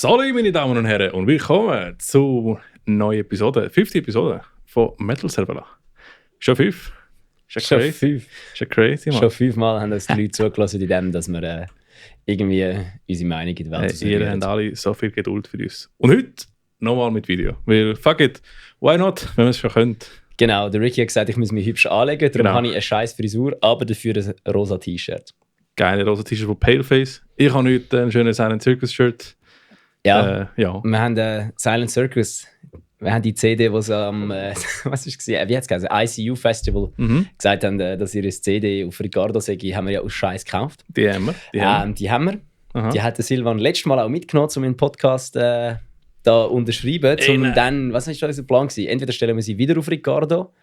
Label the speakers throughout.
Speaker 1: Salut meine Damen und Herren und willkommen zu neuen Episode, 5. Episode von Metal Servala. Schon 5? Ist ja crazy. Ist ja crazy, Mann.
Speaker 2: Schon 5-mal haben uns die Leute zugelassen in dem, dass wir irgendwie unsere Meinung in die Welt
Speaker 1: Ihr habt alle so viel Geduld für uns. Und heute nochmal mit Video, weil fuck it, why not, wenn man es schon könnte.
Speaker 2: Genau, der Ricky hat gesagt, ich muss mich hübsch anlegen, darum habe ich eine scheiß Frisur, aber dafür ein rosa T-Shirt.
Speaker 1: Geile rosa T-Shirt von Paleface. Ich habe heute ein schönes Silent Circus Shirt.
Speaker 2: Ja,
Speaker 1: ja.
Speaker 2: Wir haben Silent Circus, wir haben die CD, die sie am was ist wie hat es geheißen? ICU Festival gesagt haben, dass ihre CD auf Ricardo sei, haben wir ja aus Scheiß gekauft.
Speaker 1: Die haben wir.
Speaker 2: Die haben wir. Aha. Die hat der Silvan letztes Mal auch mitgenommen, um den Podcast da unterschreiben, um dann, was war unser Plan gewesen? Entweder stellen wir sie wieder auf Ricardo,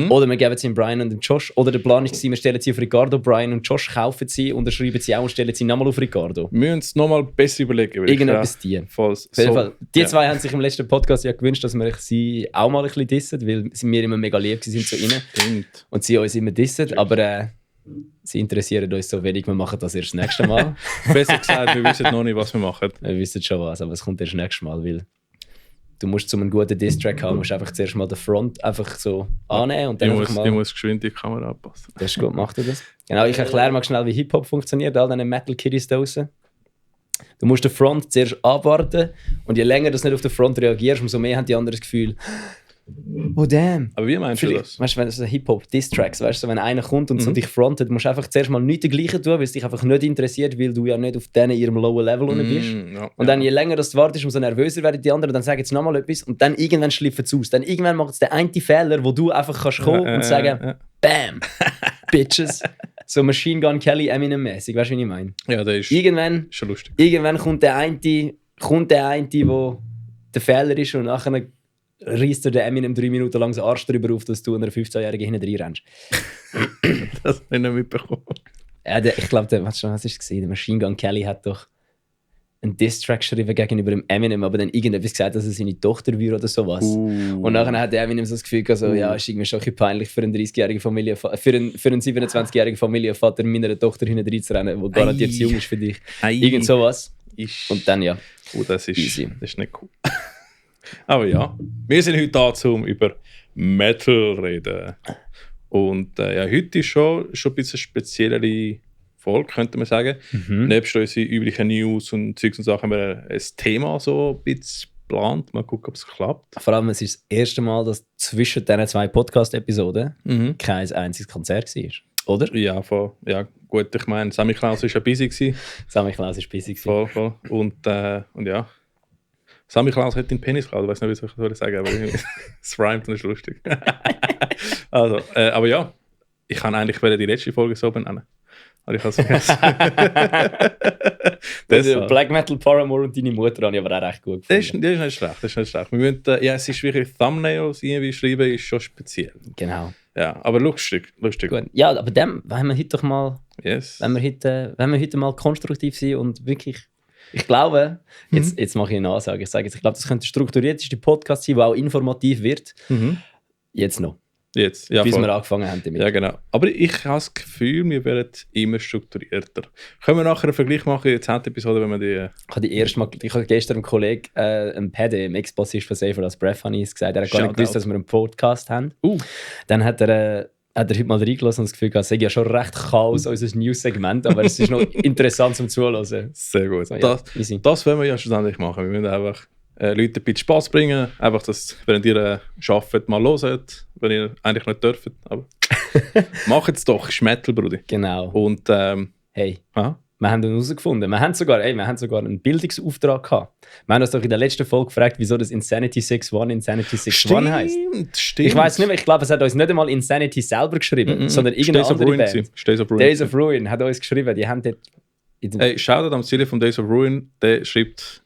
Speaker 2: oder wir geben sie Brian und Josh, oder der Plan war, wir stellen sie auf Ricardo, Brian und Josh kaufen sie, unterschreiben sie auch und stellen sie nochmal auf Ricardo.
Speaker 1: Wir müssen es nochmal besser überlegen.
Speaker 2: Irgendetwas die.
Speaker 1: Falls,
Speaker 2: auf jeden Fall. Die zwei haben sich im letzten Podcast ja gewünscht, dass wir sie auch mal ein bisschen dissen, weil wir immer mega lieb sind zu ihnen.
Speaker 1: Stimmt.
Speaker 2: Und sie uns immer dissen, aber sie interessieren uns so wenig, wir machen das erst das nächste Mal.
Speaker 1: Besser gesagt, wir wissen noch nicht, was wir machen.
Speaker 2: Wir wissen schon was, aber es kommt erst das nächste Mal, weil du musst, um einen guten Diss-Track haben, musst einfach zuerst mal den Front einfach so annehmen und dann
Speaker 1: ich muss geschwind die Kamera anpassen.
Speaker 2: Das ist gut, mach dir das. Genau, ich erkläre mal schnell, wie Hip-Hop funktioniert, all diesen Metal-Kiddies da draussen. Du musst den Front zuerst abwarten und je länger du nicht auf den Front reagierst, umso mehr haben die anderen das Gefühl, oh damn.
Speaker 1: Aber wie meinst du das?
Speaker 2: Weißt du, wenn es so Hip-Hop-Diss-Tracks, weißt du, wenn einer kommt und so dich frontet, musst du einfach zuerst mal nichts dergleichen tun, weil es dich einfach nicht interessiert, weil du ja nicht auf denen ihrem lower Level unten bist.
Speaker 1: Ja,
Speaker 2: und dann je länger du wartest, umso nervöser werden die anderen, dann sagen sie nochmal etwas und dann irgendwann schliffen sie aus. Dann irgendwann macht es den einen Fehler, wo du einfach kannst kommen und sagen, BAM! Bitches! So Machine Gun Kelly Eminem-mäßig, weißt du, wie ich meine?
Speaker 1: Ja, das ist schon lustig.
Speaker 2: Irgendwann kommt der eine, wo der Fehler ist und nachher reißt dir der Eminem 3 Minuten lang den Arsch darüber auf, dass du einer 15-Jährigen hinten reinrennst.
Speaker 1: Das habe ich nicht mitbekommen.
Speaker 2: Ja, ich glaube, was war es? Der Machine Gun Kelly hat doch einen Diss-Track geschrieben gegenüber dem Eminem, aber dann irgendetwas gesagt, dass er seine Tochter wäre oder sowas. Und nachher hat der Eminem so das Gefühl gehabt, so, ja, ist irgendwie schon ein bisschen peinlich für einen 30-jährigen Familienvater, für einen 27-jährigen Familienvater meiner Tochter hinten reinzurennen, der garantiert zu jung ist für dich. Irgend sowas. Und dann ja.
Speaker 1: Das ist nicht cool. Aber ja, wir sind heute da, um über Metal zu reden. Und heute ist schon ein bisschen eine speziellere Folge, könnte man sagen. Nebst unseren üblichen News und Zeugs und Sachen haben wir ein Thema so ein bisschen geplant. Mal gucken, ob es klappt.
Speaker 2: Vor allem, es ist das erste Mal, dass zwischen diesen 2 Podcast-Episoden kein einziges Konzert war. Oder?
Speaker 1: Ja, gut, ich meine, Sammy Klaus war ja busy.
Speaker 2: Sammy Klaus war busy.
Speaker 1: Voll. Und ja. Sammy Klaus hat den Penis geklaut, ich weiß nicht, wie ich sagen soll, aber es rhymt und ist lustig. Also, aber ja, ich kann eigentlich die letzte Folge so benennen. Aber ich habe es vergessen.
Speaker 2: Black Metal Paramore und deine Mutter habe ich aber auch recht gut gefunden.
Speaker 1: Das ist nicht schlecht. Wir müssen, es ist wirklich Thumbnails irgendwie schreiben, ist schon speziell.
Speaker 2: Genau.
Speaker 1: Ja, aber lustig.
Speaker 2: Gut. Ja, aber wenn wir heute doch mal, wenn wir heute mal konstruktiv sind und wirklich, ich glaube, jetzt mache ich eine Ansage, ich glaube, das könnte der strukturierteste Podcast sein, der auch informativ wird. Jetzt noch.
Speaker 1: Bis wir
Speaker 2: angefangen haben damit.
Speaker 1: Ja, genau. Aber ich habe das Gefühl, wir werden immer strukturierter. Können wir nachher einen Vergleich machen in der 10. Episode, wenn wir die...
Speaker 2: Ich habe gestern einem Kollegen, einem Paddy, dem Ex-Bassist von Safer als Breath, gesagt, er hat gar nicht gewusst, dass wir einen Podcast haben. Dann hat er heute mal reingelassen und das Gefühl gehabt, es sei ja schon recht Chaos, unser News-Segment, aber es ist noch interessant zum Zuhören.
Speaker 1: Sehr gut.
Speaker 2: So, ja,
Speaker 1: das wollen wir ja schlussendlich machen. Wir müssen einfach Leute ein bisschen Spass bringen, einfach, dass, wenn ihr arbeitet, mal hört, wenn ihr eigentlich nicht dürft. Aber macht es doch, ist Metal, Bruder.
Speaker 2: Genau.
Speaker 1: Und
Speaker 2: hey, wir haben ihn herausgefunden. Wir haben sogar einen Bildungsauftrag gehabt. Wir haben uns doch in der letzten Folge gefragt, wieso das Insanity 61 heisst.
Speaker 1: Stimmt.
Speaker 2: Ich weiß nicht mehr, ich glaube, es hat uns nicht einmal Insanity selber geschrieben, sondern irgendeine andere Band. Days of Ruin hat uns geschrieben. Die haben dort...
Speaker 1: Shoutout am Ziel von Days of Ruin, der schreibt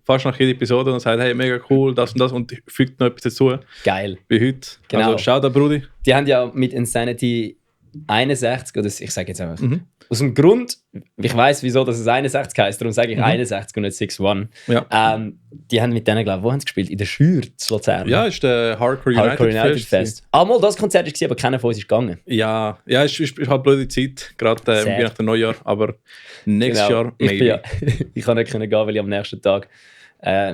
Speaker 1: fast nach jeder Episode und sagt, hey, mega cool, das und fügt noch etwas dazu.
Speaker 2: Geil.
Speaker 1: Wie heute.
Speaker 2: Genau.
Speaker 1: Also Shoutout, Brudi.
Speaker 2: Die haben ja mit Insanity 61, oder ich sage jetzt einfach, aus dem Grund, ich weiss, wieso dass es 61 heisst, darum sage ich 61 und nicht 61.
Speaker 1: Ja.
Speaker 2: Die haben mit denen, glaube ich, wo haben sie gespielt? In der Schür zu Luzern.
Speaker 1: Ja, ist der Hardcore United
Speaker 2: Fest. Mal das Konzert war, aber keiner von uns ist gegangen.
Speaker 1: Ja, ist halt eine blöde Zeit, gerade nach dem Neujahr, aber nächstes Jahr maybe.
Speaker 2: Ich kann nicht gehen, weil ich am nächsten Tag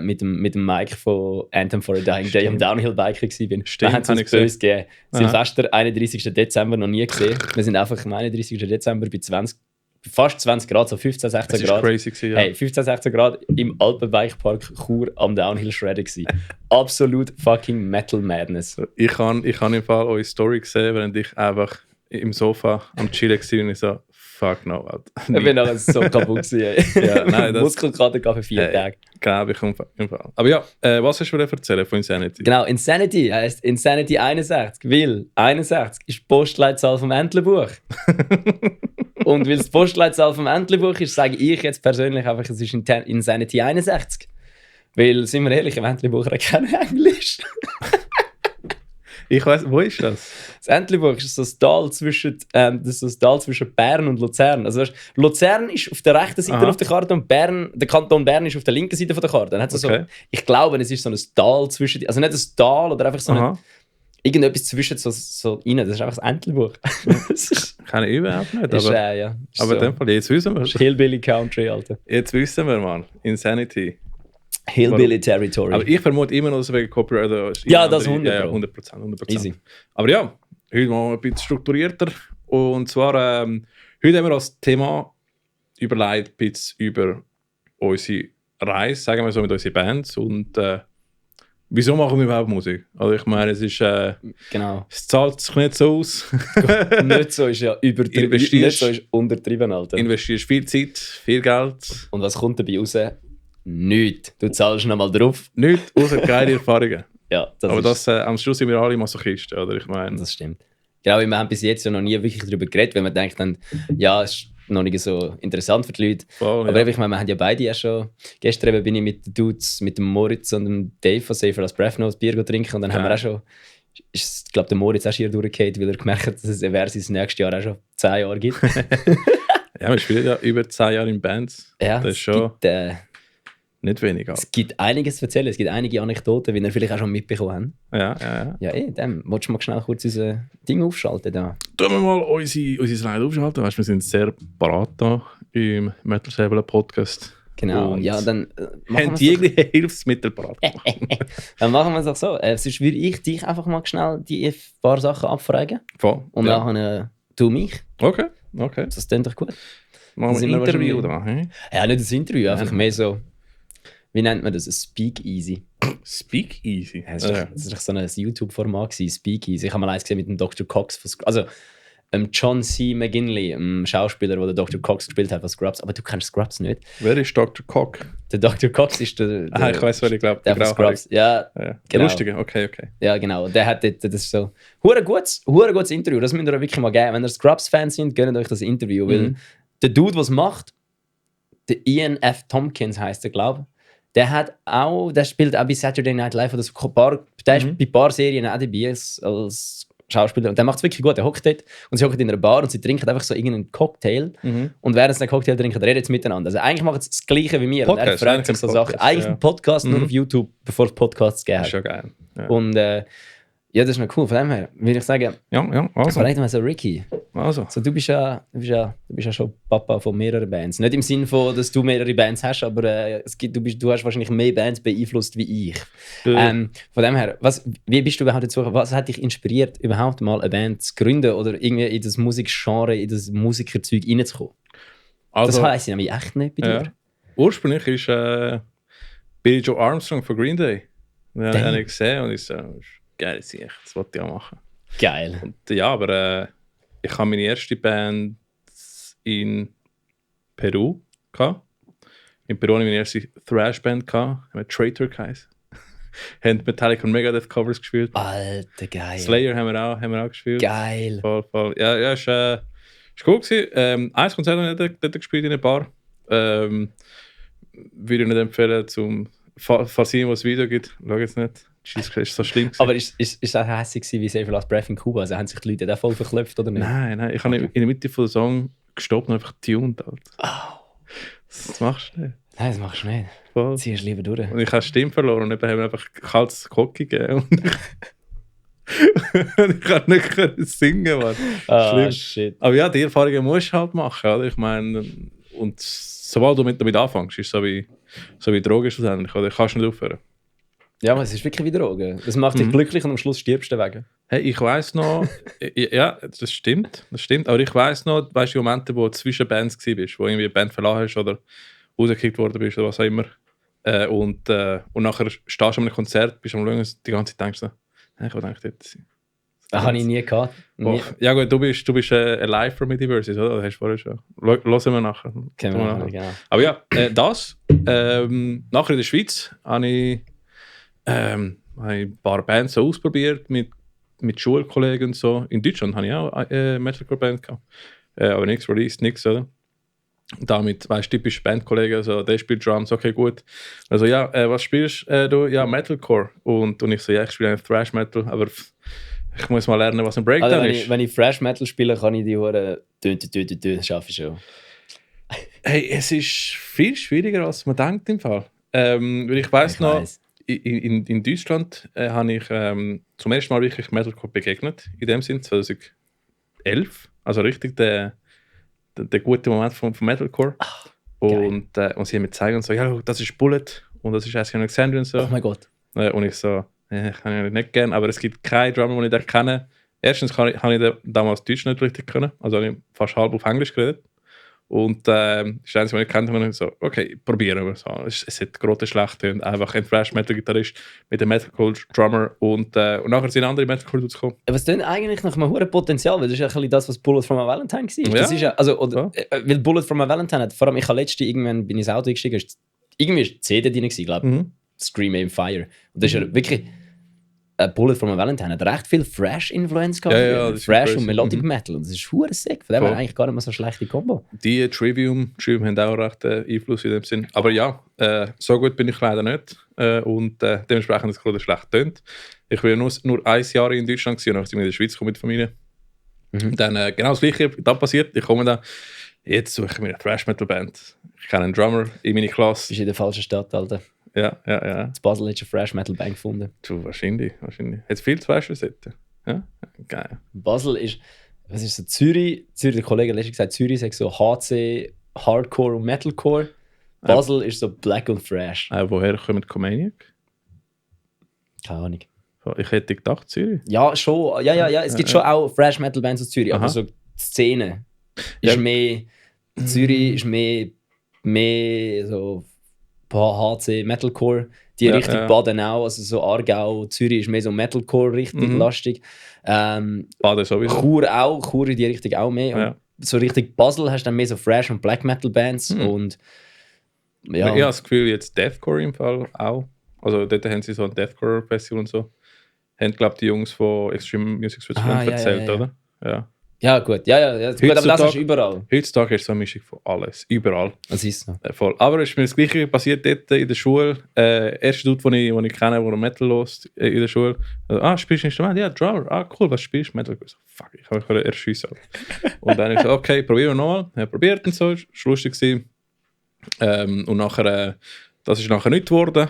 Speaker 2: mit dem Mike von Anthem for a Dying Day am Downhill-Biker war.
Speaker 1: Stimmt,
Speaker 2: wir haben es uns böse gegeben. Silvester, 31. Dezember, noch nie gesehen. Wir sind einfach am 31. Dezember bei fast 20 Grad, so 15, 16 Grad.
Speaker 1: Das war crazy, ja.
Speaker 2: Hey, 15, 16 Grad im Alpenbikepark Chur am Downhill-Shredder gewesen. Absolut fucking Metal Madness.
Speaker 1: Ich habe im Fall eure Story gesehen, während ich einfach im Sofa am Chillen war und ich so, fuck no.
Speaker 2: Ich bin nachher so kaputt gewesen.
Speaker 1: Ja, nein,
Speaker 2: Muskelkater für 4 Tage.
Speaker 1: Glaube ich im Fall. Aber ja, was hast du mir erzählen von Insanity?
Speaker 2: Genau, Insanity heisst Insanity 61, weil 61 ist die Postleitzahl vom Entlebuch. Und weil es die Postleitzahl vom Entlebuch ist, sage ich jetzt persönlich einfach, es ist Insanity 61. Weil, sind wir ehrlich, im Entlebucher kein Englisch.
Speaker 1: Ich weiss, wo ist das?
Speaker 2: Das Entlebuch ist so das Tal zwischen Bern und Luzern. Also weißt, Luzern ist auf der rechten Seite auf der Karte und der Kanton Bern ist auf der linken Seite von der Karte. Dann hat's so, ich glaube, es ist so ein Tal zwischen, also nicht ein Tal oder einfach so irgendetwas zwischen so rein. Das ist einfach das Entlebuch.
Speaker 1: Kann ich überhaupt nicht.
Speaker 2: Ist,
Speaker 1: aber
Speaker 2: ja.
Speaker 1: Aber in dem Fall, jetzt wissen wir.
Speaker 2: Das ist Hillbilly Country, Alter.
Speaker 1: Jetzt wissen wir, Mann. Insanity.
Speaker 2: Hillbilly Territory.
Speaker 1: Aber ich vermute immer noch, dass es wegen Copyright ist.
Speaker 2: Ja, das 100%.
Speaker 1: Ja, 100%.
Speaker 2: Easy.
Speaker 1: Aber ja, heute mal ein bisschen strukturierter. Und zwar, heute haben wir als Thema überlegt, ein bisschen über unsere Reise, sagen wir so, mit unseren Bands. Und wieso machen wir überhaupt Musik? Also ich meine, es ist...
Speaker 2: genau.
Speaker 1: Es zahlt sich nicht so aus.
Speaker 2: Nicht so ist ja übertrieben. Nicht so ist untertrieben, Alter.
Speaker 1: Investierst viel Zeit, viel Geld.
Speaker 2: Und was kommt dabei raus? Nichts. Du zahlst noch mal drauf.
Speaker 1: Nichts, außer geile Erfahrungen.
Speaker 2: Ja,
Speaker 1: aber das, am Schluss sind wir alle Masochisten, oder? Ich meine...
Speaker 2: Das stimmt. Genau, wir haben bis jetzt ja noch nie wirklich darüber geredet, weil man denkt dann, ja, es ist noch nicht so interessant für die Leute. Voll, aber ich meine, wir haben ja beide ja schon... Gestern bin ich mit den Dudes, mit dem Moritz und dem Dave von Safer als Breath noch ein Bier trinken und dann haben wir auch schon... Ich glaube, der Moritz auch schier durchgefallen, weil er gemerkt hat, dass es Eversis nächstes Jahr auch schon 10 Jahre gibt.
Speaker 1: Ja, wir spielen ja über 10 Jahre in Bands.
Speaker 2: Ja,
Speaker 1: das ist schon... Nicht wenig.
Speaker 2: Es gibt einiges zu erzählen, es gibt einige Anekdoten, wie ihr vielleicht auch schon mitbekommen habt.
Speaker 1: Ja.
Speaker 2: Ja, dann willst du mal schnell kurz unser Ding aufschalten da.
Speaker 1: Tun wir mal unsere Slide aufschalten. Weißt, wir sind sehr parat hier im Metal Säbele Podcast.
Speaker 2: Genau,
Speaker 1: und
Speaker 2: ja, dann
Speaker 1: haben jegliche Hilfsmittel parat.
Speaker 2: Dann machen wir es doch so. Sonst würde ich dich einfach mal schnell die paar Sachen abfragen.
Speaker 1: Voll.
Speaker 2: Und dann du mich.
Speaker 1: Okay.
Speaker 2: Das klingt doch gut.
Speaker 1: Machen wir ein Interview da. He?
Speaker 2: Ja, nicht ein Interview, einfach mehr so... Wie nennt man das? Ein Speakeasy.
Speaker 1: Speakeasy?
Speaker 2: Ja, das war doch so ein YouTube-Format, Speakeasy. Ich habe mal eins gesehen mit dem Dr. Cox. Also John C. McGinley, einem Schauspieler, der Dr. Cox gespielt hat von Scrubs. Aber du kennst Scrubs nicht.
Speaker 1: Wer ist Dr. Cox?
Speaker 2: Der Dr. Cox ist der
Speaker 1: ich weiß, wer ich glaube.
Speaker 2: Der von Scrubs. Ja,
Speaker 1: genau. Lustige, okay.
Speaker 2: Ja, genau. Der hat das ist so... Hure gutes Interview. Das müsst ihr wirklich mal geben. Wenn ihr Scrubs-Fans sind, gönnt euch das Interview. Weil der Dude, der es macht, der Ian F. Tompkins heisst er, glaube ich. Der spielt auch bei Saturday Night Live oder so der ist bei ein paar Serien auch dabei als Schauspieler und der macht es wirklich gut. Der hockt dort und sie hockt in einer Bar und sie trinken einfach so irgendeinen Cocktail und während sie einen Cocktail trinken, reden sie miteinander. Also eigentlich machen sie das Gleiche wie mir.
Speaker 1: Podcast,
Speaker 2: und er fragt sich so Sachen. Eigentlich ein Podcast nur auf YouTube, bevor es Podcasts gegeben hat.
Speaker 1: Das ist schon geil. Ja.
Speaker 2: Und ja, das ist noch cool. Von dem her würde ich sagen,
Speaker 1: also.
Speaker 2: Vielleicht mal so Ricky.
Speaker 1: Also.
Speaker 2: So, du bist ja schon Papa von mehreren Bands. Nicht im Sinne von, dass du mehrere Bands hast, aber du hast wahrscheinlich mehr Bands beeinflusst wie ich. Von dem her, wie bist du überhaupt dazu? Was hat dich inspiriert, überhaupt mal eine Band zu gründen oder irgendwie in das Musikgenre, in das Musikerzeug reinzukommen? Also, das heisst nämlich echt nicht bei dir.
Speaker 1: Ursprünglich ist Billy Joe Armstrong von Green Day. Den habe ich gesehen und ich so, geil, das wollte ich auch machen.
Speaker 2: Geil.
Speaker 1: Und, ja, aber ich habe meine erste Band in Peru gehabt. In Peru hatte ich meine erste Thrash-Band gehabt, haben wir Traitor geheißen. Haben Metallica und Megadeth Covers gespielt.
Speaker 2: Alter, geil.
Speaker 1: Slayer haben wir auch gespielt.
Speaker 2: Geil.
Speaker 1: Voll. Ja, ist cool gewesen. Ein Konzert habe ich dort gespielt in einer Bar. Würde ich nicht empfehlen, falls es irgendwo ein Video gibt, schau jetzt nicht. Jesus Christ, so schlimm gewesen.
Speaker 2: Aber ist das auch hässlich gewesen wie Save Your Last Breath in Kuba? Also haben sich die Leute da voll verklopft oder nicht?
Speaker 1: Nein, ich habe in der Mitte von der Song gestoppt und einfach tuned. Alter.
Speaker 2: Oh.
Speaker 1: Das machst du nicht.
Speaker 2: Nein, das machst du nicht.
Speaker 1: Voll.
Speaker 2: Ziehst lieber durch.
Speaker 1: Und ich habe Stimme verloren und eben haben wir einfach kaltes Cocky gegeben. Und ich kann nicht singen, Mann. Schlimm.
Speaker 2: Shit.
Speaker 1: Aber ja, die Erfahrungen musst du halt machen. Oder? Ich meine, und sobald du damit anfängst, ist es so wie Drogen schlussendlich. Oder kannst du nicht aufhören.
Speaker 2: Ja, aber es ist wirklich wie Drogen. Das macht dich glücklich und am Schluss stirbst du wegen.
Speaker 1: Hey, ich weiss noch, ja, das stimmt. Aber ich weiss noch, weißt du, die Momente, wo du zwischen Bands warst, wo irgendwie eine Band verlassen hast oder rausgekickt worden bist oder was auch immer. Und nachher stehst du an einem Konzert, bist am Schauen und die ganze Zeit denkst du, ich will eigentlich dort sein.
Speaker 2: Das habe ich nie gehabt.
Speaker 1: Oh, ja gut, du bist live from Mediverses, oder? Das hast du vorher schon. Hören wir nachher.
Speaker 2: Genau.
Speaker 1: Aber ja, das. Nachher in der Schweiz habe ich ein paar Bands so ausprobiert mit Schulkollegen und so. In Deutschland habe ich auch eine Metalcore-Band gehabt. Aber nichts released, nichts, oder? Damit, weißt du, typische Bandkollegen, also der spielt Drums, okay, gut. Also ja, was spielst du? Ja, Metalcore. Und ich so, ja, ich spiele eigentlich Thrash Metal, aber ich muss mal lernen, was ein Breakdown
Speaker 2: also,
Speaker 1: ist.
Speaker 2: Wenn ich Thrash Metal spiele, kann ich die Huren das schaffe ich schon.
Speaker 1: Hey, es ist viel schwieriger, als man denkt im Fall. Weil ich weiss noch, in Deutschland habe ich zum ersten Mal wirklich Metalcore begegnet, in dem Sinn 2011. Also richtig der gute Moment vom Metalcore. Und sie haben mir gezeigt und so, ja, das ist Bullet und das ist Ask Alexandria und so.
Speaker 2: Oh mein Gott.
Speaker 1: Und ich so, kann ich nicht gerne, aber es gibt keinen Drummer, den ich da kenne. Erstens habe ich damals Deutsch nicht richtig können, also habe ich fast halb auf Englisch geredet. Und das ist eins, was ich kannte, und so, okay, probieren wir so. Es hat große schlecht und einfach ein Thrash-Metal-Gitarrist mit einem Metalcore-Drummer und nachher sind andere Metalcore-Dudes gekommen.
Speaker 2: Aber es klingt eigentlich nach einem hohen Potenzial, weil das ist ja ein bisschen das, was Bullet from a Valentine war.
Speaker 1: Ja.
Speaker 2: Das ist ja, also, weil Bullet from a Valentine hat, vor allem ich habe letztens irgendwann bin ins Auto gestiegen, irgendwie war die CD drin, glaube ich. Scream Aim Fire. Und das ist ja wirklich Bullet from a Valentine hat recht viel Thrash-Influence gehabt.
Speaker 1: Ja,
Speaker 2: Thrash und Melodic Metal. Und das ist hure sick. Von dem her eigentlich gar nicht mehr so eine schlechte Kombo.
Speaker 1: Die Trivium haben auch recht Einfluss in dem Sinn. Aber ja, so gut bin ich leider nicht. Und dementsprechend ist es gerade schlecht getönt. Ich war nur ein Jahr in Deutschland gewesen, und dann bin ich in der Schweiz gekommen mit der Familie. Dann genau das Gleiche da passiert. Ich komme dann, jetzt suche ich mir eine Thrash-Metal-Band. Ich kenne einen Drummer in meine Klasse.
Speaker 2: Bist in der falschen Stadt, Alter.
Speaker 1: Ja.
Speaker 2: In Basel hast du eine Thrash-Metal-Band gefunden.
Speaker 1: Du, wahrscheinlich. Hat es viel Thrash-Facetten? Ja, geil.
Speaker 2: Basel ist, was ist so, Zürich, der Kollege hat letztens gesagt, Zürich sagt so HC, Hardcore und Metalcore. Basel ist so Black und Thrash.
Speaker 1: Woher kommt Comaniac?
Speaker 2: Keine Ahnung.
Speaker 1: Ich hätte gedacht, Zürich.
Speaker 2: Ja, schon. Ja. Es gibt schon auch Thrash-Metal-Bands aus Zürich, aber so die Szene ist mehr, Zürich ist mehr so HC, Metalcore. Die Richtung Baden auch, also so Aargau, Zürich ist mehr so Metalcore-Richtung lastig.
Speaker 1: Baden sowieso.
Speaker 2: Chur in die Richtung auch mehr.
Speaker 1: Ja.
Speaker 2: Und so Richtung Basel hast du dann mehr so Thrash- und Black-Metal-Bands. Und
Speaker 1: Ich habe das Gefühl, jetzt Deathcore im Fall auch. Also dort haben sie so ein Deathcore-Festival und so. Haben, glaube ich, die Jungs von Extreme Music Switzerland erzählt, oder? Ja.
Speaker 2: Ja, gut. Ja. Gut, aber das ist überall.
Speaker 1: Heutzutage ist so eine Mischung von alles. Überall.
Speaker 2: Das ist so.
Speaker 1: Voll. Aber es ist mir das Gleiche passiert dort in der Schule. Erster Dude, den ich kenne, der Metal lost in der Schule. Spielst du ein Instrument? Ja, Drummer. Cool, was spielst du? Metal. Ich so, fuck, ich kann mich erschiessen. Und dann ich so, okay, probieren wir nochmal. Ich habe probiert und so. Das war lustig. Und nachher, das ist nachher nicht geworden.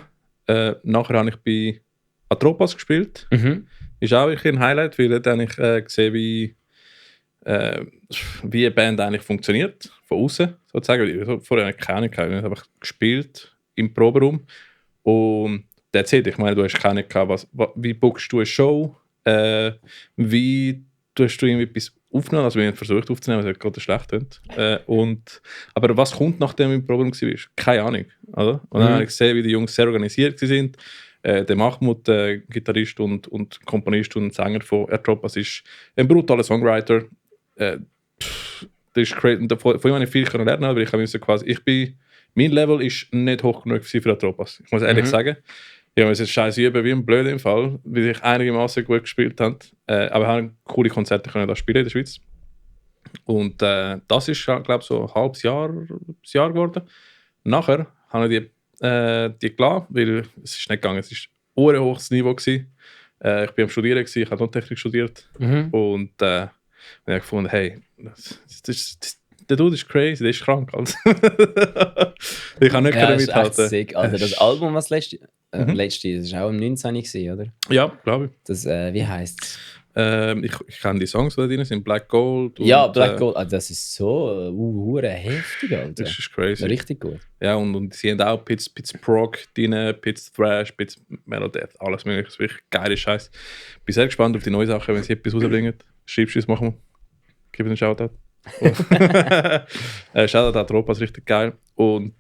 Speaker 1: Nachher habe ich bei Atropas gespielt. Ist auch wirklich ein Highlight, weil dort habe ich gesehen, wie eine Band eigentlich funktioniert, von außen sozusagen. Ich habe vorher keine Ahnung gehabt, ich habe einfach gespielt im Proberaum. Und that's it. Ich meine, du hast keine Ahnung gehabt, wie bookst du eine Show, wie tust du irgendwie etwas aufgenommen, also wir haben versucht aufzunehmen, was gerade schlecht klingt. Aber was kommt, nachdem du im Proberaum warst? Keine Ahnung. Oder? Und dann habe ich gesehen, wie die Jungs sehr organisiert waren. Der Mahmoud, Gitarrist und Komponist und Sänger von Atropas, ist ein brutaler Songwriter. Das ist crazy. Von ihm habe ich viel lernen, aber mein Level ist nicht hoch genug für Atropas. Ich muss ehrlich sagen. Ich muss jetzt scheiße üben, wie ein Blöd im Fall, weil ich einigermaßen gut gespielt habe. Aber wir haben coole Konzerte da spielen in der Schweiz. Und das ist, glaube ich, so ein halbes Jahr geworden. Nachher haben wir die gelassen, weil es ist nicht gegangen. Es ist hohes Niveau gewesen. Ich war am Studieren, ich habe Tontechnik studiert. Und ich habe gefunden, hey, der Dude ist crazy, der ist krank. Also. Ich kann nicht mithalten.
Speaker 2: Sick, Alter. Das Album, was letzte, das war auch im 19. gewesen, oder?
Speaker 1: Ja, glaube ich.
Speaker 2: Das, wie heisst es?
Speaker 1: Ich kenne die Songs, die da drin sind, Black Gold.
Speaker 2: Ja, Black Gold, das ist so heftig, Alter.
Speaker 1: Das ist crazy.
Speaker 2: Richtig gut.
Speaker 1: Ja, und sie haben auch Pits Prog drin, Pits Thrash, Pits Melodeath, alles mögliche. Das ist wirklich geile Scheiß. Bin sehr gespannt auf die neuen Sachen, wenn sie etwas rausbringen. Schreibst du es, machen wir. Gib uns einen Shoutout. Shoutout Atropas, richtig geil. Und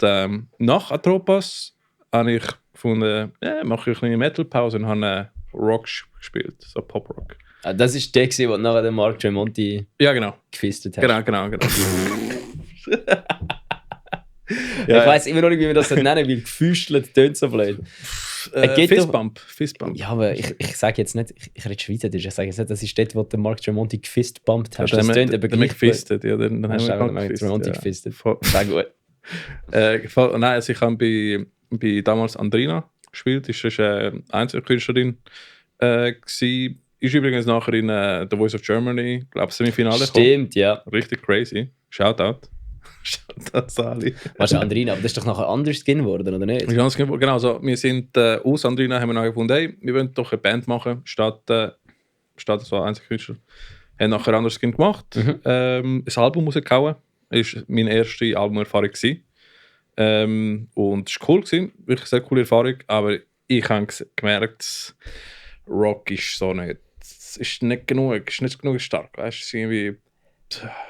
Speaker 1: nach Atropas habe ich gefunden, mache ich eine kleine Metal-Pause und habe Rock gespielt, so Pop-Rock.
Speaker 2: Das ist der, der nachher den Mark Tremonti gefistet hat.
Speaker 1: Genau.
Speaker 2: Ich weiss immer noch nicht, wie man das nennen will. Gefüstelt tönt so blöd.
Speaker 1: Fistbump.
Speaker 2: Ja, aber ich sage jetzt nicht, ich rede Schweizerdeutsch, ich sage jetzt nicht, das ist dort, wo der Mark Tremonti gefistbumpt hat.
Speaker 1: Das tönt aber gleich gefistet. Ja, dann haben wir
Speaker 2: Mark Tremonti gefistet. Sehr gut.
Speaker 1: Nein, also ich habe bei damals Andrina gespielt. Das ist eine Einzelkünstlerin. Ist übrigens nachher in The Voice of Germany, glaube ich, Semifinale
Speaker 2: Stimmt, ja.
Speaker 1: Richtig crazy. Shoutout. Shoutout Sali.
Speaker 2: Was ist Andrina? Aber das ist doch nachher anders Skin geworden, oder nicht?
Speaker 1: Genau, also wir sind aus Andrina, haben wir nachher gefunden, hey, wir wollen doch eine Band machen, statt so Einzelkünstler. Haben nachher ein anderes Skin gemacht, ein Album rausgehauen. Das war meine erste Albumerfahrung. Und es war cool, wirklich eine sehr coole Erfahrung, aber ich habe gemerkt, Rock ist so nicht. Es ist nicht genug stark. Weißt du, irgendwie.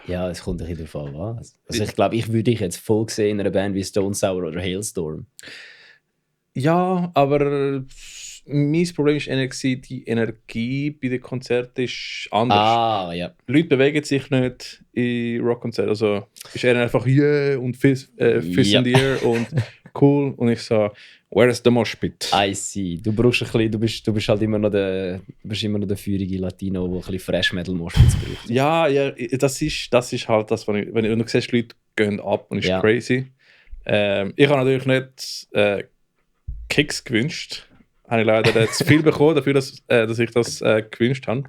Speaker 2: Ja, es kommt ein bisschen darauf an, was. Also ich glaube, ich würde dich jetzt voll sehen in einer Band wie Stone Sour oder Hailstorm.
Speaker 1: Ja, aber mein Problem war eher, die Energie bei den Konzerten ist anders.
Speaker 2: Ja.
Speaker 1: Leute bewegen sich nicht in Rockkonzerten. Also ist eher einfach yeah und Fist in the air und cool. Und ich so, where is the mosh pit?
Speaker 2: I see. Du brauchst ein bisschen, du bist halt immer noch der feurige Latino, der ein bisschen Fresh Metal Moshpits braucht.
Speaker 1: Ja, das ist halt das, wenn du siehst, Leute gehen ab und ist crazy. Ich habe natürlich nicht Kicks gewünscht. Habe ich leider zu viel bekommen dafür, dass ich das gewünscht habe.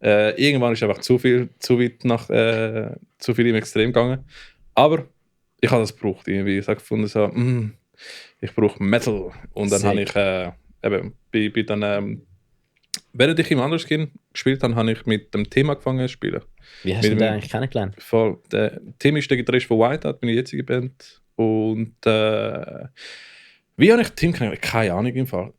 Speaker 1: Irgendwann ist einfach zu viel im Extrem gegangen. Aber ich habe das gebraucht. Irgendwie. Ich habe gefunden, so, ich brauche Metal. Und dann habe ich während ich im Anderskin gespielt habe, habe ich mit dem Thema angefangen zu spielen.
Speaker 2: Wie hast du den eigentlich kennengelernt?
Speaker 1: Voll. Der Tim ist der Gitarrist von Whiteout, meine jetzige Band. Und wie habe ich Tim kennengelernt? Keine Ahnung im Fall.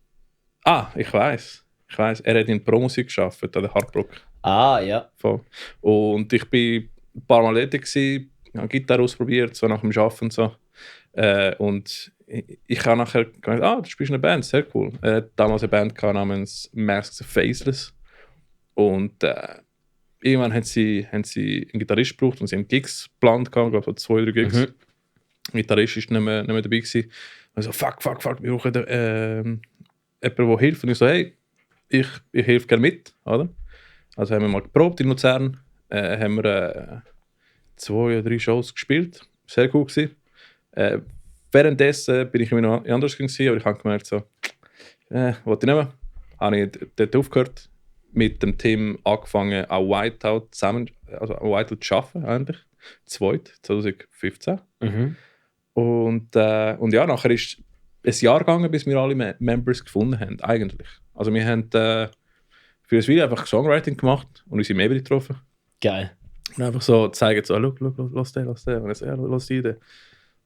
Speaker 1: Ich weiß. Er hat in Pro-Musik gearbeitet, an der Hardrock.
Speaker 2: Ja.
Speaker 1: Voll. Und ich war ein paar Mal dort, habe Gitarre ausprobiert, so nach dem Arbeiten und so. Und ich habe nachher gedacht, du spielst eine Band, sehr cool. Er hat damals eine Band namens Masks of Faceless. Und irgendwann haben sie einen Gitarrist gebraucht und sie haben Gigs geplant, glaube so 2 oder 3 Gigs. Der Gitarrist war nicht mehr dabei gewesen. Und so, fuck, wir brauchen jemanden, der hilft. Und ich so, hey, ich helfe gerne mit, oder? Also haben wir mal geprobt in Luzern, haben wir 2 oder 3 Shows gespielt, sehr cool gewesen. Währenddessen bin ich immer noch anders gewesen, aber ich habe gemerkt, so, wollte ich nicht mehr. Habe ich dort aufgehört, mit dem Team angefangen, an Whiteout zu arbeiten, eigentlich. 2015. Und ja, nachher ist ein Jahr gegangen, bis wir alle Members gefunden haben, eigentlich. Also wir haben für das Video einfach Songwriting gemacht und unsere Mabel getroffen.
Speaker 2: Geil.
Speaker 1: Und einfach so zeigen, so, lass den. Und ich so, ja, lass die Idee.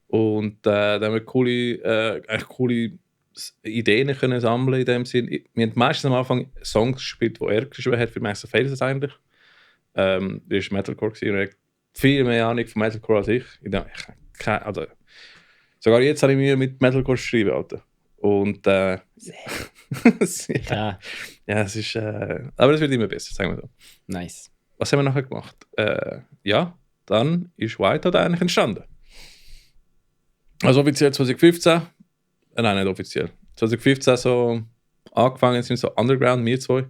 Speaker 1: Und dann haben wir coole Ideen können sammeln in dem Sinn. Wir haben meistens am Anfang Songs gespielt, die er geschrieben hat für Masks of Faceless eigentlich. Er war Metalcore und er hat viel mehr Ahnung von Metalcore als ich. Sogar jetzt habe ich Mühe mit Metalcore schreiben, Alter. Und ja, es ist. Aber es wird immer besser, sagen wir so.
Speaker 2: Nice.
Speaker 1: Was haben wir nachher gemacht? Ja, dann ist Whiteout eigentlich entstanden. Also offiziell 2015. Nein, nicht offiziell. 2015 so angefangen sind so Underground, wir 2.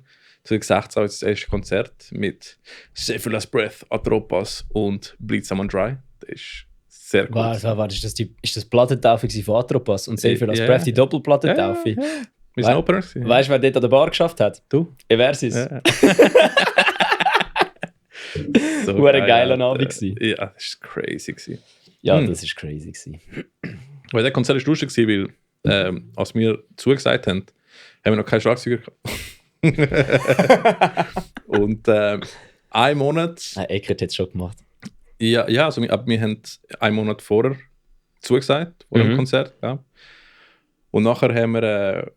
Speaker 1: 2016 ist das erste Konzert mit Save Your Last Breath, Atropas und Bleed Someone Dry. Das ist sehr cool.
Speaker 2: Ist das Plattentaufe von Atropas und Save Your Last Breath die Doppelplattentaufe?
Speaker 1: Ja. Wir sind Opener gewesen.
Speaker 2: Weißt du, wer dort an der Bar geschafft hat?
Speaker 1: Du?
Speaker 2: Eversis.
Speaker 1: Ja.
Speaker 2: So ein geiler Abend gewesen.
Speaker 1: Ja, das war crazy gewesen.
Speaker 2: Ja, das war crazy gewesen.
Speaker 1: Weil der Konzert war lustig gewesen, weil als wir zugesagt haben, haben wir noch keinen Schlagzeuger gehabt. Und einen Monat...
Speaker 2: Eckert hat es schon gemacht.
Speaker 1: Ja, also wir haben einen Monat vorher zugesagt, vor dem Konzert. Ja. Und nachher haben wir eine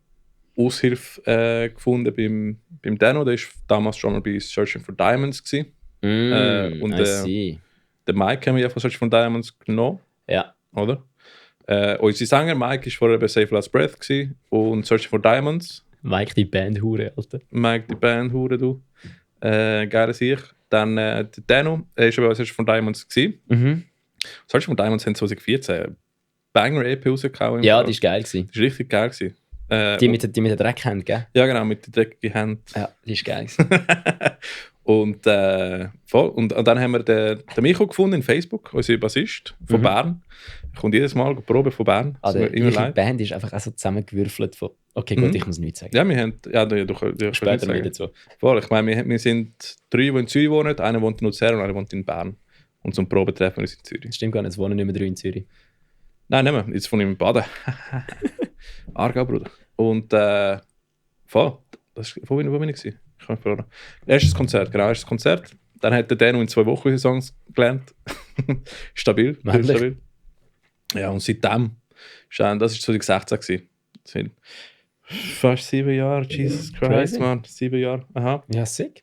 Speaker 1: Aushilfe gefunden beim Dano, der war damals schon mal bei Searching for Diamonds gewesen. Und der Mike haben wir ja von Searching for Diamonds genommen. Ja. Oder? Unser Sänger Mike war vorher bei Save Last Breath gewesen und Searching for Diamonds.
Speaker 2: Mike, die Bandhure, Alter.
Speaker 1: Mike, die Bandhure, du. Geile Sicht. Dann der Dano, er war bei Searching for Diamonds gewesen. Searching for Diamonds haben 2014 Banger-EP rausgehauen.
Speaker 2: Ja, die war geil gewesen.
Speaker 1: Die war richtig geil gewesen.
Speaker 2: Die mit der Dreckhand, gell?
Speaker 1: Ja, genau, mit der dreckigen Hand.
Speaker 2: Ja, die war geil gewesen.
Speaker 1: Und dann haben wir den Micho gefunden in Facebook, unser Bassist von Bern. Er kommt jedes Mal proben von Bern.
Speaker 2: Die Band ist einfach auch so zusammengewürfelt von... Okay, gut, ich muss nichts sagen.
Speaker 1: Ja, wir haben... Ja, du
Speaker 2: später noch dazu.
Speaker 1: Voll, ich meine, wir sind 3, die in Zürich wohnen, einer wohnt in Luzern und einer wohnt in Bern. Und zum Proben treffen wir uns in Zürich.
Speaker 2: Das stimmt gar nicht, es wohnen nicht mehr 3 in Zürich.
Speaker 1: Nein, nicht mehr. Jetzt wohne ich in Baden. Aargau, Bruder. Und voll. Wo bin ich? Ich kann mich verloren. Erstes Konzert. Dann hat der Dano in 2 Wochen unsere Songs gelernt. Stabil. Ja, und seitdem, das war 2016 gewesen. Das sind fast 7 Jahre, Jesus Christ, man. 7 Jahre. Aha.
Speaker 2: Ja, sick.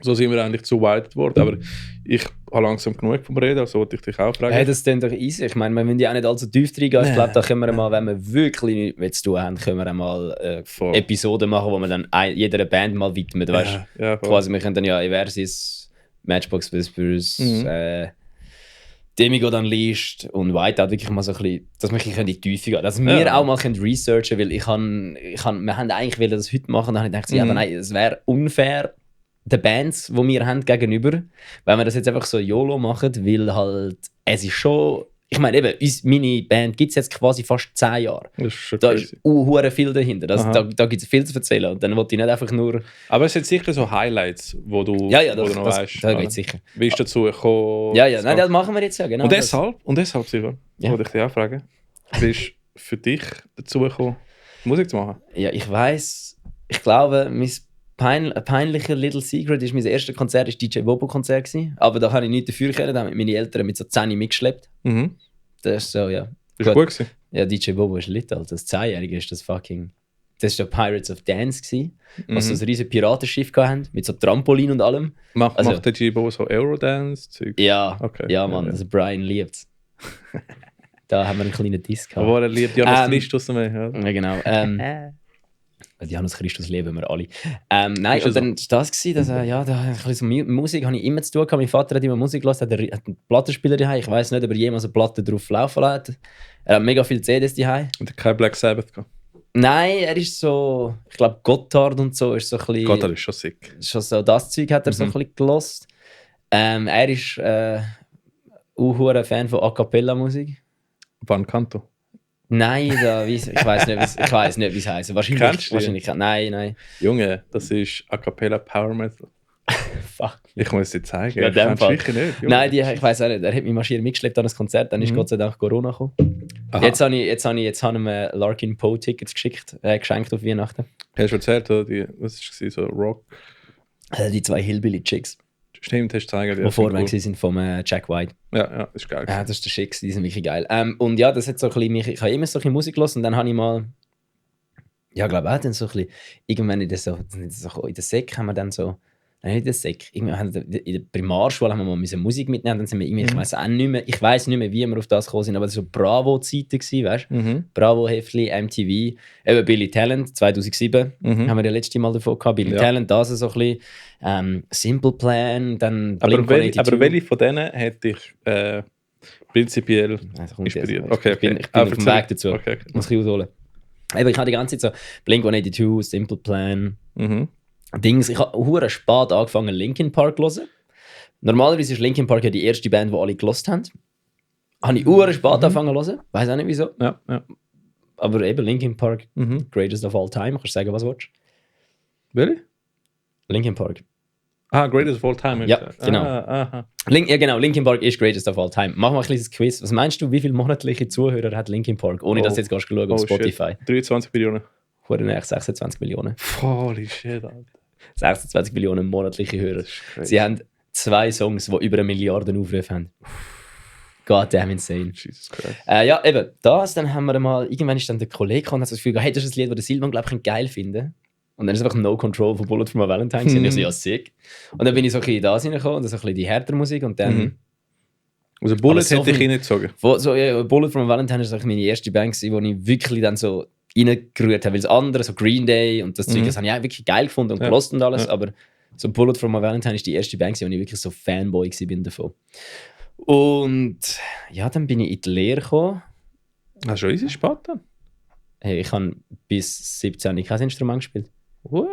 Speaker 1: So sind wir eigentlich zu weit geworden. Aber ich habe langsam genug vom Reden, also wollte ich dich auch fragen.
Speaker 2: Hey, das ist dann doch easy. Ich meine, wir müssen ja auch nicht allzu tief reingehen. Ich glaube, da können wir mal, wenn wir wirklich nichts mehr zu tun haben, können wir mal Episoden machen, wo wir dann jeder Band mal widmen. Weißt? Ja, quasi, wir können dann ja Eversis, Matchbox Whispers, Demigod Unleashed und Whiteout wirklich mal so ein bisschen, dass wir in die Tiefe gehen. Dass wir auch mal researchen können, weil wir haben eigentlich wollen das heute machen, dann habe ich gedacht, ja, aber nein, es wäre unfair den Bands, die wir haben, gegenüber, wenn wir das jetzt einfach so YOLO machen, weil halt, es ist schon, ich meine eben, meine Band gibt es jetzt quasi fast 10 Jahre.
Speaker 1: Das ist schon
Speaker 2: da ist viel dahinter, da gibt es viel zu erzählen und dann wollte ich nicht einfach nur...
Speaker 1: Aber es sind sicher so Highlights, wo du, noch weißt.
Speaker 2: Da geht sicher.
Speaker 1: Wie ist dazu gekommen?
Speaker 2: Ja, nein, das machen wir jetzt ja, genau.
Speaker 1: Und deshalb, Silvan, wollte ich dich auch fragen, wie ist für dich dazu gekommen, Musik zu machen?
Speaker 2: Ja, ich glaube, mein peinlicher Little Secret ist, mein erstes Konzert war DJ Bobo-Konzert. Aber da habe ich nichts dafür können, da haben meine Eltern mit so 10 mitgeschleppt. Das ist so, ja.
Speaker 1: Ist gut gewesen?
Speaker 2: Ja, DJ Bobo ist lit, Alter. Das 10-Jährige ist das fucking... Das war der Pirates of Dance gewesen, was so ein riesiges Piratenschiff hatten, mit so Trampolin und allem.
Speaker 1: Macht der DJ Bobo so Eurodance-Zeug?
Speaker 2: Ja, okay. Ja, Mann, also Brian liebt es. Da haben wir einen kleinen Diss gehabt.
Speaker 1: Aber er liebt Janus Christus mehr.
Speaker 2: Ja, genau. Janus Christus lieben wir alle. Nein, und dann war das gewesen, dass so Musik habe ich immer zu tun gehabt. Mein Vater hat immer Musik gehört, er hat einen Plattenspieler daheim. Ich weiß nicht, ob er jemals eine Platte drauf laufen hat. Er hat mega viele CDs daheim.
Speaker 1: Und er hat kein Black Sabbath gehabt?
Speaker 2: Nein, er ist so, ich glaube Gotthard und so ist so ein bisschen...
Speaker 1: Gotthard ist schon sick.
Speaker 2: Schon so das Zeug hat er so ein bisschen gelost. Er ist ein Fan von A Cappella Musik.
Speaker 1: Van Canto?
Speaker 2: Nein, ich weiß nicht, wie es heisst. Wahrscheinlich. Nein.
Speaker 1: Junge, das ist A Cappella Power Metal.
Speaker 2: Fuck.
Speaker 1: Ich muss es dir zeigen.
Speaker 2: Ja,
Speaker 1: ich sicher nicht. Junge.
Speaker 2: Nein, ich weiß auch nicht. Er hat mich marschiert mitgeschleppt an ein Konzert, dann ist Gott sei Dank Corona gekommen. Jetzt habe ich ihm Larkin Poe Tickets geschenkt auf Weihnachten.
Speaker 1: Hast du erzählt, oder? Was war so Rock?
Speaker 2: Die 2 Hillbilly Chicks.
Speaker 1: Stimmt, hast du gezeigt.
Speaker 2: Die vorweg sind vom Jack White.
Speaker 1: Ja, das ist geil.
Speaker 2: Ja, das ist der Schick, die sind wirklich geil. Und ja, das hat so ein bisschen ich habe immer so ein bisschen Musik gehört und dann habe ich mal, ja, glaube auch dann so ein bisschen, irgendwann in der Sek haben wir dann so, nein, nicht in der Sek, in der Primarschule haben wir mal Musik mitnehmen, dann sind wir irgendwie, ich weiss nicht mehr, wie wir auf das gekommen sind, aber das war so Bravo-Zeiten, weißt du? Bravo-Heftli, MTV, eben Billy Talent, 2007, haben wir ja letztes Mal davon gehabt, Billy Talent, das so ein bisschen, Simple Plan, dann
Speaker 1: Blink-182. Aber welche von denen hätte ich prinzipiell inspiriert?
Speaker 2: Ich bin auf dem Weg dazu, muss ich ausholen. Aber ich habe die ganze Zeit so Blink-182, Simple Plan, Dings. Ich habe hure spät angefangen Linkin Park zu hören. Normalerweise ist Linkin Park ja die erste Band, die alle gelost haben. Habe ich hure spät angefangen zu hören. Weiß auch nicht wieso.
Speaker 1: Ja.
Speaker 2: aber eben Linkin Park,
Speaker 1: Mhm.
Speaker 2: greatest of all time. Kannst du sagen, was du willst?
Speaker 1: Really?
Speaker 2: Linkin Park.
Speaker 1: Greatest of all time. hast
Speaker 2: Ja,
Speaker 1: du gesagt.
Speaker 2: genau.
Speaker 1: Aha.
Speaker 2: Ja genau, Linkin Park ist greatest of all time. Machen wir ein kleines Quiz. Was meinst du, wie viele monatliche Zuhörer hat Linkin Park? Ohne dass du jetzt gehst schauen auf Spotify.
Speaker 1: Shit. 23 Millionen.
Speaker 2: Hure näher, 26 Millionen.
Speaker 1: Holy shit, Alter.
Speaker 2: 26 Millionen monatliche Hörer.
Speaker 1: Das ist crazy.
Speaker 2: Sie haben 2 Songs, die über 1 Milliarde Aufrufe haben. God damn insane.
Speaker 1: Jesus Christ.
Speaker 2: Ja, eben, das, dann haben wir mal, irgendwann ist dann der Kollege gekommen und hat so das Gefühl, hey, das ist ein Lied, das der Silvan, glaube ich, geil finden. Und dann ist es einfach No Control von Bullet for My Valentine. Und ich so, ja, sick. Und dann bin ich so ein bisschen in das reingekommen und so ein bisschen die härtere Musik und dann...
Speaker 1: Also Bullet
Speaker 2: so
Speaker 1: hätte ich
Speaker 2: viel-
Speaker 1: reingezogen.
Speaker 2: Bullet for My Valentine ist meine erste Band gewesen, wo ich wirklich dann so reingerührt habe, weil das andere, so Green Day und das Zeug, das habe ich auch wirklich geil gefunden und gelost und alles, aber so Bullet for My Valentine ist die erste Band gewesen, wo ich wirklich so Fanboy bin davon. Und ja, dann bin ich in die Lehre gekommen.
Speaker 1: Hast du schon easy spät dann?
Speaker 2: Hey, ich habe bis 17 kein Instrument gespielt.
Speaker 1: What?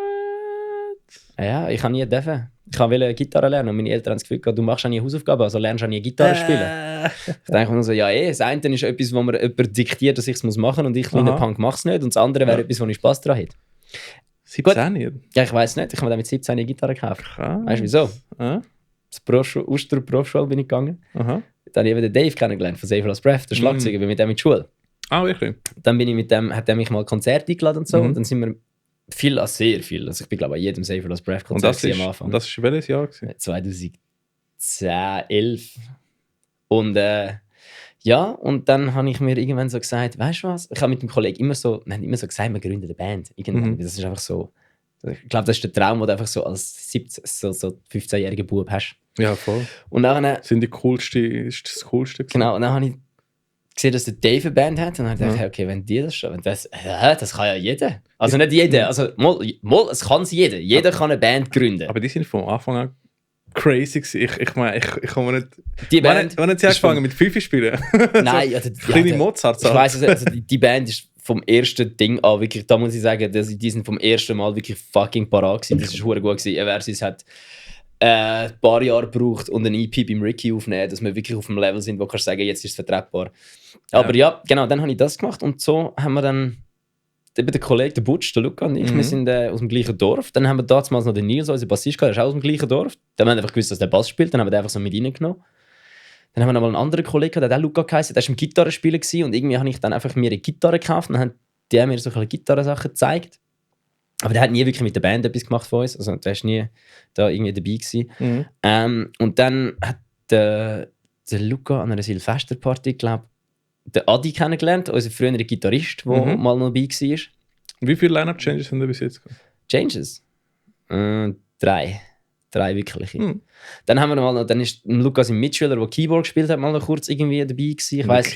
Speaker 2: Ja, ich habe nie dürfen. Ich wollte Gitarre lernen und meine Eltern haben das Gefühl gehabt, du machst auch nie Hausaufgaben, also lernst du auch nie Gitarre spielen. Ich denke mir so, ja das eine ist etwas, wo mir jemand diktiert, dass ich es machen muss und ich, kleiner Punk, mache es nicht. Und das andere wäre etwas, wo ich Spaß daran hätte.
Speaker 1: 17 nicht?
Speaker 2: Ja, ich weiß nicht, ich habe mir dann mit 17 eine Gitarre gekauft.
Speaker 1: Krass.
Speaker 2: Weißt du wieso?
Speaker 1: Ah?
Speaker 2: Zur Uster Berufsschule bin ich gegangen.
Speaker 1: Aha.
Speaker 2: Dann habe ich eben den Dave kennengelernt von Save Lost Breath, der Schlagzeuger, bin mit dem in die Schule.
Speaker 1: Ah, wirklich?
Speaker 2: Dann bin ich mit dem, hat er mich mal Konzert eingeladen und so. Und dann sind wir sehr viel. Also ich bin glaube ich an jedem Save Lost Breath
Speaker 1: Und
Speaker 2: Konzert
Speaker 1: das ist,
Speaker 2: am Anfang.
Speaker 1: und das ist welches Jahr gewesen?
Speaker 2: 2010, 11. Und ja, und dann habe ich mir irgendwann so gesagt, weißt du was? Ich habe mit dem Kollegen immer so gesagt, wir gründen eine Band. Irgendwann. Das ist einfach so. Ich glaube, das ist der Traum, den du einfach so als 17, so 15-jähriger Bub hast.
Speaker 1: Ja, voll.
Speaker 2: Und dann,
Speaker 1: Ist das coolste gewesen?
Speaker 2: genau, und dann habe ich gesehen, dass der Dave eine Band hat. Und dann habe ich gedacht, okay, wenn die das schon, das kann ja jeder. Also nicht jeder, also mal es kann es jeder. Jeder kann eine Band gründen.
Speaker 1: Aber die sind von Anfang an crazy gewesen. Ich meine, ich komme nicht...
Speaker 2: Die Band
Speaker 1: Wann haben sie
Speaker 2: ist
Speaker 1: angefangen mit Fifi spielen?
Speaker 2: Nein,
Speaker 1: Kleine Mozart.
Speaker 2: Ich weiss, also die Band ist vom ersten Ding an wirklich, da muss ich sagen, die sind vom ersten Mal wirklich fucking parat gewesen. Das ist verdammt gut gewesen. Eversis hat ein paar Jahre gebraucht und ein EP beim Ricky aufnehmen, dass wir wirklich auf dem Level sind, wo du sagen, jetzt ist es vertretbar. Aber ja, genau, dann habe ich das gemacht und so haben wir dann eben der Kollege, der Butch, der Luca und ich, wir sind aus dem gleichen Dorf. Dann haben wir damals noch den Nils, unser Bassist, der ist auch aus dem gleichen Dorf. Dann haben wir einfach gewusst, dass der Bass spielt, dann haben wir den einfach so mit reingenommen. Dann haben wir noch mal einen anderen Kollegen, der hat auch Luca geheißen, der war im Gitarrenspielen gewesen, und irgendwie habe ich dann einfach mir eine Gitarre gekauft und dann haben die mir so ein bisschen Gitarrensachen gezeigt. Aber der hat nie wirklich mit der Band etwas gemacht von uns, also der war nie da irgendwie dabei gewesen. Und dann hat der Luca an einer Silvesterparty, glaube ich, den Adi kennengelernt, unser früherer Gitarrist, der mal noch dabei war.
Speaker 1: Wie viele Line-Up-Changes haben wir bis jetzt gehabt?
Speaker 2: Changes? 3. 3 wirkliche. Dann haben wir noch, dann ist Lukas ein Mitschüler, der Keyboard gespielt hat, mal noch kurz irgendwie dabei gewesen. Ich weiss,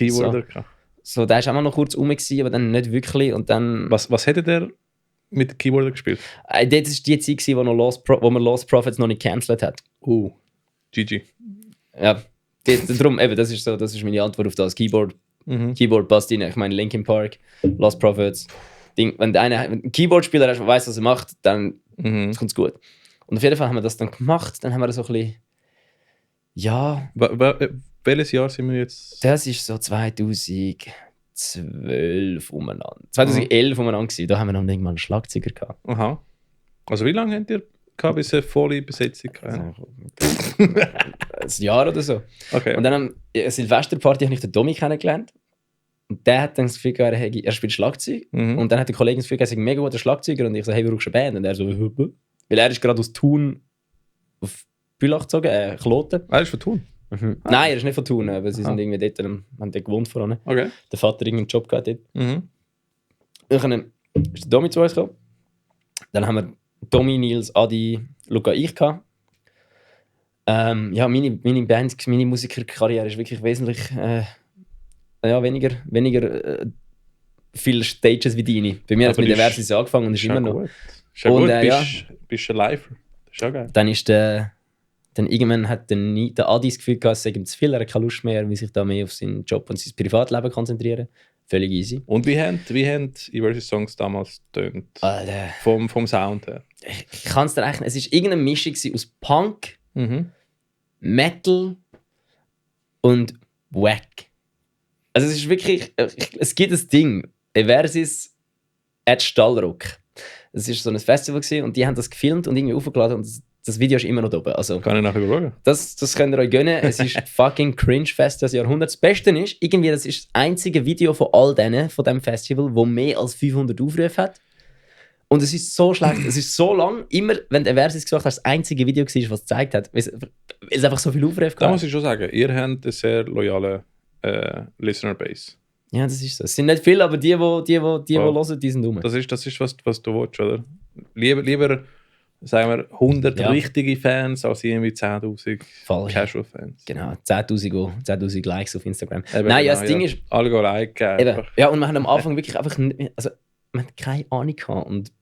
Speaker 2: so, der war auch mal noch kurz rum gewesen, aber dann nicht wirklich. Und dann,
Speaker 1: was hätte der mit dem Keyboarder gespielt?
Speaker 2: Das war die Zeit gewesen, wo man Lost Prophets noch nicht gecancelt hat.
Speaker 1: GG.
Speaker 2: Ja, darum, eben, das ist meine Antwort auf das. Keyboard passt rein. Ich meine, Linkin Park, Lost Prophets. Wenn der eine ein Keyboard-Spieler ist, der weiss, was er macht, dann kommt es gut. Und auf jeden Fall haben wir das dann gemacht. Dann haben wir so ein bisschen. Ja.
Speaker 1: Welches Jahr sind wir jetzt?
Speaker 2: Das ist so 2012 umeinander. 2011 umeinander gewesen. Da haben wir noch nicht mal einen Schlagzeuger gehabt.
Speaker 1: Aha. Also wie lange habt ihr gehabt, bis eine volle Besetzung hatte?
Speaker 2: Ein Jahr oder so.
Speaker 1: Okay.
Speaker 2: Und dann an einer Silvesterparty habe ich den Domi kennengelernt. Und der hat dann das Gefühl gehabt, er spielt Schlagzeug. Und dann hat der Kollege das Gefühl gehabt, er ist ein mega guter Schlagzeuger. Und ich so, hey, wir brauchen eine Band. Und er so, weil er ist gerade aus Thun auf Bülach gezogen, Kloten.
Speaker 1: Er ist von Thun?
Speaker 2: Nein, er ist nicht von Thun, aber sie sind irgendwie dort, haben dort gewohnt vorne.
Speaker 1: Okay.
Speaker 2: Der Vater irgendeinen Job gehabt dort. Dann ist der Domi zu uns gekommen. Dann haben wir Domi, Nils, Adi, Luca, ich gehabt. Ja, meine Band, meine Musikerkarriere ist wirklich wesentlich weniger viele Stages wie deine. Bei mir hat es mit Eversis angefangen und ist immer noch.
Speaker 1: Ist ja gut, bist ein Lifer. Das ist ja geil.
Speaker 2: Dann irgendwann hat der Adi das Gefühl gehabt, es sei ihm zu viel, er hat keine Lust mehr, will sich da mehr auf seinen Job und sein Privatleben konzentrieren. Völlig easy.
Speaker 1: Und wie haben Eversis Songs damals getönt? Vom Sound her?
Speaker 2: Ich kann es dir eigentlich. Es war irgendeine Mischung aus Punk, Metal und Wack. Also es ist wirklich. Es gibt ein Ding. Eversis at Stallrock. Das war so ein Festival gewesen, und die haben das gefilmt und irgendwie aufgeladen und das Video ist immer noch da oben. Also,
Speaker 1: kann ich nachher schauen.
Speaker 2: Das könnt ihr euch gönnen. Es ist fucking Cringe-Fest des Jahrhunderts. Das Beste ist, irgendwie, das ist das einzige Video von all denen, von diesem Festival, das mehr als 500 Aufrufe hat. Und es ist so schlecht, es ist so lang, immer, wenn der Versus gesagt hat, das einzige Video war, was es gezeigt hat, weil es einfach so viel Aufrufe gab.
Speaker 1: Da muss ich schon sagen, ihr habt eine sehr loyale Listener-Base.
Speaker 2: Ja, das ist so. Es sind nicht viele, aber die hören, die sind dumm.
Speaker 1: Das ist was du willst, oder? Lieber sagen wir, 100 richtige Fans als irgendwie 10'000 Casual-Fans.
Speaker 2: Genau, 10'000 Likes auf Instagram.
Speaker 1: Eben,
Speaker 2: nein, ja, das Ding ist...
Speaker 1: Alle gehen liken.
Speaker 2: Ja, und wir haben am Anfang wirklich einfach nicht... Also, wir hatten keine Ahnung gehabt. Und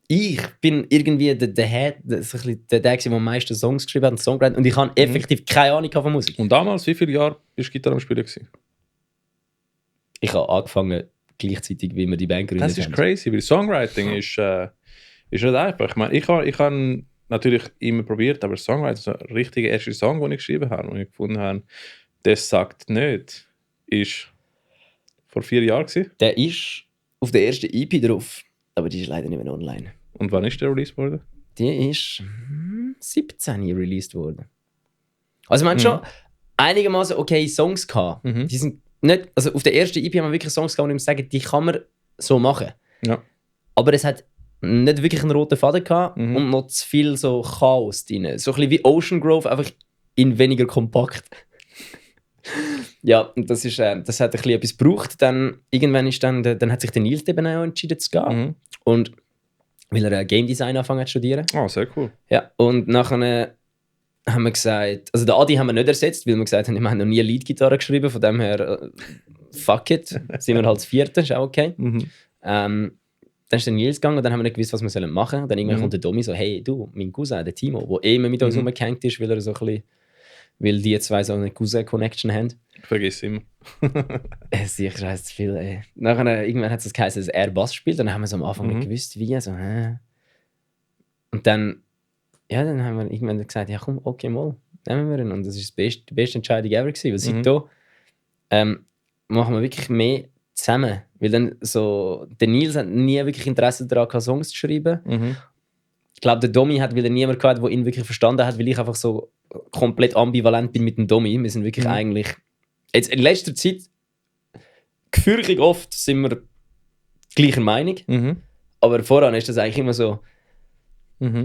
Speaker 2: ich bin irgendwie der am meisten Songs geschrieben hat, Songwriter, und ich habe effektiv keine Ahnung von Musik.
Speaker 1: Und damals, wie viele Jahre bist du Gitarre am Spielen gewesen?
Speaker 2: Ich habe angefangen, gleichzeitig, wie wir die Band gegründet haben.
Speaker 1: Das ist crazy, weil Songwriting ist nicht einfach. Ich meine, ich habe natürlich immer probiert, aber Songwriting, so ein richtiger erster Song, den ich geschrieben habe und ich gefunden habe, das sagt nicht, ist vor 4 Jahren gewesen.
Speaker 2: Der ist auf der ersten EP drauf, aber die ist leider nicht mehr online.
Speaker 1: Und wann ist der released worden?
Speaker 2: Die ist 17 released worden. Also wir haben schon einigermaßen okay Songs gehabt. Die sind nicht, also auf der ersten EP haben wir wirklich Songs gehabt, wo ich sagen, die kann man so machen.
Speaker 1: Ja.
Speaker 2: Aber es hat nicht wirklich einen roten Faden gehabt und noch zu viel so Chaos drin. So ein bisschen wie Ocean Grove, einfach in weniger kompakt. Ja, und das hat ein bisschen etwas gebraucht. Dann, irgendwann ist dann hat sich der Nils eben auch entschieden zu gehen. Und weil er Game Design angefangen hat zu studieren.
Speaker 1: Oh, sehr cool.
Speaker 2: Ja, und nachher haben wir gesagt, also den Adi haben wir nicht ersetzt, weil wir gesagt haben, wir haben noch nie Leadgitarre geschrieben, von dem her, fuck it, sind wir halt das 4., ist auch okay. Dann ist der Nils gegangen und dann haben wir nicht gewusst, was wir machen sollen. Und dann irgendwann kommt der Domi so, hey du, mein Cousin, der Timo, der immer mit uns rumgehängt ist, weil er so ein bisschen, weil die zwei so eine Cousin-Connection haben.
Speaker 1: Ich vergesse immer.
Speaker 2: Sicher scheiße zu viel, ey. Nachher, irgendwann hat es geheißen, dass er Bass spielt, und dann haben wir so am Anfang nicht gewusst, wie, so, Und dann haben wir irgendwann gesagt, ja komm, okay, mal, nehmen wir ihn. Und das war die beste Entscheidung ever gewesen, weil seitdem machen wir wirklich mehr zusammen. Weil dann so, der Nils hat nie wirklich Interesse daran gehabt, Songs zu schreiben. Ich glaube, der Domi hat wieder niemand gehabt, der ihn wirklich verstanden hat, weil ich einfach so komplett ambivalent bin mit dem Domi. Wir sind wirklich eigentlich, jetzt in letzter Zeit, gefühlig oft sind wir gleicher Meinung. Aber voran ist das eigentlich immer so,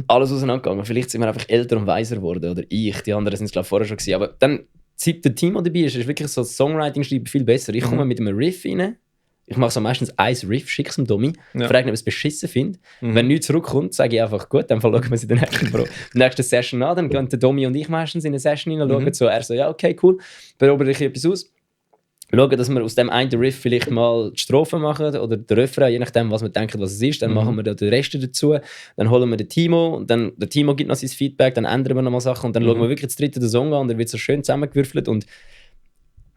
Speaker 2: alles auseinandergegangen. Vielleicht sind wir einfach älter und weiser geworden. Oder ich, die anderen sind es glaube ich vorher schon gewesen. Aber dann, seit der Timo dabei ist wirklich so das Songwriting-Schreiben viel besser. Ich komme mit einem Riff rein. Ich mache so meistens ein Riff, schicke es dem Domi, frage ihn, ob er es beschissen findet. Wenn nichts zurückkommt, sage ich einfach, gut, dann schauen wir es in der nächsten Session an. Dann gehen der Domi und ich meistens in eine Session rein, schauen so, er so, ja, okay, cool, beobachte ich etwas aus. Schauen, dass wir aus dem einen Riff vielleicht mal die Strophe machen oder den Refrain, je nachdem, was wir denken, was es ist. Dann machen wir den Rest dazu. Dann holen wir den Timo und dann der Timo gibt noch sein Feedback, dann ändern wir nochmal Sachen und dann schauen wir wirklich das dritte den Song an und der wird so schön zusammengewürfelt und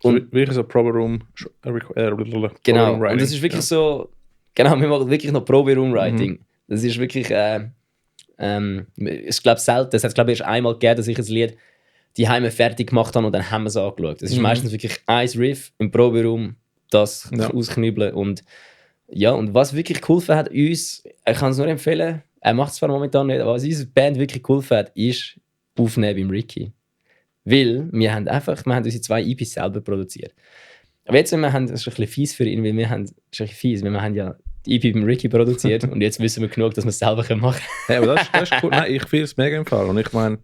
Speaker 1: wirklich so Probe Room
Speaker 2: genau, Room und das ist wirklich so, genau, wir machen wirklich noch Probe Room Writing. Das ist wirklich, ich glaube selten, es hat glaube ich erst einmal gegeben, dass ich ein Lied die Heime fertig gemacht habe und dann haben wir es angeschaut. Das ist meistens wirklich ein Riff im Proberaum, das ausknübeln und ja, und was wirklich geholfen hat uns, ich kann es nur empfehlen, er macht es zwar momentan nicht, aber was unsere Band wirklich geholfen hat, ist Aufnehmen beim Ricky. Weil wir haben unsere 2 EPs selber produziert. Aber jetzt, das ist ein bisschen fies für ihn, weil wir haben ja die EP beim Ricky produziert und jetzt wissen wir genug, dass wir es selber machen können.
Speaker 1: Hey, aber das ist cool. Nein, ich finde es mega im Fall. Und ich meine,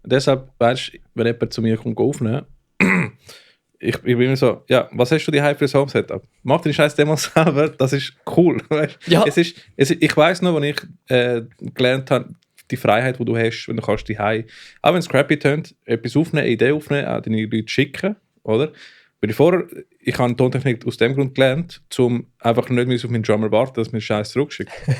Speaker 1: deshalb, weißt du, wenn jemand zu mir kommt, aufnehmen, ich bin immer so, ja, was hast du die für das Home-Setup? Mach den Scheiß Demo selber, das ist cool. Weißt? Ja. Ich weiss noch, als ich gelernt habe, die Freiheit, die du hast, wenn du kannst die auch wenn es crappy tönt, etwas aufnehmen, eine Idee aufnehmen, auch deine Leute schicken, oder? Weil ich habe Tontechnik aus dem Grund gelernt, um einfach nicht auf meinen Drummer warten, dass mir Scheiß zurückschickt. Das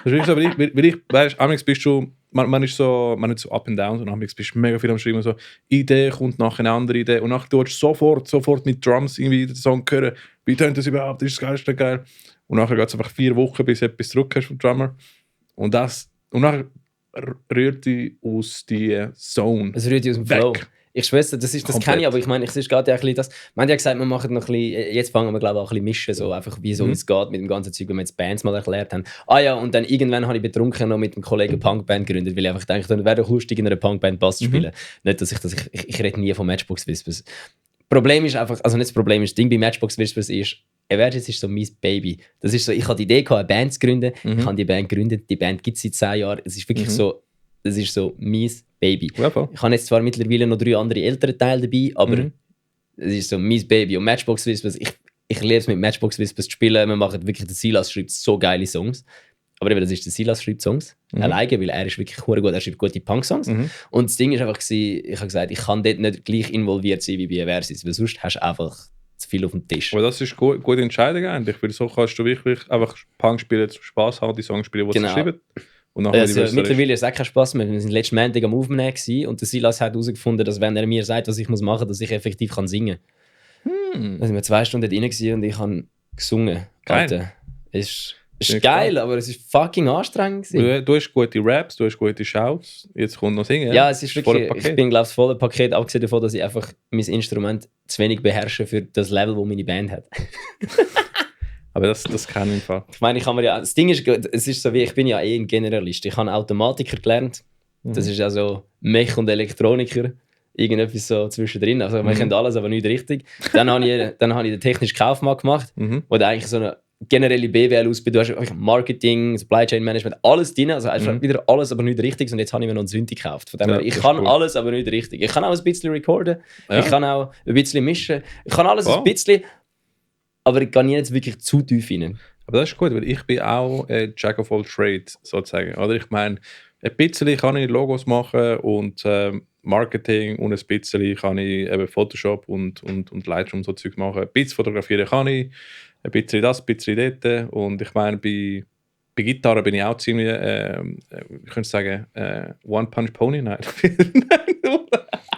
Speaker 1: ist wirklich so, weil ich weißt, amigs bist du, man ist nicht so up and down, sondern amigs bist du mega viel am Schreiben, so Idee kommt nach einer anderen Idee und nachher tust du sofort mit Drums irgendwie den Song hören, wie tönt das überhaupt, ist das geil. Und nachher geht es einfach 4 Wochen, bis du etwas zurück hast vom Drummer. Und nachher rührt die aus die Zone.
Speaker 2: Es rührt die aus dem Flow. Ich schwöre, das kenne ich, aber ich meine, es ist gerade ein bisschen das. Man hat ja gesagt, wir machen noch ein bisschen, jetzt fangen wir glaube ich auch ein bisschen mischen, so einfach wie so es geht mit dem ganzen Zeug, wenn wir jetzt Bands mal erklärt haben. Ah ja, und dann irgendwann habe ich betrunken noch mit einem Kollegen Punkband gegründet, weil ich einfach dachte, dann wäre doch lustig in einer Punkband Bass zu spielen. Nicht, dass ich rede nie von Matchbox Whispers. Problem ist einfach, also nicht das Problem ist, das Ding bei Matchbox Whispers ist, Evergis ist so mein Baby. Das ist so, ich hatte die Idee, eine Band zu gründen. Ich habe die Band gegründet. Die Band gibt es seit 10 Jahren. Es ist wirklich so, das ist so mein Baby.
Speaker 1: Ja,
Speaker 2: ich habe jetzt zwar mittlerweile noch 3 andere ältere Teile dabei, aber es ist so mein Baby. Und Matchbox Whispers, ich liebe es mit Matchbox Whispers zu spielen. Wir machen wirklich, der Silas schreibt so geile Songs. Aber eben, das ist der Silas schreibt Songs. Alleine, weil er ist wirklich gut. Er schreibt gute Punk-Songs. Und das Ding ist einfach, ich habe gesagt, ich kann dort nicht gleich involviert sein wie bei Eversis, weil sonst hast du einfach zu viel auf dem Tisch.
Speaker 1: Aber das ist eine gute Entscheidung eigentlich, weil so kannst du wirklich einfach Punk spielen, zum Spaß haben, die Songs spielen, die sie schreiben. Und nachher
Speaker 2: mittlerweile ist es auch kein Spaß mehr. Wir sind letzten Montag am Aufnehmen und der Silas hat herausgefunden, dass wenn er mir sagt, was ich machen muss, dass ich effektiv singen kann. Da sind wir 2 Stunden drin und ich habe gesungen.
Speaker 1: Geil.
Speaker 2: Ist geil, aber es ist fucking anstrengend.
Speaker 1: Du hast gute Raps, du hast gute Shouts, jetzt kommt noch Singen.
Speaker 2: Ja, es ist wirklich, ich bin glaube ich voll Paket, abgesehen davon, dass ich einfach mein Instrument zu wenig beherrsche für das Level, das meine Band hat.
Speaker 1: Aber das kann ich im Fall.
Speaker 2: Ich meine, das Ding ist, es ist so wie, ich bin ja ein Generalist. Ich habe Automatiker gelernt, das ist also Mech und Elektroniker. Irgendetwas so zwischendrin. Also wir können alles, aber nicht richtig. Dann habe ich den technischen Kaufmann gemacht, wo du eigentlich so eine generelle BWL-Ausbildung, du hast Marketing, Supply Chain Management, alles drin, also einfach wieder alles, aber nicht richtig. Und jetzt habe ich mir noch einen Synthi gekauft. Von dem her, ich kann alles, aber nicht richtig. Ich kann auch ein bisschen recorden, ich kann auch ein bisschen mischen, ich kann alles ein bisschen, aber ich gehe nie jetzt wirklich zu tief rein.
Speaker 1: Aber das ist gut, weil ich bin auch Jack of all Trades, sozusagen. Oder ich meine, ein bisschen kann ich Logos machen und Marketing und ein bisschen kann ich eben Photoshop und Lightroom so Zeug machen. Ein bisschen fotografieren kann ich, ein bisschen das, ein bisschen dort. Und ich meine, bei Gitarre bin ich auch ziemlich, ich könnte sagen, One-Punch-Pony, nein.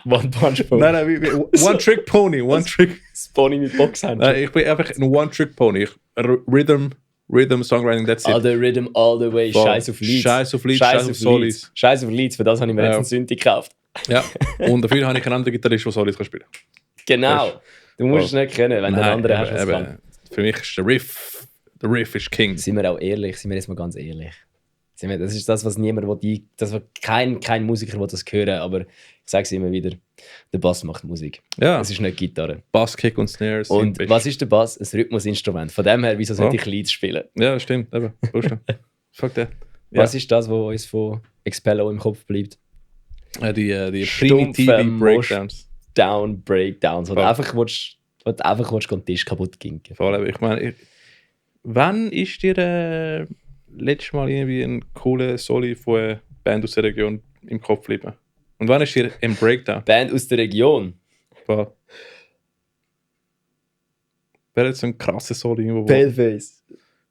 Speaker 2: One-Punch-Pony?
Speaker 1: Nein, One-Trick-Pony.
Speaker 2: Das Pony mit Boxhändchen.
Speaker 1: Ich bin einfach ein One-Trick-Pony. Rhythm, Songwriting, that's it.
Speaker 2: All the Rhythm, all the way. Scheiß auf Leads.
Speaker 1: Scheiß auf Solis.
Speaker 2: Scheiß auf Leads, für das habe ich mir jetzt einen Synthi gekauft.
Speaker 1: Ja, und dafür habe ich einen anderen Gitarrist, der Solis spielen kann.
Speaker 2: Genau. Du musst es nicht kennen, wenn der andere hast, was kann.
Speaker 1: Für mich ist der Riff ist King.
Speaker 2: Sind wir auch ehrlich, sind wir jetzt mal ganz ehrlich. Das ist das, was niemand will, kein Musiker will das hören, aber ich sage es immer wieder, der Bass macht Musik.
Speaker 1: Ja.
Speaker 2: Es ist nicht Gitarre.
Speaker 1: Bass, Kick und Snares.
Speaker 2: Und was ist der Bass? Ein Rhythmusinstrument. Von dem her, wieso sollte ich Leads spielen?
Speaker 1: Ja, stimmt. Eben. Fuck that.
Speaker 2: Was ist das, was uns von Expello im Kopf bleibt?
Speaker 1: Die primitive Breakdowns.
Speaker 2: Breakdowns, wo du einfach den Tisch kaputt ginken.
Speaker 1: Vor allem, ich meine, wann ist dir letztes Mal irgendwie ein cooler Soli von einer Band aus der Region im Kopf geblieben? Und wann ist dir ein Breakdown?
Speaker 2: Band aus der Region?
Speaker 1: Wer hat so ein krasses Soli irgendwo?
Speaker 2: Paleface.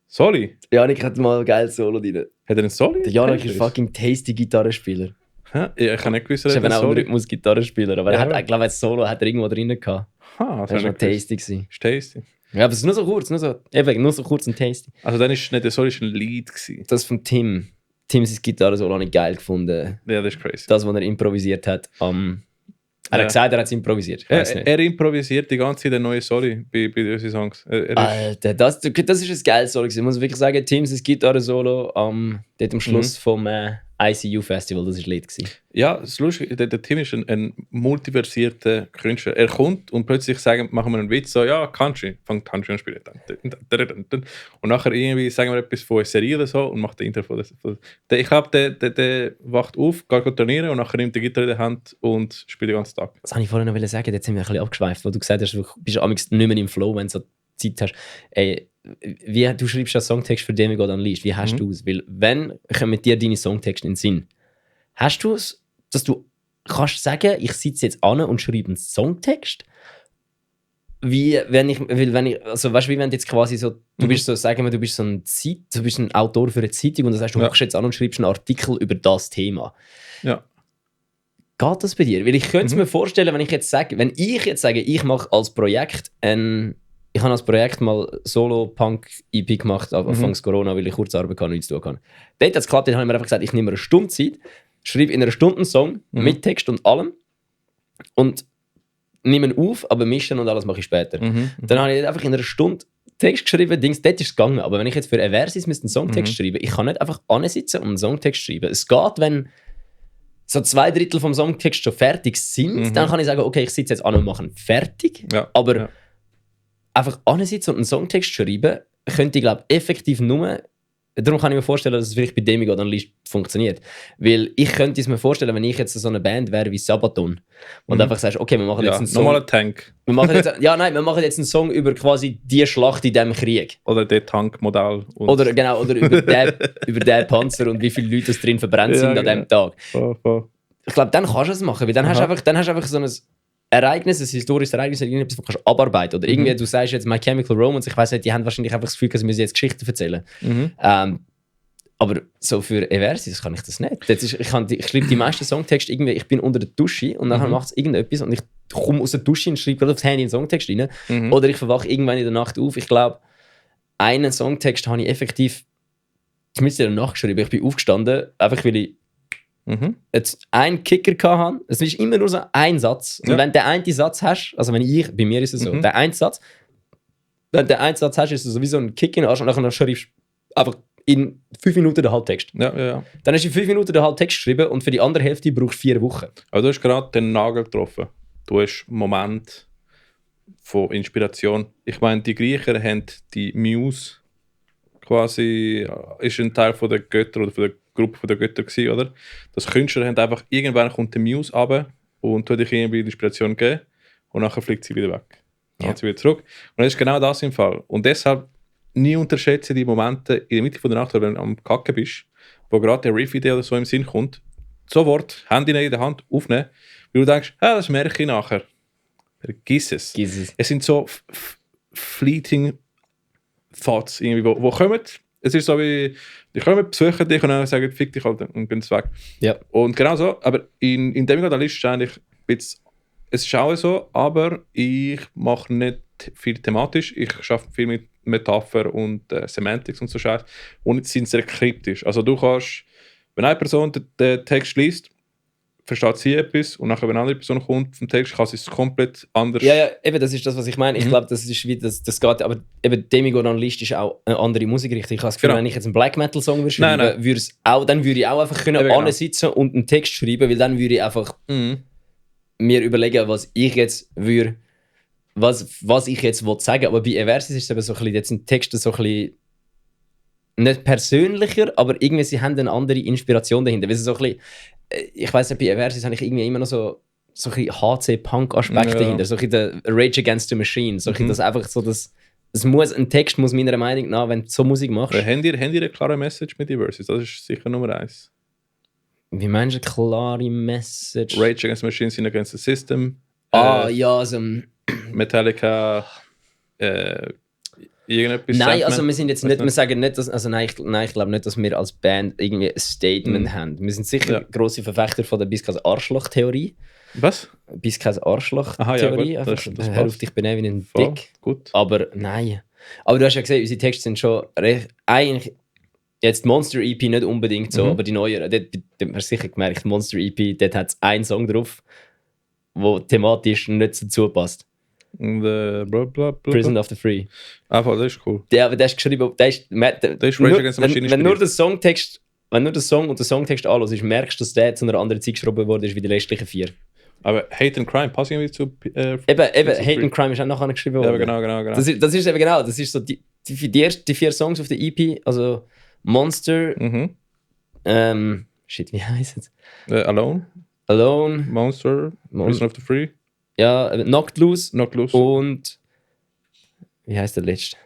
Speaker 1: Soli?
Speaker 2: Janik hat mal ein geiles Solo drin.
Speaker 1: Hat er einen Soli?
Speaker 2: Der Janik ist fucking tasty Gitarrenspieler.
Speaker 1: Ja, ich habe nicht gewusst,
Speaker 2: er ist eben auch ein Rhythmus-Gitarrenspieler, aber
Speaker 1: ja,
Speaker 2: ich glaube, ein Solo hat er irgendwo drin gehabt.
Speaker 1: Das
Speaker 2: war noch tasty gewesen.
Speaker 1: Tasty.
Speaker 2: Ja, aber es ist nur so kurz, nur so kurz und tasty.
Speaker 1: Also dann ist nicht der Solo, ist ein Lied gewesen.
Speaker 2: Das von Tim. Tim sein Gitarre-Solo habe ich geil gefunden.
Speaker 1: Ja, das ist crazy.
Speaker 2: Das, was er improvisiert hat. Er hat gesagt, er hat es improvisiert. Ich weiss nicht.
Speaker 1: Er improvisiert die ganze Zeit den neuen Soli bei unseren Songs.
Speaker 2: Alter, das ist ein geiles Solo gewesen. Ich muss wirklich sagen, Tim sein Gitarre-Solo dort am Schluss vom ICU Festival, das war Lied gewesen.
Speaker 1: Ja, das Lustige, der Tim ist ein multiversierter Künstler. Er kommt und plötzlich machen wir einen Witz, so, ja, Country, fängt Country an zu spielen. Und nachher irgendwie sagen wir etwas von einer Serie oder so und macht den Intro von der. Ich glaube, der wacht auf, geht trainieren und nachher nimmt die Gitarre in die Hand und spielt den ganzen Tag.
Speaker 2: Das wollte ich vorhin noch sagen, jetzt sind wir ein bisschen abgeschweift, wo du gesagt hast, du bist nicht mehr im Flow, wenn du so Zeit hast. Ey, du schreibst ja Songtext für Demigod Unleashed. Wie hast du es? Weil, wenn kommen mit dir deine Songtexte in den Sinn, hast du es, dass du kannst sagen, ich sitze jetzt an und schreibe einen Songtext? Wie, wenn ich, also weißt du, wie wenn du jetzt quasi so, du bist so, sagen wir, du bist ein Autor für eine Zeitung und dann sagst du, machst jetzt an und schreibst einen Artikel über das Thema.
Speaker 1: Ja.
Speaker 2: Geht das bei dir? Weil ich könnte es mir vorstellen, wenn ich jetzt sage, ich mache als Projekt ich habe als Projekt mal Solo-Punk-EP gemacht, anfangs Corona, weil ich kurz Arbeit hatte und nichts zu tun hatte. Dort hat es geklappt, dann habe ich mir einfach gesagt, ich nehme eine Stunde Zeit, schreibe in einer Stunde einen Song mit Text und allem und nehme ihn auf, aber mischen und alles mache ich später. Dann habe ich einfach in einer Stunde Text geschrieben, dort ist es gegangen. Aber wenn ich jetzt für Eversis einen Songtext schreiben, ich kann nicht einfach ansitzen und einen Songtext schreiben. Es geht, wenn so 2/3 vom Songtext schon fertig sind, dann kann ich sagen, okay, ich sitze jetzt an und mache ihn fertig.
Speaker 1: Ja.
Speaker 2: Aber einfach ansitzen und einen Songtext schreiben, könnte ich, glaube ich, effektiv nur. Darum kann ich mir vorstellen, dass es vielleicht bei Demigod Unleashed funktioniert. Weil ich könnte es mir vorstellen, wenn ich jetzt so eine Band wäre wie Sabaton und einfach sagst, okay, wir machen jetzt einen Song.
Speaker 1: Normaler Tank.
Speaker 2: Wir machen jetzt einen Song über quasi die Schlacht in diesem Krieg.
Speaker 1: Oder der Tankmodell.
Speaker 2: Oder über den Panzer und wie viele Leute es drin verbrannt sind an diesem Tag. Ich glaube, dann kannst du es machen, weil dann hast du einfach so ein Ereignis, ein historisches Ereignis, irgendetwas, das du abarbeiten kannst. Oder irgendwie, du sagst jetzt My Chemical Romance, ich weiss nicht, die haben wahrscheinlich einfach das Gefühl, dass sie jetzt Geschichten erzählen. Aber so für Eversis kann ich das nicht. Ich schreibe die meisten Songtexte irgendwie, ich bin unter der Dusche und dann macht es irgendetwas und ich komme aus der Dusche und schreibe gerade aufs Handy einen Songtext rein. Oder ich verwache irgendwann in der Nacht auf. Ich glaube, einen Songtext habe ich effektiv zumindest in der Nacht geschrieben. Ich bin aufgestanden, einfach weil ich jetzt einen Kicker hatte. Es ist immer nur so ein Satz. Und wenn du den einen Satz hast, also bei mir ist es so, der einen Satz, wenn du den einen Satz hast, ist es sowieso ein Kick in den Arsch und dann schreibst du einfach in 5 Minuten den Halbtext.
Speaker 1: Ja.
Speaker 2: Dann hast du in 5 Minuten den Halbtext geschrieben und für die andere Hälfte brauchst du 4 Wochen.
Speaker 1: Aber du hast gerade den Nagel getroffen. Du hast einen Moment von Inspiration. Ich meine, die Griecher haben die Muse quasi, ist ein Teil von der Götter oder von der Gruppe der Götter gewesen, oder? Das Künstler haben einfach, irgendwann kommt die Muse runter und tut dich irgendwie die Inspiration geben und nachher fliegt sie wieder weg. Dann geht sie wieder zurück. Und das ist genau das im Fall. Und deshalb nie unterschätze die Momente in der Mitte von der Nacht, wenn du am Kacken bist, wo gerade der Riff-Idee oder so im Sinn kommt, sofort Handy in der Hand aufnehmen, weil du denkst, das merke ich nachher. Vergiss es. Es sind so fleeting Thoughts, irgendwie, wo kommen. Es ist so wie, die kommen, besuchen dich und dann sagen, fick dich halt und bin weg.
Speaker 2: Ja.
Speaker 1: Und genau so, aber in Demigod Unleashed ist eigentlich ein bisschen, es ist auch so, aber ich mache nicht viel thematisch, ich arbeite viel mit Metapher und Semantics und so Scheiß und sind sehr kryptisch. Also du kannst, wenn eine Person den Text liest, versteht sie etwas und nachher, wenn eine andere Person kommt vom Text, kann sie es komplett anders.
Speaker 2: Ja, eben, das ist das, was ich meine. Ich glaube, das ist wie das geht, aber eben Demigod Unleashed ist auch eine andere Musikrichtung. Ich habe das Gefühl, wenn ich jetzt einen Black Metal Song würde schreiben, dann würde ich auch einfach können ansitzen und einen Text schreiben, weil dann würde ich einfach mir überlegen, was ich jetzt würde, was ich jetzt sagen will. Aber bei Eversis ist es eben so ein bisschen, jetzt sind Texte so ein bisschen nicht persönlicher, aber irgendwie sie haben eine andere Inspiration dahinter. Weil so ein bisschen, ich weiss nicht, bei Eversis habe ich irgendwie immer noch so ein bisschen HC-Punk-Aspekt dahinter, so ein bisschen der Rage Against the Machine, so ein bisschen das einfach so, ein Text muss meiner Meinung nach, wenn du so Musik machst.
Speaker 1: Haben die eine klare Message mit Eversis? Das ist sicher Nummer 1.
Speaker 2: Wie meinst du eine klare Message?
Speaker 1: Rage Against the Machine sind against the system.
Speaker 2: Ja, also
Speaker 1: Metallica, irgendetwas.
Speaker 2: Nein, also wir sind jetzt nicht, wir sagen nicht, dass, also nein, ich glaube nicht, dass wir als Band irgendwie ein Statement haben. Wir sind sicher grosse Verfechter von der Biskas Arschloch-Theorie.
Speaker 1: Was?
Speaker 2: Biskas Arschloch-Theorie.
Speaker 1: Ja,
Speaker 2: das hör auf dich benehmen wie ein Dick.
Speaker 1: Gut.
Speaker 2: Aber nein. Aber du hast ja gesehen, unsere Texte sind schon recht, eigentlich jetzt Monster EP nicht unbedingt so, aber die neueren, dort hast du sicher gemerkt, Monster EP, dort hat es einen Song drauf, der thematisch nicht dazu passt. Prison of the Free.
Speaker 1: Einfach, das ist cool.
Speaker 2: Der ist geschrieben, der ist
Speaker 1: Rage Against the Machine.
Speaker 2: Wenn nur der Songtext, wenn nur der Song und der Songtext anhörst, merkst du, dass der zu einer anderen Zeit geschrieben wurde wie die restlichen 4.
Speaker 1: Aber Hate and Crime passt irgendwie zu.
Speaker 2: Eben, Hate and Crime ist auch nachher geschrieben worden.
Speaker 1: Ja, genau.
Speaker 2: Das ist eben genau, das ist so die 4 Songs auf der EP, also Monster, shit, wie heisst es?
Speaker 1: Alone, Monster, Prison of the Free.
Speaker 2: Ja, Knocked Loose. Und wie heißt der letzte?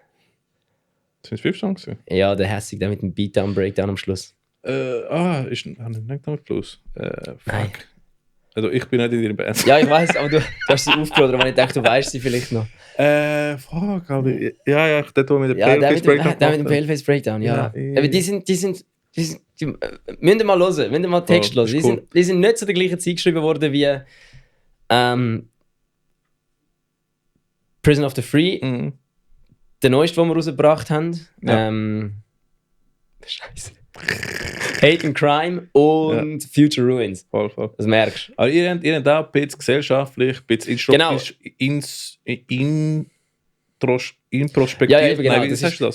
Speaker 1: Sind es 5 Songs?
Speaker 2: Ja, der hässig, der mit dem Beatdown, Breakdown am Schluss.
Speaker 1: Ist nicht Knocked Plus. Fuck. Also ich bin nicht in ihrer Band.
Speaker 2: Ja, ich weiß, aber du hast sie aufgeladen, aber ich dachte, du weißt sie vielleicht noch.
Speaker 1: Fuck, aber ja, der tut mit dem
Speaker 2: Paleface Breakdown. Der mit dem Paleface Breakdown, ja. Aber die müsst ihr mal hören, müsst ihr mal Text hören. Die sind nicht zu der gleichen Zeit geschrieben worden wie Prison of the Free, der neueste, den wir rausgebracht haben.
Speaker 1: Ja.
Speaker 2: Scheiße. Hate and Crime und Future Ruins.
Speaker 1: Voll.
Speaker 2: Das merkst du.
Speaker 1: Aber ihr habt auch ein bisschen gesellschaftlich, ein bisschen introspektiv.
Speaker 2: Ja, genau.
Speaker 1: Nein, wie sagst du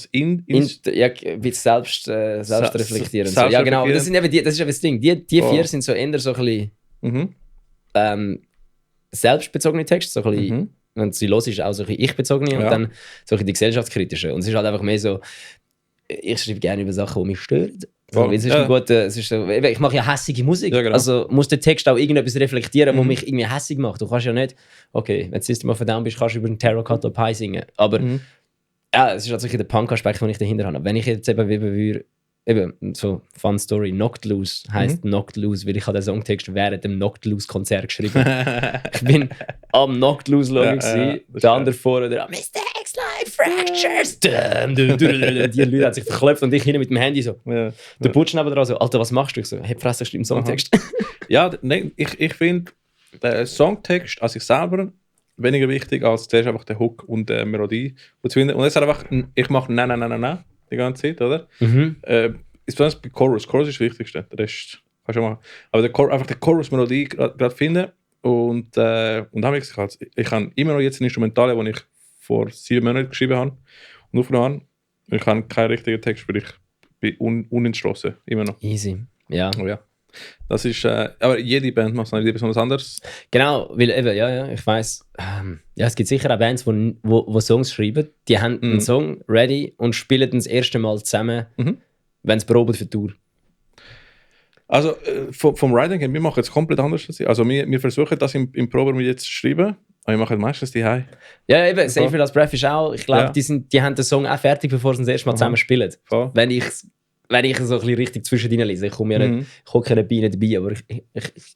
Speaker 1: das?
Speaker 2: Selbstreflektierend. So. Ja, genau. Aber das ist eben das Ding. Die vier sind so eher so ein bisschen selbstbezogene Texte, so ein bisschen, wenn sie los ist, auch so ein bisschen ich-bezogene und dann so ein bisschen die gesellschaftskritische. Und es ist halt einfach mehr so, ich schreibe gerne über Sachen, die mich stören. Also, es ist so, ich mache ja hässige Musik,
Speaker 1: ja, genau.
Speaker 2: Also muss der Text auch irgendetwas reflektieren, was mich irgendwie hässig macht. Du kannst ja nicht, okay, wenn du System of a Down bist, kannst du über einen Terracotta Pie singen. Aber ja, es ist tatsächlich der Punk-Aspekt, den ich dahinter habe. Wenn ich jetzt eben so Fun Story, Knocked Loose heisst Knocked Loose, weil ich den Songtext während dem Knocked Loose Konzert geschrieben. Ich bin am Knocked Loose Login der andere vorne, der Mr. X-Life Fractures. Die Leute haben sich verklopft und ich hinten mit dem Handy so.
Speaker 1: Ja.
Speaker 2: Der Butch nebenan so, Alter, was machst du? Ich so, hey, Fresse, ich schreibe einen Songtext.
Speaker 1: Ja, nein, ich finde den Songtext an sich selber weniger wichtig als zuerst einfach der Hook und die Melodie. Und es ist einfach, ich mache nein die ganze Zeit, oder? Ist bei Chorus. Chorus ist das Wichtigste. Der Rest kannst du machen. Aber einfach die Chorus-Melodie gerade finden. Und habe ich gesagt, ich habe immer noch jetzt eine Instrumentale, die ich vor 7 Monaten geschrieben habe. Und aufgenommen habe. Ich habe keinen richtigen Text, weil ich bin unentschlossen. Immer noch.
Speaker 2: Easy. Ja.
Speaker 1: Oh, ja. Das ist, aber jede Band macht es nicht besonders anders.
Speaker 2: Genau, weil eben, ja, ich weiss, es gibt sicher auch Bands, die Songs schreiben, die haben einen Song ready und spielen dann das erste Mal zusammen, wenn sie proben für die Tour.
Speaker 1: Also vom Writing her, wir machen es komplett anders. Also wir versuchen das im Probe jetzt zu schreiben, aber wir machen meistens die High.
Speaker 2: Ja, eben, Save Me Last Breath ist auch, ich glaube, die haben den Song auch fertig, bevor sie das erste Mal zusammen spielen.
Speaker 1: Voll.
Speaker 2: Wenn ich so ein bisschen richtig zwischendrin lese. Ich komme ja nicht, ich hocke nicht dabei, aber ich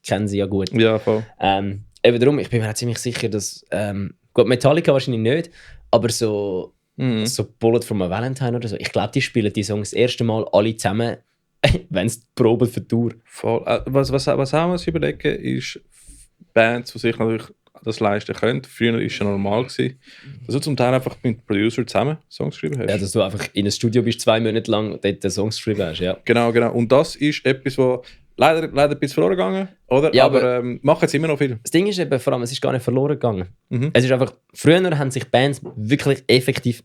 Speaker 2: kenne sie ja gut.
Speaker 1: Ja, voll.
Speaker 2: Eben darum, ich bin mir auch ziemlich sicher, dass gut, Metallica wahrscheinlich nicht, aber so Bullet from a Valentine oder so, ich glaube, die spielen die Songs das erste Mal alle zusammen, wenn sie proben für die Tour.
Speaker 1: Voll. Was auch wir uns überlegen, ist Bands, die sich natürlich das leisten können. Früher war es ja normal, dass du zum Teil einfach mit dem Producer zusammen Songs geschrieben hast.
Speaker 2: Ja, dass du einfach in einem Studio bist, 2 Monate lang dort den Songs geschrieben hast, ja.
Speaker 1: Genau. Und das ist etwas, was leider ein bisschen verloren gegangen, oder?
Speaker 2: Ja,
Speaker 1: aber machen jetzt immer noch viel.
Speaker 2: Das Ding ist eben, vor allem, es ist gar nicht verloren gegangen. Es ist einfach, früher haben sich Bands wirklich effektiv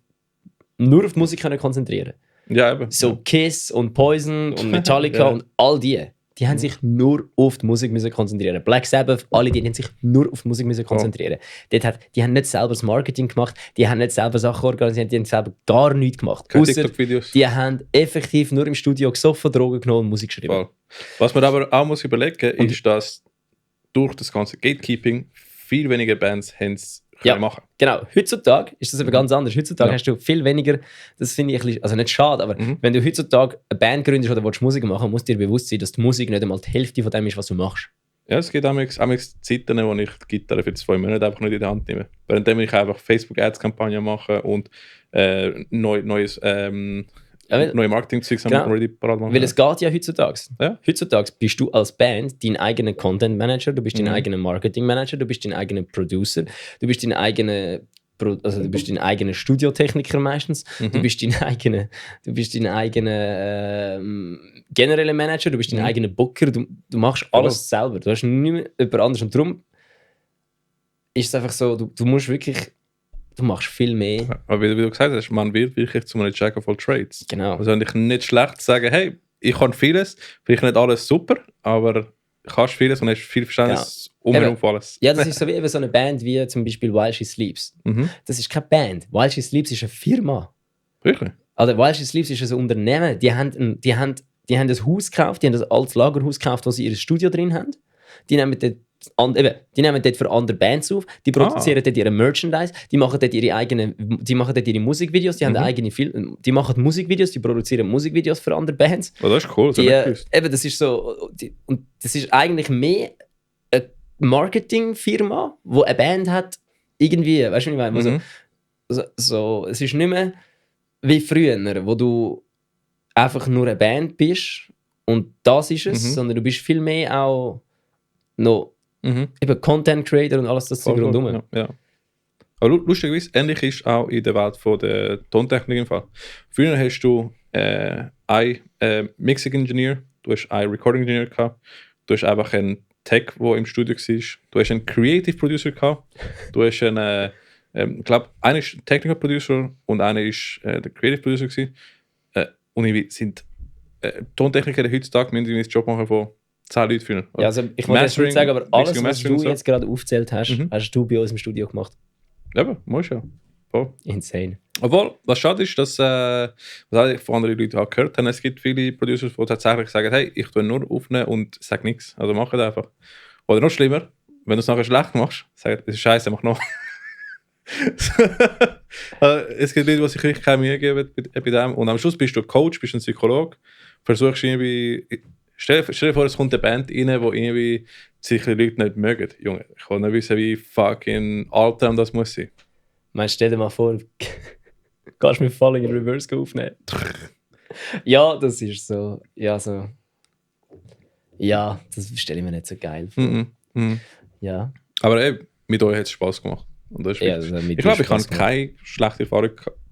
Speaker 2: nur auf die Musik konzentrieren.
Speaker 1: Ja, eben.
Speaker 2: So Kiss und Poison und Metallica und all die haben sich nur auf die Musik müssen konzentrieren. Black Sabbath, alle die haben sich nur auf die Musik müssen konzentrieren. Die haben nicht selber das Marketing gemacht, die haben nicht selber Sachen organisiert, die haben selber gar nichts gemacht. Ausser, die haben effektiv nur im Studio gesoffen, Drogen genommen und Musik geschrieben.
Speaker 1: Voll. Was man aber auch muss überlegen muss, ist, dass durch das ganze Gatekeeping viel weniger Bands machen.
Speaker 2: Genau. Heutzutage ist das aber ganz anders. Heutzutage hast du viel weniger, das finde ich ein bisschen, also nicht schade, aber wenn du heutzutage eine Band gründest oder willst Musik machen, musst du dir bewusst sein, dass die Musik nicht einmal die Hälfte von dem ist, was du machst.
Speaker 1: Ja, es gibt auch Zeiten, wo ich die Gitarre für 2 Monate einfach nicht in die Hand nehme. Währenddem ich einfach Facebook-Ads-Kampagnen mache und neue Marketing-Zeugs ready parat machen.
Speaker 2: Weil es geht ja heutzutage.
Speaker 1: Ja.
Speaker 2: Heutzutage bist du als Band dein eigener Content-Manager, du bist dein eigener Marketing-Manager, du bist dein eigener Producer, du bist dein eigener Studiotechniker meistens, du bist dein eigener genereller Manager, du bist dein eigener Booker, du machst alles selber, du hast nicht mehr jemand anderes. Und darum ist es einfach so, du musst wirklich, du machst viel mehr.
Speaker 1: Aber wie du gesagt hast, man wird wirklich zu einem Jack of all Trades.
Speaker 2: Genau.
Speaker 1: Also eigentlich nicht schlecht zu sagen, hey, ich kann vieles, vielleicht nicht alles super, aber kannst vieles und hast viel Verständnis auf alles.
Speaker 2: Ja, das ist so wie eben so eine Band wie zum Beispiel While She Sleeps. Das ist keine Band. While She Sleeps ist eine Firma.
Speaker 1: Wirklich?
Speaker 2: Also While She Sleeps ist ein Unternehmen. Die haben ein Haus gekauft, die haben ein altes Lagerhaus gekauft, wo sie ihr Studio drin haben. Die nehmen dort für andere Bands auf, die produzieren dort ihre Merchandise, die machen dort ihre Musikvideos, die haben eigene Filme, die machen Musikvideos, die produzieren Musikvideos für andere Bands.
Speaker 1: Oh, das ist cool,
Speaker 2: das ist so, und das ist eigentlich mehr eine Marketingfirma, wo eine Band hat, irgendwie, weißt du, was ich meine? So, es ist nicht mehr wie früher, wo du einfach nur eine Band bist und das ist es, sondern du bist viel mehr auch noch eben Content Creator und alles das rundherum.
Speaker 1: Ja. Aber lustigerweise, ähnlich ist auch in der Welt von der Tontechnik im Fall. Früher hast du einen Mixing Engineer, du hast einen Recording Engineer gehabt, du hast einfach einen Tech, der im Studio war, du hast einen Creative Producer gehabt, du hast einen, ich glaube, einer ist Technical Producer und einer ist der Creative Producer gewesen. Und irgendwie sind Tontechniker heutzutage müssen einen Job machen von 10 Leuten führen.
Speaker 2: Ja, also ich wollte jetzt nicht sagen, aber alles, was du jetzt gerade aufgezählt hast, hast du bei uns im Studio gemacht.
Speaker 1: Eben, musst ja. Voll.
Speaker 2: Insane.
Speaker 1: Obwohl, was schade ist, dass was ich von anderen Leuten gehört habe, es gibt viele Producers, die tatsächlich sagen, hey, ich tue nur aufnehmen und sage nichts. Also mach es einfach. Oder noch schlimmer, wenn du es nachher schlecht machst, sag, das ist scheiße, mach noch. Es gibt Leute, die sich richtig keine Mühe geben bei dem. Und am Schluss bist du ein Coach, bist ein Psychologe, versuchst irgendwie. Stell dir vor, es kommt eine Band rein, die irgendwie sich die Leute nicht mögen. Junge, ich kann nicht wissen, wie fucking Albtraum das muss sein.
Speaker 2: Meinst, stell dir mal vor, kannst du mit Falling in Reverse aufnehmen? Ja, das ist so. Ja, so. Ja, das stelle ich mir nicht so geil vor. Ja.
Speaker 1: Aber ey, mit euch hat es Spass gemacht. Und das ist
Speaker 2: Ja,
Speaker 1: ich
Speaker 2: mit
Speaker 1: glaube,
Speaker 2: dir
Speaker 1: ich habe
Speaker 2: Spaß
Speaker 1: keine schlechte Erfahrung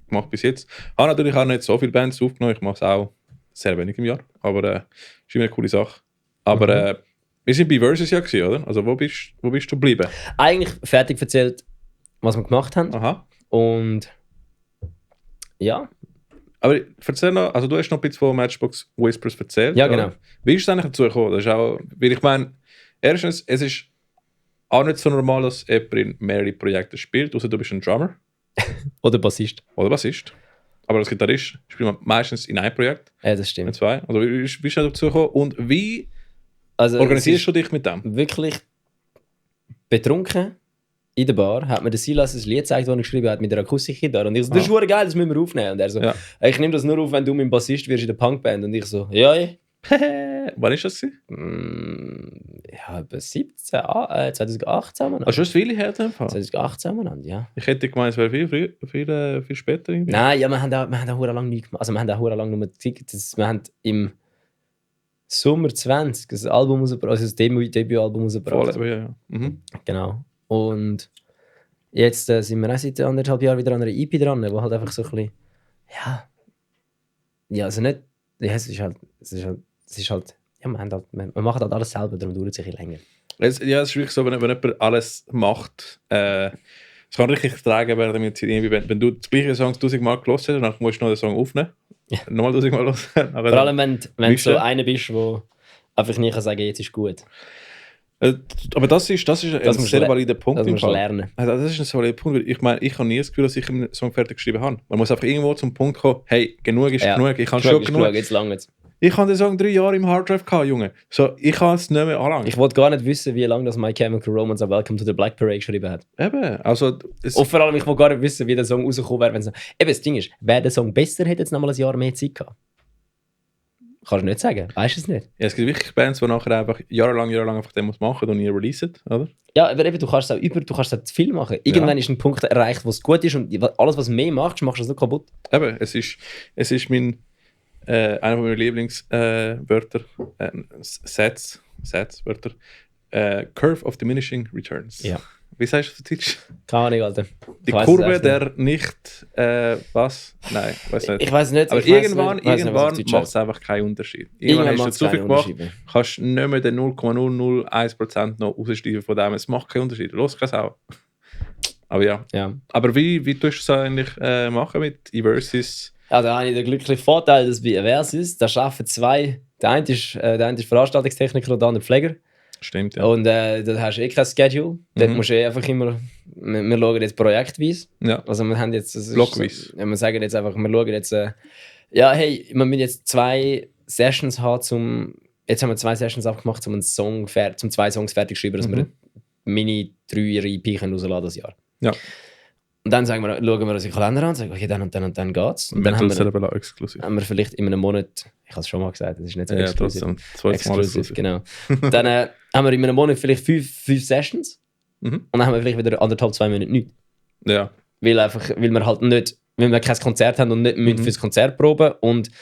Speaker 1: gemacht bis jetzt. Ich habe natürlich auch nicht so viele Bands aufgenommen. Ich mache es auch sehr wenig im Jahr. Aber ist immer eine coole Sache. Aber wir sind bei Versus ja gewesen, oder? Also wo bist du geblieben?
Speaker 2: Eigentlich fertig erzählt, was wir gemacht haben.
Speaker 1: Aha.
Speaker 2: Und ja.
Speaker 1: Aber erzähl noch, also du hast noch ein bisschen von Matchbox Whispers erzählt.
Speaker 2: Ja, genau.
Speaker 1: Oder? Wie ist es eigentlich dazu gekommen? Das ist auch, weil ich meine, erstens, es ist auch nicht so normal, dass jemand in mehrere Projekte spielt, außer du bist ein Drummer.
Speaker 2: Oder Bassist.
Speaker 1: Oder Bassist. Aber als Gitarrist spielt man meistens in einem Projekt.
Speaker 2: Ja, das
Speaker 1: In
Speaker 2: stimmt.
Speaker 1: 2. Also wie bist du dazu gekommen? Und wie
Speaker 2: Also,
Speaker 1: organisierst du dich mit dem?
Speaker 2: wirklich betrunken in der Bar, hat mir der Silas ein Lied gezeigt, das er geschrieben hat mit der Akustikgitarre. Und ich so, das ist verdammt geil, das müssen wir aufnehmen. Und er so,
Speaker 1: Ja.
Speaker 2: ich nehme das nur auf, wenn du mein Bassist wirst in der Punkband. Und ich so, ja, ja.
Speaker 1: Wann ist das?
Speaker 2: Ja, etwa 2018 haben wir
Speaker 1: Hast du das viele her?
Speaker 2: 2018 haben wir ja.
Speaker 1: Ich hätte gemeint, es wäre viel später. Irgendwie.
Speaker 2: Nein, ja, wir haben auch verdammt lange nichts gemacht. Also wir haben auch verdammt lange nur Tickets. Wir haben im Sommer 20 das Album rausgebracht, also das Debütalbum rausgebracht.
Speaker 1: Voll, ja.
Speaker 2: Genau. Und jetzt sind wir auch seit 1,5 Jahren wieder an einer EP dran, wo halt einfach so ein bisschen, ja, also nicht, ja, es ist halt, ja, wir machen halt alles selber, darum dauert es ein bisschen länger.
Speaker 1: Es ist wirklich so, wenn jemand alles macht, es kann richtig tragen werden, wenn du das gleiche Song 1000 Mal gehört hast, dann musst du noch den Song aufnehmen.
Speaker 2: Ja.
Speaker 1: Nochmal 1000 Mal hören.
Speaker 2: Vor allem, wenn du so einer bist, der einfach nicht sagen kann, jetzt ist gut.
Speaker 1: Aber das ist ein sehr valider Punkt.
Speaker 2: Das
Speaker 1: im
Speaker 2: musst du
Speaker 1: Fall.
Speaker 2: lernen.
Speaker 1: Also das ist ein sehr valider Punkt, weil ich meine, ich habe nie das Gefühl, dass ich einen Song fertig geschrieben habe. Man muss einfach irgendwo zum Punkt kommen, hey, genug ist genug, ich kann schon genug.
Speaker 2: Jetzt lang jetzt.
Speaker 1: Ich habe den Song 3 Jahre im Harddrive gehabt, Junge. So, ich kann es nicht mehr anlangen.
Speaker 2: Ich wollte gar nicht wissen, wie lange das My Chemical Romance an Welcome to the Black Parade geschrieben hat.
Speaker 1: Eben, also...
Speaker 2: Und vor allem, ich wollte gar nicht wissen, wie der Song rausgekommen wäre. Wenn eben, das Ding ist, wäre der Song besser, hätte jetzt noch mal ein Jahr mehr Zeit gehabt. Kannst du nicht sagen, weißt du es nicht?
Speaker 1: Ja, es gibt wirklich Bands, die nachher einfach jahrelang einfach Demos machen und nie releasen, oder?
Speaker 2: Ja, aber eben, du kannst es auch zu viel machen. Irgendwann ist ein Punkt erreicht, wo es gut ist und alles, was du mehr machst, machst du so kaputt.
Speaker 1: Eben, es ist mein... einer meiner Lieblingswörter, Wörter, Curve of Diminishing Returns.
Speaker 2: Ja.
Speaker 1: Wie sagst du auf Deutsch?
Speaker 2: Keine Ahnung, Alter.
Speaker 1: Die Kurve der nicht, was? Nein, weiß nicht.
Speaker 2: Ich weiß nicht.
Speaker 1: Aber irgendwann macht es einfach keinen Unterschied. Irgendwann hast du zu viel gemacht, kannst du nicht mehr den 0,001% noch raussteigen von dem. Es macht keinen Unterschied. Los, keine Sau. Aber ja. Aber wie tust du es eigentlich machen mit Eversys?
Speaker 2: Ja, da habe ich den glücklichen Vorteil, dass bei Eversys, da arbeiten zwei. Der eine ist Veranstaltungstechniker und der andere Pfleger.
Speaker 1: Stimmt, ja.
Speaker 2: Und da hast du kein Schedule. Dort musst du einfach immer... Wir schauen jetzt projektweise.
Speaker 1: Ja.
Speaker 2: Also wir haben jetzt...
Speaker 1: Blockweise.
Speaker 2: Wir sagen jetzt einfach, wir schauen jetzt... ja, hey, wir müssen jetzt 2 Sessions haben, Jetzt haben wir 2 Sessions abgemacht, um 2 Songs fertig zu schreiben, dass wir eine Mini-3er-EP rausladen das Jahr.
Speaker 1: Ja.
Speaker 2: Und dann schauen wir uns den Kalender an und sagen, okay, dann und dann geht's. Und dann
Speaker 1: Metal Cerebral exklusiv.
Speaker 2: haben wir vielleicht in einem Monat, ich habe es schon mal gesagt, das ist nicht so
Speaker 1: Ja,
Speaker 2: exklusiv.
Speaker 1: trotzdem. 2 Mal exklusiv.
Speaker 2: Genau. Dann haben wir in einem Monat vielleicht 5 Sessions und dann haben wir vielleicht wieder 1,5-2 Monate nichts.
Speaker 1: Ja.
Speaker 2: Weil wir halt nicht, weil wir kein Konzert haben und nicht müssen fürs Konzert proben und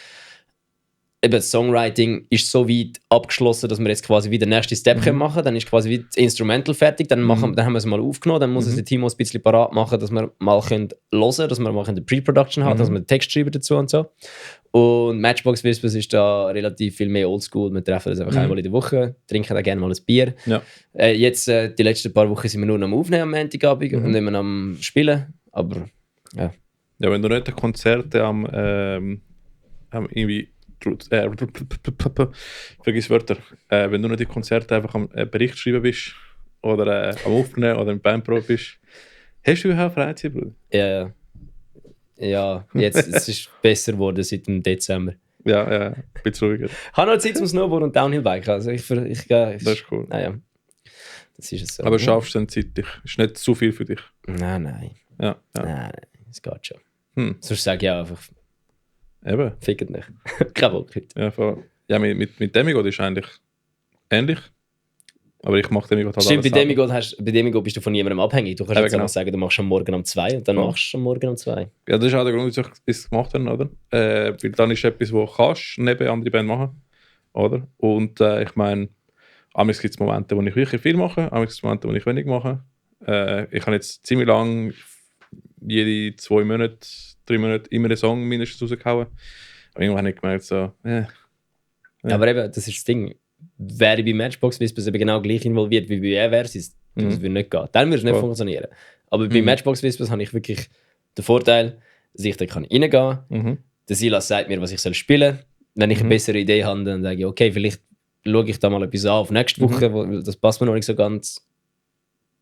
Speaker 2: eben das Songwriting ist so weit abgeschlossen, dass wir jetzt quasi wieder den nächsten Step machen können. Dann ist quasi wieder das Instrumental fertig, dann haben wir es mal aufgenommen, dann muss es der Timo ein bisschen parat machen, dass wir mal hören können, dass wir mal eine Pre-Production haben, dass wir einen Text schreiben dazu und so. Und Matchbox Whispers ist da relativ viel mehr oldschool. Wir treffen uns einfach einmal in der Woche, trinken da gerne mal ein Bier.
Speaker 1: Ja.
Speaker 2: Jetzt, die letzten paar Wochen sind wir nur noch am Aufnehmen am Montagabend und nicht mehr am Spielen. Aber ja.
Speaker 1: Ja, wenn du nicht Konzerte am irgendwie vergiss Wörter. Wenn du nicht die Konzerte einfach am Bericht schreiben bist oder am Aufnehmen oder im Bandprobe bist, hast du überhaupt Freizeit, Bruder?
Speaker 2: Ja, jetzt es ist besser geworden seit dem Dezember.
Speaker 1: Ja, ein bisschen ruhiger.
Speaker 2: Ich habe noch Zeit zum Snowboard und Downhillbike. Also ich gehe.
Speaker 1: Das ist cool.
Speaker 2: Naja, das ist es so.
Speaker 1: Aber schaffst du dann zeitlich? Ist nicht zu viel für dich?
Speaker 2: Nein.
Speaker 1: Ja.
Speaker 2: Nein, es geht schon. Sonst sage ich auch einfach,
Speaker 1: Eben.
Speaker 2: fickt nicht. Kein Bock heute.
Speaker 1: Ja, voll. Ja, mit Demigod ist eigentlich ähnlich. Aber ich mache Demigod halt
Speaker 2: Stimmt,
Speaker 1: alles
Speaker 2: bei Demigod bist du von niemandem abhängig. Du kannst jetzt
Speaker 1: genau.
Speaker 2: einfach sagen, du machst am Morgen um 2 und dann machst du am Morgen um 2.
Speaker 1: Ja, das ist auch der Grund, wieso ich es gemacht habe, oder? Weil dann ist etwas, wo du kannst neben andere Band machen, oder? Und ich meine, amigs gibt es Momente, wo ich wirklich viel mache, amigs gibt es Momente, wo ich wenig mache. Ich habe jetzt ziemlich lang jede 2 Monate, 3 Monate immer einen Song mindestens rausgehauen. Aber irgendwann habe ich gemerkt, so,
Speaker 2: Ja, aber eben, das ist das Ding. Wäre ich bei Matchbox Whispers eben genau gleich involviert wie bei Eversis, das würde nicht gehen. Dann würde es nicht funktionieren. Aber bei Matchbox Whispers habe ich wirklich den Vorteil, dass ich da reingehen kann. Der Silas sagt mir, was ich spielen soll. Wenn ich eine bessere Idee habe, dann sage ich, okay, vielleicht schaue ich da mal etwas an auf nächste Woche, das passt mir noch nicht so ganz.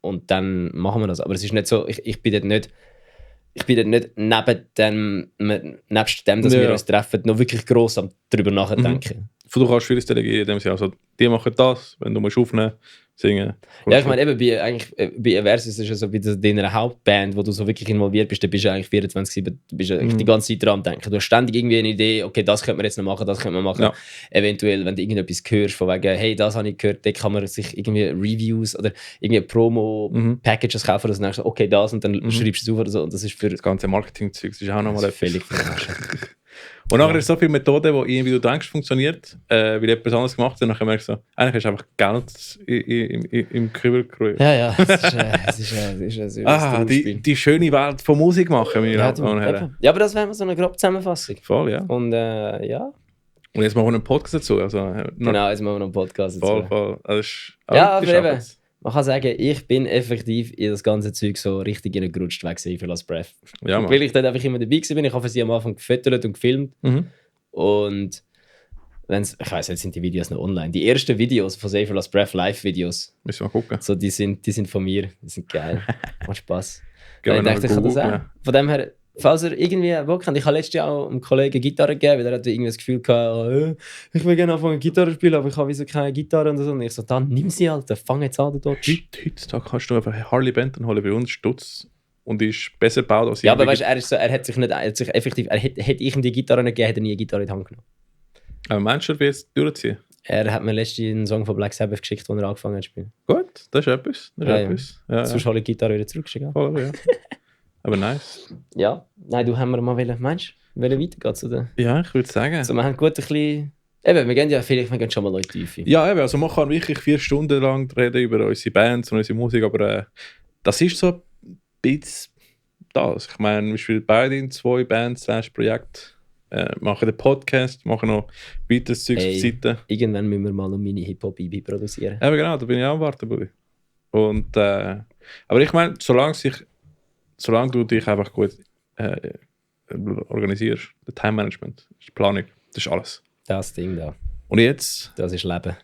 Speaker 2: Und dann machen wir das. Aber es ist nicht so, ich bin dort nicht nebst dem, dass wir uns treffen, noch wirklich gross darüber nachdenken.
Speaker 1: Du kannst vieles delegieren, in dem Sinne, also die machen das, wenn du musst aufnehmen, singen.
Speaker 2: Ja, ich meine eben, bei Eversis ist es so bei deiner Hauptband, wo du so wirklich involviert bist, da bist du eigentlich 24/7, du bist eigentlich die ganze Zeit dran am Denken. Du hast ständig irgendwie eine Idee, okay, das könnte man jetzt noch machen, das könnte man machen. Ja. Eventuell, wenn du irgendetwas hörst, von wegen, hey, das habe ich gehört, da kann man sich irgendwie Reviews oder irgendwie Promo-Packages kaufen, dass du denkst, okay, das und dann schreibst du es auf oder so. Und das ist für
Speaker 1: das ganze Marketing-Zeug, das ist auch nochmal
Speaker 2: völlig
Speaker 1: Und nachher ist so viele Methoden, die irgendwie du denkst, funktioniert, weil etwas anderes gemacht hat, und dann merkst du so, eigentlich hast du einfach Geld im Kübel gerührt.
Speaker 2: Ja, es ist
Speaker 1: die schöne Welt von Musik machen, meine Damen und Herren.
Speaker 2: Ja, aber das wäre so eine grobe Zusammenfassung.
Speaker 1: Voll, ja.
Speaker 2: Und ja.
Speaker 1: Und jetzt machen wir einen Podcast dazu. Also,
Speaker 2: genau, jetzt machen wir noch einen Podcast dazu.
Speaker 1: Voll. Also,
Speaker 2: ja, aber eben, man kann sagen, ich bin effektiv in das ganze Zeug so richtig reingerutscht weg für Last Breath.
Speaker 1: Ja,
Speaker 2: weil ich dort einfach immer dabei war. Ich habe für sie am Anfang gefüttert und gefilmt. Und ich weiss, jetzt sind die Videos noch online. Die ersten Videos von Save for Last Breath, Live-Videos.
Speaker 1: Müssen wir gucken.
Speaker 2: So, die sind von mir. Die sind geil. Macht Spaß.
Speaker 1: Ich
Speaker 2: dachte, ich kann das auch. Von dem her, falls ihr irgendwie Bock habt, ich habe letztes Jahr auch einem Kollegen Gitarre gegeben, weil er hatte irgendwie das Gefühl gehabt, ich will gerne anfangen Gitarre zu spielen, aber ich habe wieso keine Gitarre und so. Und ich so, dann nimm sie, Alter, fang jetzt an, du Dodge.
Speaker 1: Heutzutage kannst du einfach Harley Benton holen bei uns, Stutz, und ist besser gebaut als ich.
Speaker 2: Ja, aber weißt du, er hätte ich ihm die Gitarre nicht gegeben, hätte er nie eine Gitarre in die Hand genommen.
Speaker 1: Aber meinst du, wie es durchziehen?
Speaker 2: Er hat mir letztens einen Song von Black Sabbath geschickt, den er angefangen hat zu spielen.
Speaker 1: Gut, das ist etwas. Ja.
Speaker 2: Sonst hole ich die Gitarre wieder zurückgeschickt.
Speaker 1: Voll, ja. Aber nice.
Speaker 2: Ja, nein, du haben wir mal meinst du, weitergehen zu den...
Speaker 1: Ja, ich würde sagen.
Speaker 2: Also wir haben gut ein bisschen... Eben, wir gehen ja vielleicht schon mal Leute tief.
Speaker 1: Ja, eben, also man kann wirklich 4 Stunden lang reden über unsere Bands und unsere Musik, aber das ist so ein bisschen das. Ich meine, wir spielen beide in 2 Bands Projekt, machen den Podcast, machen noch weiteres Zeug auf der Seite.
Speaker 2: Irgendwann müssen wir mal noch meine Hip-Hop-Bibi produzieren.
Speaker 1: Eben genau, da bin ich auch am Warten, Buddy. Und, aber ich meine, solange du dich einfach gut organisierst, das Time-Management, die Planung, das ist alles.
Speaker 2: Das Ding da.
Speaker 1: Und jetzt?
Speaker 2: Das ist Leben.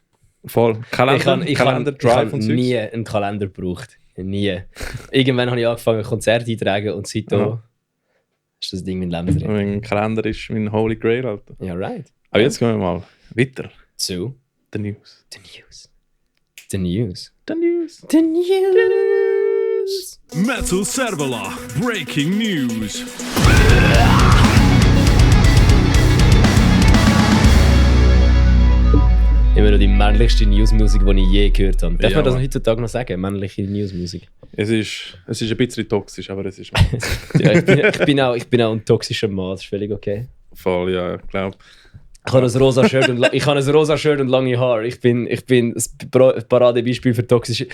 Speaker 1: Voll. Kalender, Drive und
Speaker 2: Zeugs. Ich habe nie einen Kalender gebraucht. Nie. Irgendwann habe ich angefangen, Konzerte einzutragen und seitdem ist das Ding mein Leben drin.
Speaker 1: Mein Kalender ist mein Holy Grail, Alter.
Speaker 2: Ja, right.
Speaker 1: Aber jetzt gehen wir mal weiter.
Speaker 2: Zu
Speaker 1: The News.
Speaker 3: Metal Servola, Breaking News.
Speaker 2: Immer noch die männlichste Newsmusik, die ich je gehört habe. Darf man das heutzutage noch sagen? Männliche Newsmusik.
Speaker 1: Es ist ein bisschen toxisch, aber es ist...
Speaker 2: Ja, ich bin auch ein toxischer Mann, das ist völlig okay.
Speaker 1: Voll, ja, ich glaube.
Speaker 2: Ich habe ein rosa Shirt und lange Haare. Ich bin das Paradebeispiel für toxische...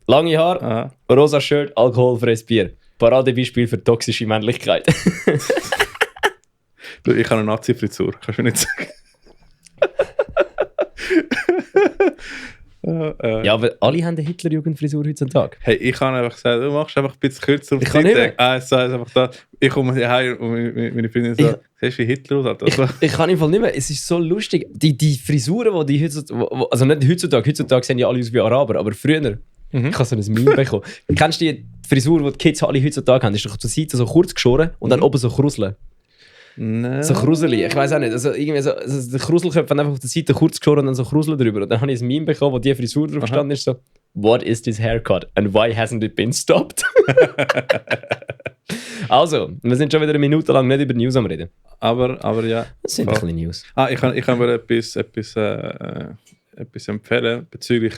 Speaker 2: Lange Haare, rosa Shirt, alkoholfreies Bier. Paradebeispiel für toxische Männlichkeit.
Speaker 1: Du, ich habe eine Nazi-Frisur, kannst du mir nicht sagen.
Speaker 2: Ja, aber alle haben eine Hitlerjugendfrisur heutzutage.
Speaker 1: Hey, ich kann einfach sagen, du machst einfach ein bisschen kürzer auf
Speaker 2: Ich kann nicht mehr.
Speaker 1: Einfach da. Ich komme heim und meine Freundin sagt, siehst du wie Hitler aus? Alter?
Speaker 2: Ich kann einfach nicht mehr. Es ist so lustig. Die Frisuren, die heutzutage, also nicht heutzutage sehen ja alle aus wie Araber, aber früher. Ich habe so ein Meme bekommen. Kennst du die Frisur, die die Kids alle heutzutage haben? Ist doch zur Seite so kurz geschoren und dann oben so Kruseln.
Speaker 1: Nein.
Speaker 2: So Kruseli. Ich weiß auch nicht. Also irgendwie so, also der Kruselköpfe einfach auf der Seite kurz geschoren und dann so Kruseln drüber. Und dann habe ich ein Meme bekommen, wo die Frisur drauf stand, ist so: What is this haircut and why hasn't it been stopped? Also, wir sind schon wieder eine Minute lang nicht über News am Reden.
Speaker 1: Aber ja.
Speaker 2: Das sind ein bisschen News.
Speaker 1: Ich kann mir etwas empfehlen bezüglich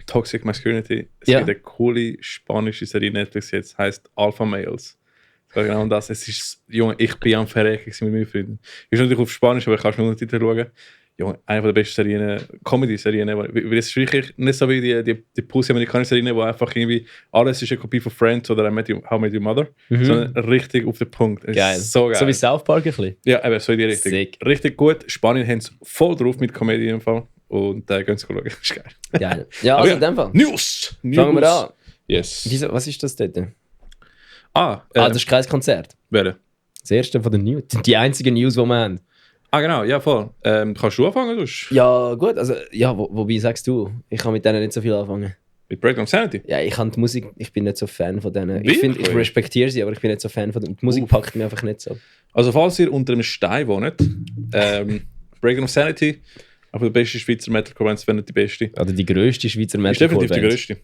Speaker 1: Toxic Masculinity. Es gibt eine coole spanische Serie Netflix jetzt, heißt Alpha Males. Genau das. Es ist, Junge, ich bin am Verrecken mit meinen Freunden. Ist natürlich auf Spanisch, aber ich kann schon Untertitel schauen. Junge, eine der besten Serien, Comedy-Serien, weil es ist wirklich nicht so wie die Pussy-amerikanische Serien, wo einfach irgendwie alles ist eine Kopie von Friends oder How I Met Your Mother, sondern richtig auf den Punkt.
Speaker 2: Geil.
Speaker 1: So geil.
Speaker 2: So wie South Park ein bisschen.
Speaker 1: Ja, eben, so in die Richtung.
Speaker 2: Sick.
Speaker 1: Richtig gut. Spanien haben es voll drauf mit Comedy im Fall. Und gehen Sie schauen. Das ist geil.
Speaker 2: Geil. Ja, also in dem Fall.
Speaker 1: News!
Speaker 2: Fangen wir an.
Speaker 1: Yes.
Speaker 2: Wieso, was ist das dort?
Speaker 1: Das
Speaker 2: ist kein Konzert.
Speaker 1: Wer?
Speaker 2: Das erste von den News. Die einzigen News, die wir haben.
Speaker 1: Genau, ja voll. Kannst du anfangen? Dusch?
Speaker 2: Ja, gut. Also, ja, wobei sagst du, ich kann mit denen nicht so viel anfangen.
Speaker 1: Mit Breakdown Sanity?
Speaker 2: Ja, ich kann die Musik, ich bin nicht so Fan von denen.
Speaker 1: Wirklich?
Speaker 2: Ich respektiere sie, aber ich bin nicht so Fan von denen. Die Musik packt mich einfach nicht so.
Speaker 1: Also falls ihr unter einem Stein wohnt, Breakdown Sanity, aber die beste Schweizer Metalcore-Band, wenn nicht die beste.
Speaker 2: Oder die grösste Schweizer
Speaker 1: Ist definitiv die
Speaker 2: Metalcore-Band.
Speaker 1: grösste.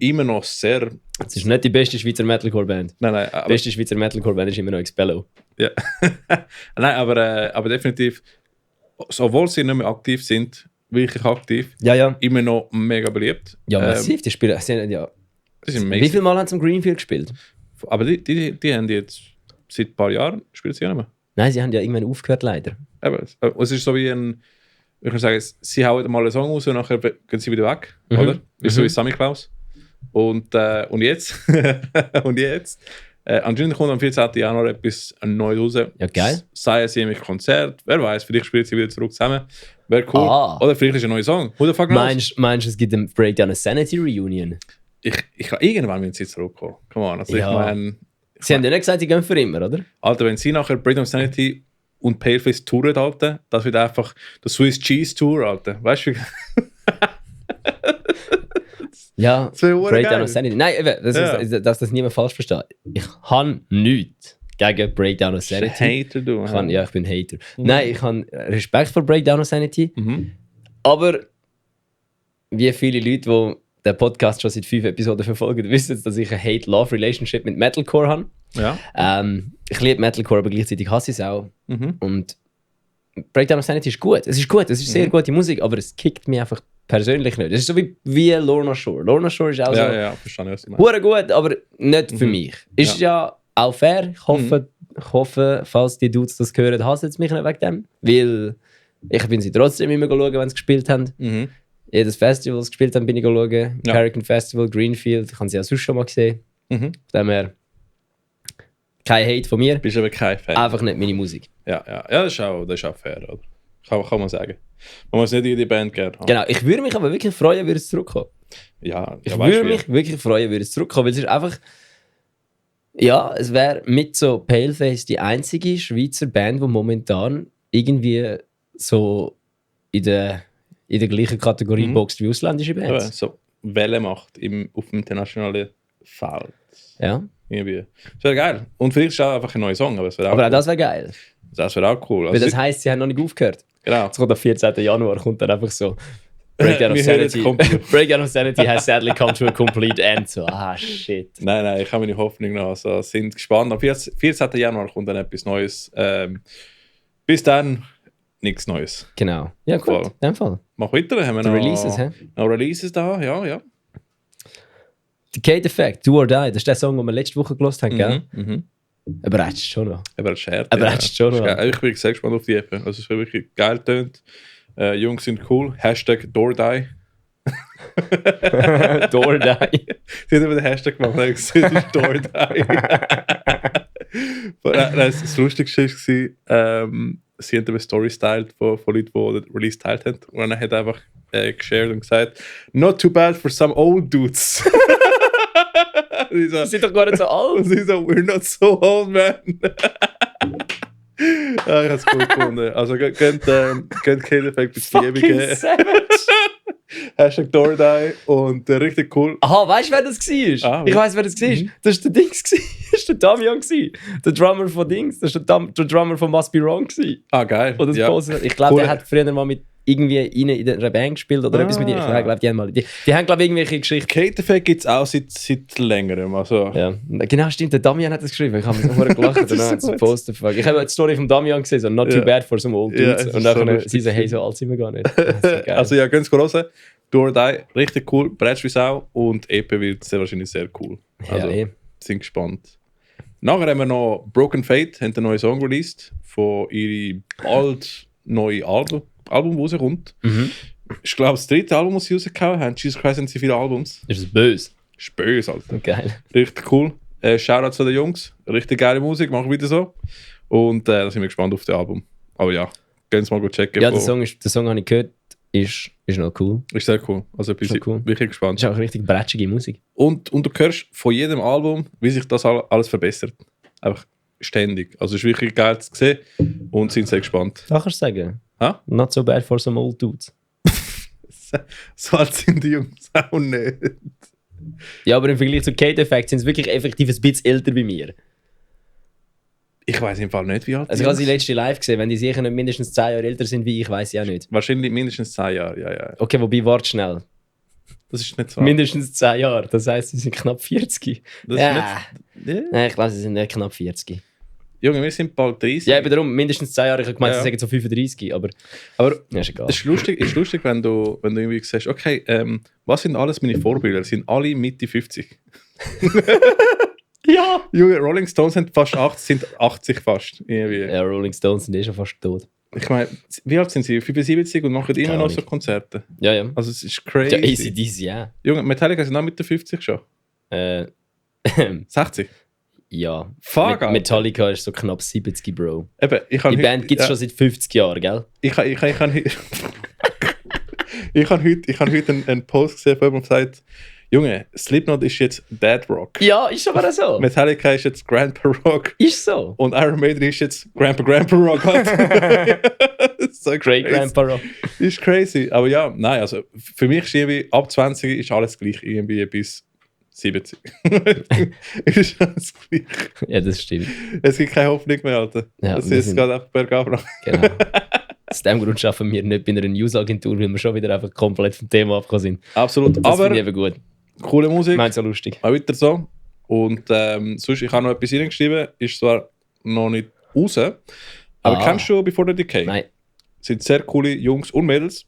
Speaker 1: Immer noch sehr...
Speaker 2: Es ist nicht die beste Schweizer Metalcore-Band.
Speaker 1: Nein,
Speaker 2: Die beste Schweizer Metalcore-Band ist immer noch Expello.
Speaker 1: Ja. Nein, aber definitiv, obwohl sie nicht mehr aktiv sind, wirklich aktiv,
Speaker 2: Ja.
Speaker 1: immer noch mega beliebt.
Speaker 2: Ja, massiv. Die spielen, sie haben ja...
Speaker 1: Das ist
Speaker 2: Wie
Speaker 1: amazing.
Speaker 2: viele Mal haben sie im Greenfield gespielt?
Speaker 1: Aber die haben jetzt seit ein paar Jahren, spielen sie ja nicht mehr.
Speaker 2: Nein, sie haben ja irgendwann aufgehört, leider.
Speaker 1: Eben, es ist so wie ein, ich kann sagen, sie hauen mal einen Song raus und nachher gehen sie wieder weg, oder? Ist so wie Sammy Klaus. Und jetzt, anscheinend kommt am 14. Januar etwas Neues raus.
Speaker 2: Ja, geil.
Speaker 1: Sei es im Konzert, wer weiß, vielleicht spielen sie wieder zurück zusammen. Wäre cool. Oder vielleicht ist ein neuer Song. Who the fuck knows?
Speaker 2: Meinst du, es gibt einen Breakdown, eine Sanity Reunion?
Speaker 1: Irgendwann müssen sie zurückkommen. Come on, also
Speaker 2: Ja.
Speaker 1: ich meine...
Speaker 2: Sie haben ja nicht gesagt, sie gehen für immer, oder?
Speaker 1: Alter, wenn sie nachher Breakdown Sanity und Paleface touren, Alter, das wird einfach der Swiss Cheese Tour, Alter. Weißt du?
Speaker 2: Ja,
Speaker 1: Das wäre
Speaker 2: Breakdown
Speaker 1: geil.
Speaker 2: of Sanity. Nein, eben, dass das niemand falsch versteht. Ich habe nichts gegen Breakdown of Sanity.
Speaker 1: Hater, du.
Speaker 2: Ich bin Hater. Nein, ich habe Respekt vor Breakdown of Sanity. Aber wie viele Leute, die den Podcast schon seit 5 Episoden verfolgen, wissen, dass ich eine Hate-Love-Relationship mit Metalcore habe.
Speaker 1: Ja.
Speaker 2: Ich liebe Metalcore, aber gleichzeitig hasse ich es auch.
Speaker 1: Mhm.
Speaker 2: Und Breakdown of Sanity ist gut. Es ist gut, es ist sehr gute Musik, aber es kickt mich einfach persönlich nicht. Es ist so wie Lorna Shore. Lorna Shore ist auch so
Speaker 1: Ja, verstehe ich, was du meinst.
Speaker 2: hure gut, aber nicht für mich. Ist ja auch fair. Ich hoffe, falls die Dudes das hören, hassen sie mich nicht wegen dem. Weil ich bin sie trotzdem immer schauen, wenn sie gespielt haben.
Speaker 1: Mhm.
Speaker 2: Jedes Festival, das sie gespielt haben, bin ich schauen.
Speaker 1: Ja.
Speaker 2: Hurricane Festival, Greenfield, ich habe sie auch sonst schon mal gesehen.
Speaker 1: Mhm.
Speaker 2: Von dem her, kein Hate von mir,
Speaker 1: Bist aber kein Fan.
Speaker 2: einfach nicht meine Musik.
Speaker 1: Ja, das ist auch fair, oder? Kann man sagen. Man muss nicht jede Band gerne haben.
Speaker 2: Genau, ich würde mich aber wirklich freuen, würde es zurückkommen.
Speaker 1: Ja,
Speaker 2: Ich
Speaker 1: weißt
Speaker 2: würde
Speaker 1: wie.
Speaker 2: mich wirklich freuen, würde es zurückkommen, weil es ist einfach... Ja, es wäre mit so Paleface die einzige Schweizer Band, die momentan irgendwie so in der gleichen Kategorie boxt wie ausländische
Speaker 1: Eben,
Speaker 2: Bands.
Speaker 1: so Welle macht auf dem internationalen Feld.
Speaker 2: Ja.
Speaker 1: Irgendwie. Das wäre geil. Und vielleicht ist auch einfach ein neuer Song, aber das wäre auch,
Speaker 2: Aber auch
Speaker 1: cool.
Speaker 2: das wäre geil.
Speaker 1: Das wäre auch cool.
Speaker 2: Weil
Speaker 1: Also,
Speaker 2: das heisst, sie haben noch nicht aufgehört.
Speaker 1: genau.
Speaker 2: Jetzt kommt am 14. Januar, kommt dann einfach so Breakdown of
Speaker 1: Wir hören jetzt
Speaker 2: Sanity.
Speaker 1: komplett.
Speaker 2: Breakdown of Sanity has sadly come to a complete end. So, shit.
Speaker 1: Nein, ich habe meine Hoffnung noch. Also, sind gespannt. Am 14. Januar kommt dann etwas Neues. Bis dann nichts Neues.
Speaker 2: Genau. Ja, gut.
Speaker 1: Voll.
Speaker 2: In dem Fall.
Speaker 1: Mach weiter. Haben wir
Speaker 2: Die
Speaker 1: noch
Speaker 2: Releases, hä?
Speaker 1: noch Releases da? Ja.
Speaker 2: Decade Effect, Do or Die, das ist der Song, den wir letzte Woche gehört haben, gell?
Speaker 1: Mhm.
Speaker 2: Überrascht schon noch.
Speaker 1: Aber es schert.
Speaker 2: Aber hättest du schon noch.
Speaker 1: Ich bin sehr gespannt auf die EP. Also, es ist wirklich geil tönt. Jungs sind cool. Hashtag DoorDie.
Speaker 2: Do or Die.
Speaker 1: Sie haben immer den Hashtag gemacht. Ich gesagt, DoorDie. Das Lustigste war, sie haben eine Story stylt von Leuten, die den Release geteilt haben. Und dann hat er einfach geshared und gesagt, not too bad for some old dudes.
Speaker 2: Die sind doch gar nicht so alt.
Speaker 1: Und sie so, we're not so old, man. Ja, ich habe es gut gefunden. Also, könnt K-Defekt bei Liebe geben. Hashtag Doordie und richtig cool.
Speaker 2: Aha, weißt du, wer das war?
Speaker 1: Ah,
Speaker 2: ich weiss, wer das war. Das war der Dings. Das war der Damian. Der Drummer von Dings. Das war der Drummer von Must Be Wrong.
Speaker 1: Ah, geil.
Speaker 2: Oder das
Speaker 1: ja.
Speaker 2: Ich glaube,
Speaker 1: Cool.
Speaker 2: der hat früher mal mit irgendwie in einer Band gespielt oder etwas mit ihr. Ich glaube, die haben mal. Die haben, glaube ich, irgendwelche Geschichten.
Speaker 1: K-Defekt gibt es auch seit längerem. Also.
Speaker 2: Ja, genau, stimmt. Der Damian hat das geschrieben. Ich habe mir so gelacht.
Speaker 1: Das ist
Speaker 2: Dann hat
Speaker 1: so
Speaker 2: es Poster gefragt. Ich habe die Story von Damian gesehen, so not too
Speaker 1: Ja.
Speaker 2: bad for some old
Speaker 1: Ja,
Speaker 2: dudes.
Speaker 1: es
Speaker 2: und
Speaker 1: ist
Speaker 2: dann
Speaker 1: so lustig.
Speaker 2: sie so, hey, so alt sind wir gar nicht. Das ist so geil.
Speaker 1: Also ja, ganz groß. Doordie, richtig cool. Bretsch wie Sau und EP wird sehr wahrscheinlich sehr cool. Also,
Speaker 2: ja,
Speaker 1: sind gespannt. Nachher haben wir noch Broken Fate, haben einen neuen Song released von ihrem bald neuen Album, das rauskommt. Ich glaube, das dritte Album, das sie rausgehauen haben. Jesus Christ, haben sie viele Albums.
Speaker 2: Ist das böse?
Speaker 1: Ist böse, Alter.
Speaker 2: Geil.
Speaker 1: Richtig cool. Shoutout zu den Jungs. Richtig geile Musik, machen wieder so. Und da sind wir gespannt auf das Album. Aber ja, gehen Sie mal checken.
Speaker 2: Ja, den Song habe ich gehört. Ist noch cool.
Speaker 1: Ist sehr cool. Also bin ich
Speaker 2: cool.
Speaker 1: wirklich gespannt.
Speaker 2: Ist auch richtig bretschige Musik.
Speaker 1: Und du hörst von jedem Album, wie sich das alles verbessert. Einfach ständig. Also es ist wirklich geil zu sehen und sind sehr gespannt.
Speaker 2: Da kannst du sagen.
Speaker 1: Ha?
Speaker 2: Not so bad for some old dudes.
Speaker 1: So alt sind die Jungs auch nicht.
Speaker 2: Ja, aber im Vergleich zu K-Defekt sind sie wirklich effektiv ein bisschen älter wie mir.
Speaker 1: Ich weiß im Fall nicht, wie alt
Speaker 2: Also ich habe sie letzte live gesehen. Wenn die sicher nicht mindestens 10 Jahre älter sind wie ich, weiß ich auch nicht.
Speaker 1: Wahrscheinlich mindestens 10 Jahre, ja.
Speaker 2: Okay, wobei, warte schnell.
Speaker 1: Das ist nicht so.
Speaker 2: Mindestens 10 Jahre. Das heisst, sie sind knapp 40.
Speaker 1: Das ist
Speaker 2: Ja.
Speaker 1: nicht,
Speaker 2: Nein, ich glaube, sie sind nicht knapp 40.
Speaker 1: Junge, wir sind bald 30.
Speaker 2: Ja, eben darum, mindestens 10 Jahre. Ich habe gemeint,
Speaker 1: Ja.
Speaker 2: sie sagen so 35, aber
Speaker 1: Aber
Speaker 2: ja, ist egal.
Speaker 1: es ist lustig, wenn du irgendwie sagst, okay, was sind alles meine Vorbilder? Sind alle Mitte 50.
Speaker 2: Ja!
Speaker 1: Junge, Rolling Stones sind fast 80, sind 80 fast. Irgendwie.
Speaker 2: Ja, Rolling Stones sind schon fast tot.
Speaker 1: Ich meine, wie alt sind sie? 75 und machen immer
Speaker 2: Keine
Speaker 1: noch
Speaker 2: Ahnung.
Speaker 1: so Konzerte.
Speaker 2: Ja, ja.
Speaker 1: Also es ist crazy.
Speaker 2: Ja, ACDC, ja.
Speaker 1: Junge, Metallica sind auch Mitte 50 schon.
Speaker 2: Äh,
Speaker 1: 60.
Speaker 2: ja.
Speaker 1: Fuck, Alter.
Speaker 2: Metallica ist so knapp 70, Bro.
Speaker 1: Eben, ich kann
Speaker 2: Die Band gibt es schon seit 50 Jahren, gell?
Speaker 1: Ich habe heute einen Post gesehen, wo jemand sagt, Junge, Slipknot ist jetzt Dead Rock.
Speaker 2: Ja, ist aber so.
Speaker 1: Metallica ist jetzt Grandpa Rock.
Speaker 2: Ist so.
Speaker 1: Und Iron Maiden ist jetzt Grandpa Rock. So
Speaker 2: Great
Speaker 1: crazy.
Speaker 2: Grandpa Rock.
Speaker 1: Ist crazy. Aber ja, nein, also für mich ist irgendwie ab 20 ist alles gleich, irgendwie bis 70. Ist alles gleich.
Speaker 2: Ja, das stimmt.
Speaker 1: Es gibt keine Hoffnung mehr, Alter.
Speaker 2: Ja,
Speaker 1: das
Speaker 2: wir
Speaker 1: ist
Speaker 2: sind-
Speaker 1: gerade einfach bergab.
Speaker 2: Genau. Aus dem Grund arbeiten wir nicht bei einer Newsagentur, weil wir schon wieder einfach komplett vom Thema abgekommen sind.
Speaker 1: Absolut.
Speaker 2: Das
Speaker 1: Aber
Speaker 2: finde ich eben gut.
Speaker 1: coole Musik.
Speaker 2: Ich meine es so lustig.
Speaker 1: Auch weiter so. Und sonst, ich habe noch etwas reingeschrieben, ist zwar noch nicht raus, aber kennst du Before the Decay?
Speaker 2: Nein.
Speaker 1: Sind sehr coole Jungs und Mädels.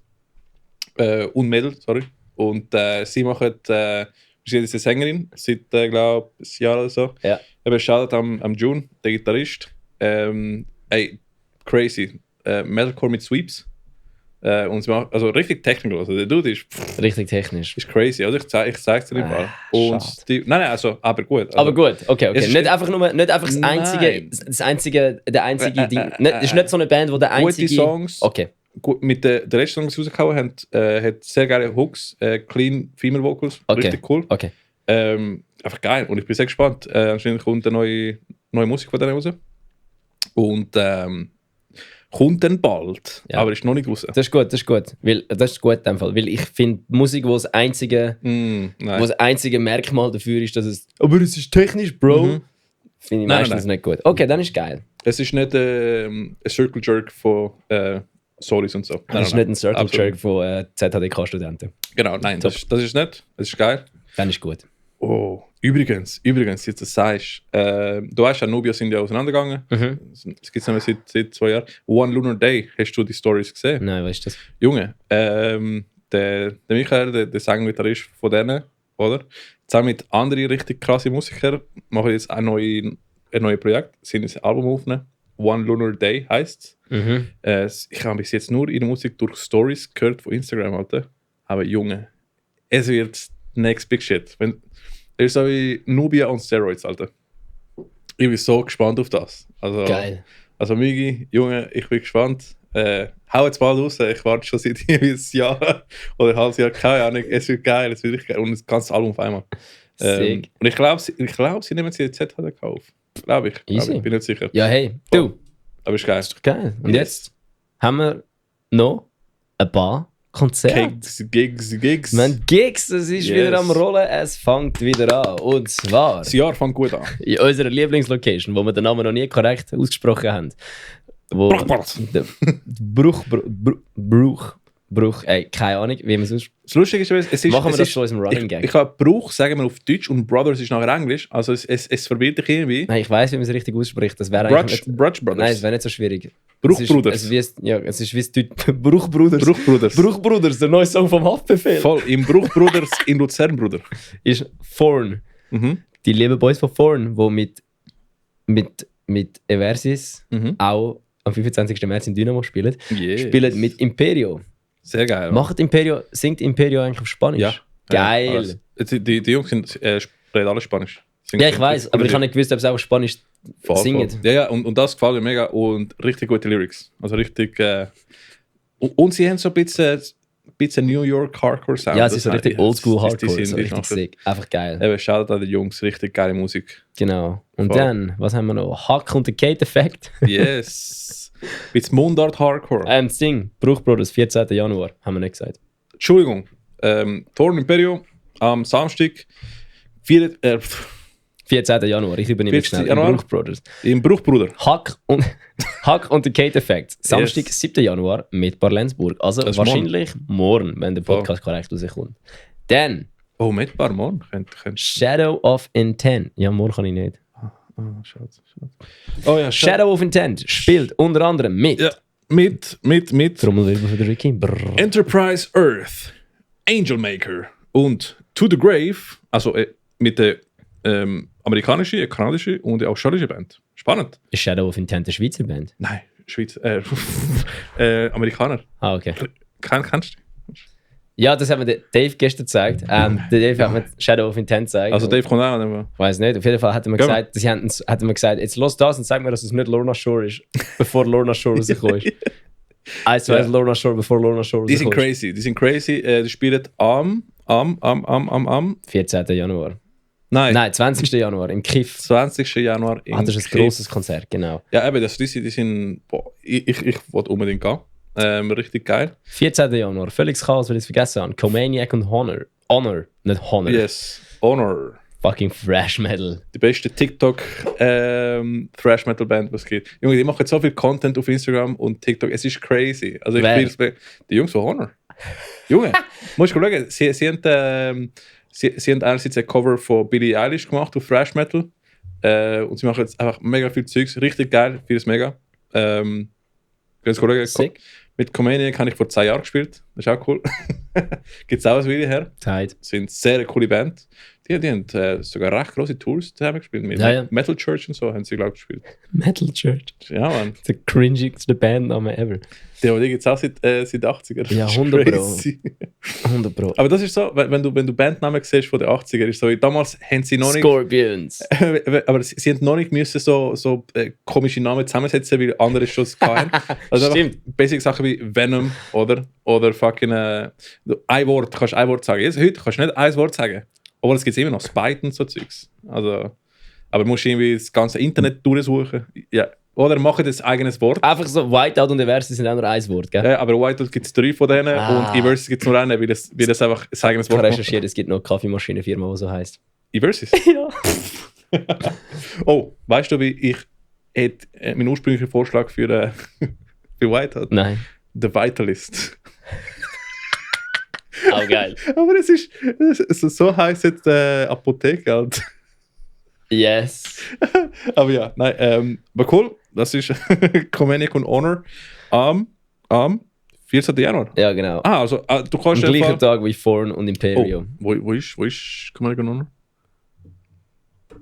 Speaker 1: Sorry. Und sie machen, sie ist eine Sängerin, seit, glaube ich, ein Jahr oder so.
Speaker 2: Ja.
Speaker 1: Eben, Shoutout am June, der Gitarrist. Ey, crazy. Metalcore mit Sweeps. Und sie macht, also richtig technical. Also der Dude ist
Speaker 2: Richtig technisch.
Speaker 1: crazy. Also ich zeig's dir im Fall. Und
Speaker 2: schade.
Speaker 1: nein, also, aber gut. Also,
Speaker 2: Aber gut, okay.
Speaker 1: Es ist-
Speaker 2: Nicht einfach das
Speaker 1: Nein.
Speaker 2: einzige Ding. Es ist nicht so eine Band, wo der
Speaker 1: Gute
Speaker 2: einzige...
Speaker 1: Songs.
Speaker 2: Okay.
Speaker 1: Gut, mit der letzten Song, die sie rausgehauen haben, hat sehr geile Hooks, clean Female Vocals,
Speaker 2: Okay.
Speaker 1: richtig cool.
Speaker 2: Okay.
Speaker 1: Einfach geil und ich bin sehr gespannt. Anscheinend kommt eine neue Musik von denen raus. Und kommt dann bald,
Speaker 2: Ja.
Speaker 1: aber ist noch nicht raus.
Speaker 2: Das ist gut. Weil, das ist gut in dem Fall. Weil ich finde, Musik, wo das einzige Merkmal dafür ist, dass es... Aber es ist technisch, Bro.
Speaker 1: Mhm.
Speaker 2: Finde ich
Speaker 1: Nein,
Speaker 2: meistens
Speaker 1: nein.
Speaker 2: nicht gut. Okay, dann ist geil.
Speaker 1: Es ist nicht ein Circle Jerk von Solis und so.
Speaker 2: Das ist nicht ein Circle
Speaker 1: Absolut.
Speaker 2: Jerk von ZHDK-Studenten.
Speaker 1: Genau, nein, das ist nicht. Es ist geil.
Speaker 2: Dann ist gut.
Speaker 1: Oh, übrigens, jetzt du das sagst, du weißt, Nubia sind ja auseinandergegangen.
Speaker 2: Mhm.
Speaker 1: Das gibt es seit 2 Jahren. One Lunar Day, hast du die Stories gesehen?
Speaker 2: Nein, weißt du das?
Speaker 1: Junge, der Michael, der Sänger-Gitarrist von denen, oder? Zusammen mit anderen richtig krassen Musikern machen jetzt ein neues Projekt, sind ein Album aufnehmen. One Lunar Day heisst
Speaker 2: Mhm.
Speaker 1: es. Ich habe bis jetzt nur ihre Musik durch Stories gehört von Instagram, Alter. Aber Junge, es wird next big shit. Es ist so wie Nubia on Steroids, Alter. Ich bin so gespannt auf das. Also,
Speaker 2: Geil.
Speaker 1: Also Migi, Junge, ich bin gespannt. Hau jetzt bald raus. Ich warte schon seit ein Jahr oder ein halbes Jahr. Keine Ahnung. Es wird geil, es wird richtig geil. Und das ganze Album auf einmal.
Speaker 2: Sick.
Speaker 1: Und ich glaube, sie nehmen sie jetzt ZHDK auf. Glaube ich.
Speaker 2: Easy.
Speaker 1: Ich bin nicht sicher.
Speaker 2: Ja, hey, du.
Speaker 1: Aber ist geil.
Speaker 2: Ist doch geil. Und
Speaker 1: Yes.
Speaker 2: jetzt haben wir noch ein paar Konzerte.
Speaker 1: Gigs.
Speaker 2: Wir haben Gigs, es ist
Speaker 1: Yes.
Speaker 2: wieder am Rollen, es fängt wieder an. Und zwar
Speaker 1: Das Jahr fängt gut an.
Speaker 2: in unserer Lieblingslocation, wo wir den Namen noch nie korrekt ausgesprochen haben. Wo
Speaker 1: Bruchbart.
Speaker 2: der Bruch, keine Ahnung, wie man es ausspricht.
Speaker 1: Das Lustige ist, es ist...
Speaker 2: Machen wir
Speaker 1: es
Speaker 2: das
Speaker 1: ist,
Speaker 2: zu unserem Running Gag?
Speaker 1: Ich habe Bruch, sagen wir auf Deutsch, und Brothers ist nachher Englisch. Also es verwirrt dich irgendwie.
Speaker 2: Nein, ich weiss, wie man es richtig ausspricht. Das wäre eigentlich
Speaker 1: Brutsch Brothers.
Speaker 2: Nein, es wäre nicht so schwierig.
Speaker 1: Bruchbruders.
Speaker 2: Es ist wie es Bruchbruders.
Speaker 1: Bruchbruders.
Speaker 2: Bruchbruders, der neue Song vom Haftbefehl.
Speaker 1: Voll. Im Bruchbruders in Luzern, Bruder.
Speaker 2: Ist Thorn.
Speaker 1: Mhm.
Speaker 2: Die lieben Boys von Thorn, die mit Eversis auch am 25. März in Dynamo spielen,
Speaker 1: Yes.
Speaker 2: spielen mit Imperio.
Speaker 1: Sehr geil.
Speaker 2: Macht Imperio, singt Imperio eigentlich auf Spanisch?
Speaker 1: Ja.
Speaker 2: Geil.
Speaker 1: Ja, also, die Jungs reden alle Spanisch.
Speaker 2: Ja, ich weiß, aber ich habe nicht gewusst, ob sie auch Spanisch singen.
Speaker 1: Ja, und das gefällt mir mega. Und richtig gute Lyrics. Also richtig... und sie haben so ein bisschen New York Hardcore Sound.
Speaker 2: Ja, es ist so richtig oldschool
Speaker 1: Die
Speaker 2: Hardcore,
Speaker 1: sind
Speaker 2: so
Speaker 1: die
Speaker 2: richtig
Speaker 1: machen-
Speaker 2: sick. Einfach geil.
Speaker 1: Eben, Shoutout an die Jungs. Richtig geile Musik.
Speaker 2: Genau. Und
Speaker 1: Voll.
Speaker 2: dann, was haben wir noch? Hack und der Kate-Effekt.
Speaker 1: Yes. Bisschen Mundart Hardcore.
Speaker 2: Das Ding, Bruchbrothers, 14. Januar, haben wir nicht gesagt.
Speaker 1: Entschuldigung. Thorn Imperio am Samstag.
Speaker 2: 14. Januar, ich übernehme
Speaker 1: 14.
Speaker 2: schnell.
Speaker 1: Januar?
Speaker 2: Bruchbrothers.
Speaker 1: Im Bruchbruder.
Speaker 2: Hack und der Kate-Effekt. Samstag, 7. Januar mit Barlenzburg. Also
Speaker 1: Das ist
Speaker 2: wahrscheinlich morgen, wenn der
Speaker 1: Voll.
Speaker 2: Podcast korrekt rauskommt. Dann
Speaker 1: Oh, mit Barmon. Könnt.
Speaker 2: Shadow of Intent. Ja, morgen kann ich nicht.
Speaker 1: Schade. Oh ja,
Speaker 2: Shadow of Intent spielt unter anderem mit
Speaker 1: Ja, mit
Speaker 2: Trommelwirbel für den Ricky. Brrr.
Speaker 1: Enterprise Earth, Angel Maker und To the Grave, also mit der amerikanischen, kanadischen und der australischen Band. Spannend.
Speaker 2: Ist Shadow of Intent eine Schweizer Band?
Speaker 1: Nein, Schweiz, Amerikaner.
Speaker 2: Ah, okay.
Speaker 1: Kennst du?
Speaker 2: Ja, das hat mir der Dave gestern gezeigt. Der Dave hat mir Shadow of Intent gezeigt.
Speaker 1: Also Dave kommt auch nicht.
Speaker 2: Ich weiß nicht, auf jeden Fall hat er mir
Speaker 1: Gehen wir.
Speaker 2: gesagt, hat er mir gesagt, jetzt los das und sag mir, dass es nicht Lorna Shore ist, bevor Lorna Shore rausgekommen ist. Also
Speaker 1: Ja.
Speaker 2: Lorna Shore, bevor Lorna Shore
Speaker 1: Die sind
Speaker 2: rausgekommen ist.
Speaker 1: crazy. Die spielen am
Speaker 2: 14. Januar.
Speaker 1: Nein,
Speaker 2: Nein, 20. Januar im Kiff.
Speaker 1: 20. Januar in
Speaker 2: Das ist ein
Speaker 1: Kiel.
Speaker 2: grosses Konzert, genau.
Speaker 1: Ja, eben, die sind boah, ich wollte unbedingt gehen. Richtig geil.
Speaker 2: 14. Januar, völliges Chaos, weil ich es vergessen habe. Comaniac und Honor. Honor, nicht Honor.
Speaker 1: Yes, Honor.
Speaker 2: Fucking Thrash Metal.
Speaker 1: Die beste TikTok Thrash Metal Band, was es gibt. Junge, die machen so viel Content auf Instagram und TikTok. Es ist crazy. Also ich
Speaker 2: Wer?
Speaker 1: spiele die Jungs von Honor. Junge, musst du schauen. Sie haben einerseits ein Cover von Billie Eilish gemacht auf Thrash Metal und sie machen jetzt einfach mega viel Zeugs. Richtig geil, vieles mega. Ganz schauen.
Speaker 2: Sick.
Speaker 1: Mit Comaniac habe ich vor 2 Jahren gespielt. Das ist auch cool. Gibt es auch ein Video her.
Speaker 2: Tight.
Speaker 1: Sind sehr eine coole Band. Die haben sogar recht große Tours zusammen gespielt. Mit
Speaker 2: Ja.
Speaker 1: Metal Church und so haben sie, glaube ich, gespielt.
Speaker 2: Metal Church.
Speaker 1: Ja, Mann.
Speaker 2: Der cringigste Bandname ever.
Speaker 1: Die gibt es auch seit 80er.
Speaker 2: Ja,
Speaker 1: Das ist
Speaker 2: 100 Pro.
Speaker 1: crazy.
Speaker 2: 100 Pro.
Speaker 1: Aber das ist so, wenn du Bandnamen siehst von den 80er, ist so, damals haben sie noch nicht,
Speaker 2: Scorpions.
Speaker 1: aber sie haben noch nicht müssen so komische Namen zusammensetzen, weil andere schon hatten. Also einfach
Speaker 2: Stimmt.
Speaker 1: basic Sachen wie Venom oder fucking ein Wort, kannst ein Wort sagen. Jetzt, heute kannst du nicht ein Wort sagen. Obwohl es gibt immer noch Spite und so Zeugs. Also, aber du musst irgendwie das ganze Internet durchsuchen. Ja. Oder machen das eigenes Wort.
Speaker 2: Einfach so, Whiteout und Eversi sind auch nur ein Wort, gell?
Speaker 1: Ja, aber Whiteout gibt es 3 von denen
Speaker 2: Ah.
Speaker 1: und Eversis gibt es nur einen, weil das einfach ein eigenes
Speaker 2: Ich habe
Speaker 1: Wort macht.
Speaker 2: recherchiert, es gibt noch eine Kaffeemaschinenfirma, die so heisst.
Speaker 1: Eversis?
Speaker 2: Ja.
Speaker 1: Oh, weißt du, wie ich hätte meinen ursprünglichen Vorschlag für Whiteout?
Speaker 2: Nein.
Speaker 1: The Vitalist.
Speaker 2: Auch geil.
Speaker 1: Aber es ist so heißt jetzt Apotheke halt.
Speaker 2: Yes.
Speaker 1: Aber ja, nein, aber cool. Das ist Comaniac und Honor am 14. Januar.
Speaker 2: Ja, genau.
Speaker 1: Also du
Speaker 2: Am
Speaker 1: kannst
Speaker 2: gleichen
Speaker 1: einfach...
Speaker 2: Tag wie Thorn und Imperium.
Speaker 1: Oh, wo ist Comaniac und Honor?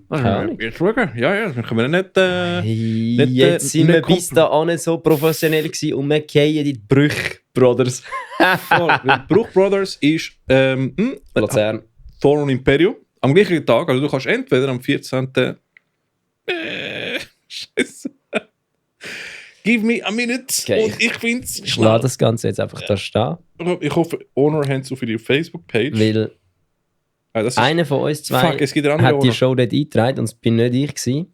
Speaker 2: Keine Ahnung.
Speaker 1: Ich schaue. Ja, dann können wir nicht...
Speaker 2: Hey,
Speaker 1: nicht,
Speaker 2: jetzt sind wir
Speaker 1: nicht
Speaker 2: bis dahin so professionell gewesen und wir fallen in die Brüche, Brothers.
Speaker 1: voll. Bruch Brothers ist
Speaker 2: Luzern.
Speaker 1: Thorn und Imperium am gleichen Tag. Also du kannst entweder am 14. Scheiße. Give me a minute.
Speaker 2: Okay,
Speaker 1: Und ich find's
Speaker 2: Ich lade das Ganze jetzt einfach da stehen,
Speaker 1: Ich hoffe, Honor haben so für die Facebook-Page.
Speaker 2: weil
Speaker 1: Das ist,
Speaker 2: einer von uns zwei
Speaker 1: fuck, es gibt eine andere
Speaker 2: hat die
Speaker 1: Honor.
Speaker 2: Show dort eingetragen und es bin nicht ich gewesen.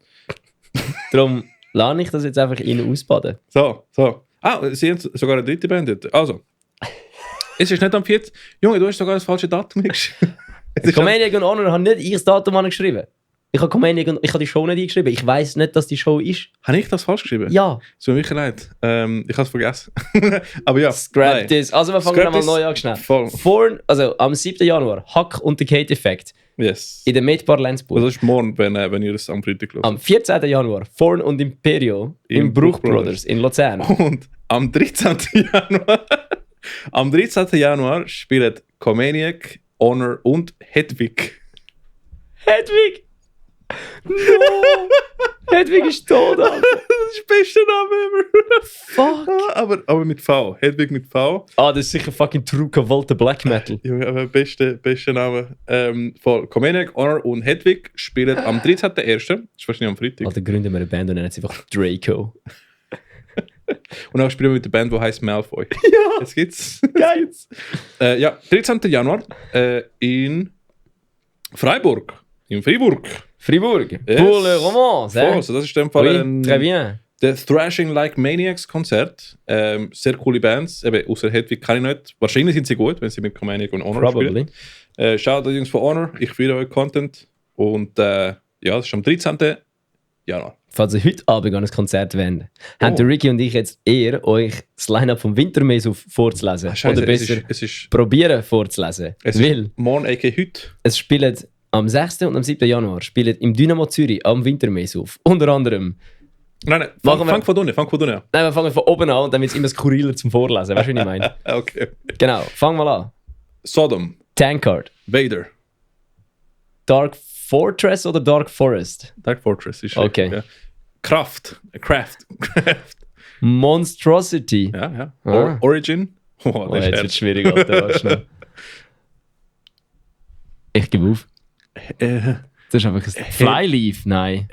Speaker 2: Darum lade ich das jetzt einfach in ausbaden.
Speaker 1: So. Sie haben sogar eine dritte Band dort. Also. Es ist nicht am 40. Junge, du hast sogar das falsche Datum geschrieben.
Speaker 2: Comedian und Honor haben nicht ich das Datum angeschrieben. Ich habe Comedian und ich habe die Show nicht eingeschrieben. Ich weiss nicht, dass die Show ist.
Speaker 1: Habe ich das falsch geschrieben?
Speaker 2: Ja.
Speaker 1: Es tut mir wirklich leid. Ich habe es vergessen. Aber ja.
Speaker 2: Scrap
Speaker 1: nein.
Speaker 2: this. Also wir fangen
Speaker 1: Scrap
Speaker 2: nochmal
Speaker 1: this.
Speaker 2: neu an schnell.
Speaker 1: Voll.
Speaker 2: Also am 7. Januar, Hack und der Kate-Effekt
Speaker 1: Yes.
Speaker 2: in der Medbar Lenzburg.
Speaker 1: Das ist morgen, wenn ihr das am Freitag hört.
Speaker 2: Am 14. Januar, Forn und Imperio im Bruch Brothers in Luzern.
Speaker 1: Und am 13. Januar spielen Comedic, Honor und Hedwig.
Speaker 2: Hedwig! No! Hedwig ist tot, Alter.
Speaker 1: Das ist der beste Name ever.
Speaker 2: Fuck!
Speaker 1: aber mit V. Hedwig mit V.
Speaker 2: Ah, das ist sicher fucking True Volta Black Metal.
Speaker 1: Junge, aber beste Name. Von Comedic, Honor und Hedwig spielen am 13.01. Das ist wahrscheinlich am Freitag.
Speaker 2: Alter, gründen wir eine Band und nennen sie einfach Draco.
Speaker 1: Und dann spielen wir mit der Band, die heißt Malfoy.
Speaker 2: Ja!
Speaker 1: Jetzt geht's.
Speaker 2: Geil!
Speaker 1: Ja, 13. Januar in Freiburg. In Freiburg.
Speaker 2: Fribourg.
Speaker 1: Yes.
Speaker 2: Pour le romance,
Speaker 1: Voll,
Speaker 2: hein?
Speaker 1: also das ist in dem Fall
Speaker 2: Oui,
Speaker 1: ein
Speaker 2: très bien.
Speaker 1: der Thrashing Like Maniacs Konzert. Sehr coole Bands. Eben, außer Hedwig kann ich nicht. Wahrscheinlich sind sie gut, wenn sie mit Comedic und Honor
Speaker 2: Probably.
Speaker 1: spielen. Schaut die Jungs von Honor. Ich feiere euch Content. Und ja, das ist am 13. Januar.
Speaker 2: Falls ihr heute Abend an ein Konzert wollt, haben
Speaker 1: Oh.
Speaker 2: der Ricky und ich jetzt eher euch das Line-Up vom Wintermess vorzulesen.
Speaker 1: Scheisse,
Speaker 2: Oder besser
Speaker 1: es ist
Speaker 2: probieren vorzulesen. Weil
Speaker 1: morgen aka heute.
Speaker 2: es spielen am 6. und am 7. Januar spielen im Dynamo Zürich am Wintermess auf. Unter anderem.
Speaker 1: Nein,
Speaker 2: Machen wir-
Speaker 1: fang von unten an.
Speaker 2: Nein, wir fangen von oben an und dann wird es immer skurriler zum Vorlesen. Weißt du, was ich meine?
Speaker 1: Okay.
Speaker 2: Genau, fang mal an.
Speaker 1: Sodom,
Speaker 2: Tankard.
Speaker 1: Vader,
Speaker 2: Dark Fortress oder Dark Forest?
Speaker 1: Dark Fortress ist
Speaker 2: Okay.
Speaker 1: richtig, ja. Craft.
Speaker 2: Monstrosity.
Speaker 1: Ja.
Speaker 2: Ah.
Speaker 1: Origin. Oh,
Speaker 2: Oh,
Speaker 1: das
Speaker 2: jetzt
Speaker 1: ist
Speaker 2: wird es schwierig, Alter. Warte schnell. Ich gebe auf.
Speaker 1: helle
Speaker 2: Das ist einfach ein Flyleaf. Nein.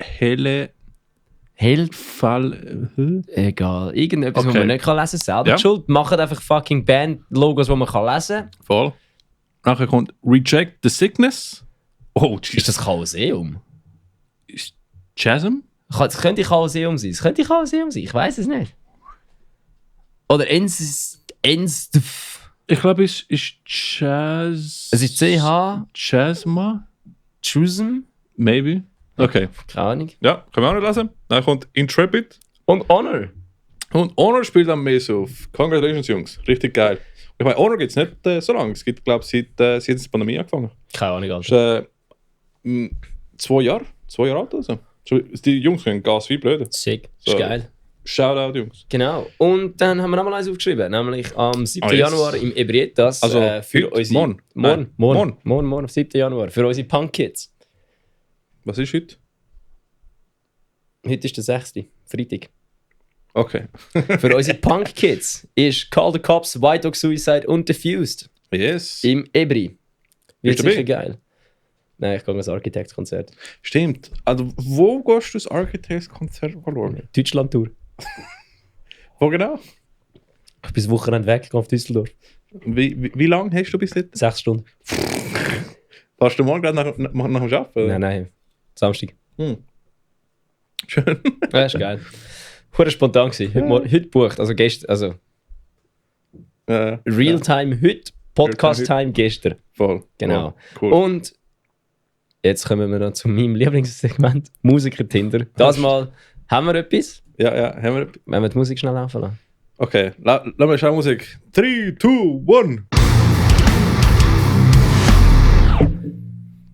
Speaker 2: Held.
Speaker 1: Fall.
Speaker 2: Egal. Irgendetwas, was
Speaker 1: Okay.
Speaker 2: man nicht kann lesen kann. Selber
Speaker 1: Ja.
Speaker 2: die Schuld. Macht einfach fucking Band-Logos, die man kann lesen kann.
Speaker 1: Voll. Nachher kommt Reject the Sickness. Oh,
Speaker 2: Ist
Speaker 1: Jesus.
Speaker 2: das Chaoseum?
Speaker 1: Chasm?
Speaker 2: Es könnte Chaoseum sein. Es könnte Chaoseum sein. Ich weiß es nicht. Oder Ens.
Speaker 1: Ich glaube, es ist Chas.
Speaker 2: Es ist CH.
Speaker 1: Chasma?
Speaker 2: Chusm.
Speaker 1: Maybe. Okay.
Speaker 2: Keine Ahnung.
Speaker 1: Ja, können wir auch nicht lesen. Dann kommt Intrepid.
Speaker 2: Und Honor.
Speaker 1: Und Honor spielt am Mess auf. Congratulations, Jungs. Richtig geil. Ich meine, Honor gibt es nicht so lange. Es gibt, glaube ich, seit die Pandemie angefangen.
Speaker 2: Keine Ahnung, Alter.
Speaker 1: Das ist 2 Jahre. 2 Jahre alt also. Die Jungs können Gas wie blöde.
Speaker 2: Sick.
Speaker 1: So.
Speaker 2: Ist geil.
Speaker 1: Shoutout, Jungs.
Speaker 2: Genau. Und dann haben wir nochmal eins aufgeschrieben, nämlich am 7.
Speaker 1: Ah, yes.
Speaker 2: Januar im Ebrietas
Speaker 1: Also,
Speaker 2: für
Speaker 1: heute?
Speaker 2: unsere...
Speaker 1: Morgen?
Speaker 2: Morgen, am 7. Januar. Für unsere Punk-Kids.
Speaker 1: Was ist heute?
Speaker 2: Heute ist der 6. Freitag.
Speaker 1: Okay.
Speaker 2: Für unsere Punk-Kids ist Call the Cops, White Dog Suicide und Diffused
Speaker 1: Yes.
Speaker 2: im Ebri. Wird
Speaker 1: Bist du
Speaker 2: sicher
Speaker 1: dabei?
Speaker 2: geil. Nein, ich gehe ans Architects-Konzert.
Speaker 1: Stimmt. Also, wo gehst du das Architects-Konzert verloren?
Speaker 2: Deutschland-Tour.
Speaker 1: Wo genau?
Speaker 2: Ich bin das Wochenende weg, gehe auf Düsseldorf.
Speaker 1: Wie lange hast du bis jetzt?
Speaker 2: 6 Stunden.
Speaker 1: Warst du morgen gerade nach dem Arbeiten?
Speaker 2: Nein. Samstag.
Speaker 1: Schön.
Speaker 2: Ja, ist geil. Hure spontan gewesen. Heute bucht, also gestern, also Realtime heute, Podcast-Time gestern.
Speaker 1: Voll.
Speaker 2: Genau.
Speaker 1: Voll. Cool.
Speaker 2: Und jetzt kommen wir noch zu meinem Lieblingssegment, Musiker-Tinder. Das Mal haben wir etwas,
Speaker 1: Ja, haben wir.
Speaker 2: wenn wir die Musik schnell laufen lassen.
Speaker 1: Okay, lass mal schauen, Musik. 3, 2,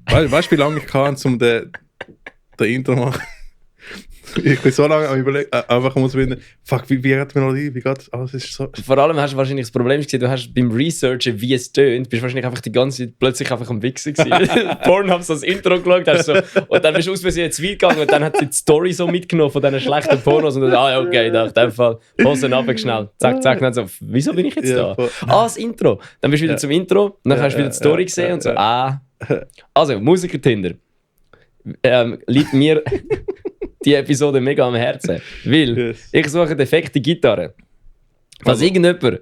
Speaker 1: 1. Weißt du, wie lange ich kann, um den Intro zu machen? Ich bin so lange am Überlegen, einfach muss finden, fuck, wie geht die Melodie, wie geht alles ist so.
Speaker 2: Vor allem hast du wahrscheinlich das Problem gesehen, du hast beim Researchen, wie es tönt, bist wahrscheinlich einfach die ganze Zeit plötzlich einfach am Wichsen gewesen. Pornhub so das Intro geschaut, hast so, und dann bist du aus Versehen ins Weit gegangen und dann hat sie die Story so mitgenommen von diesen schlechten Pornos und dann, ja, okay, da, in dem Fall, Hosen runter, zack, zack, dann so, wieso bin ich jetzt
Speaker 1: Ja,
Speaker 2: da?
Speaker 1: voll.
Speaker 2: Das Intro. Dann bist du wieder zum Intro und dann
Speaker 1: Ja,
Speaker 2: hast du wieder die Story
Speaker 1: ja,
Speaker 2: gesehen
Speaker 1: ja,
Speaker 2: und so,
Speaker 1: ja.
Speaker 2: Also, Musiker-Tinder. Liegt mir... die Episode mega am Herzen. Weil
Speaker 1: Yes.
Speaker 2: ich suche defekte Gitarre. Falls
Speaker 1: Also.
Speaker 2: jemand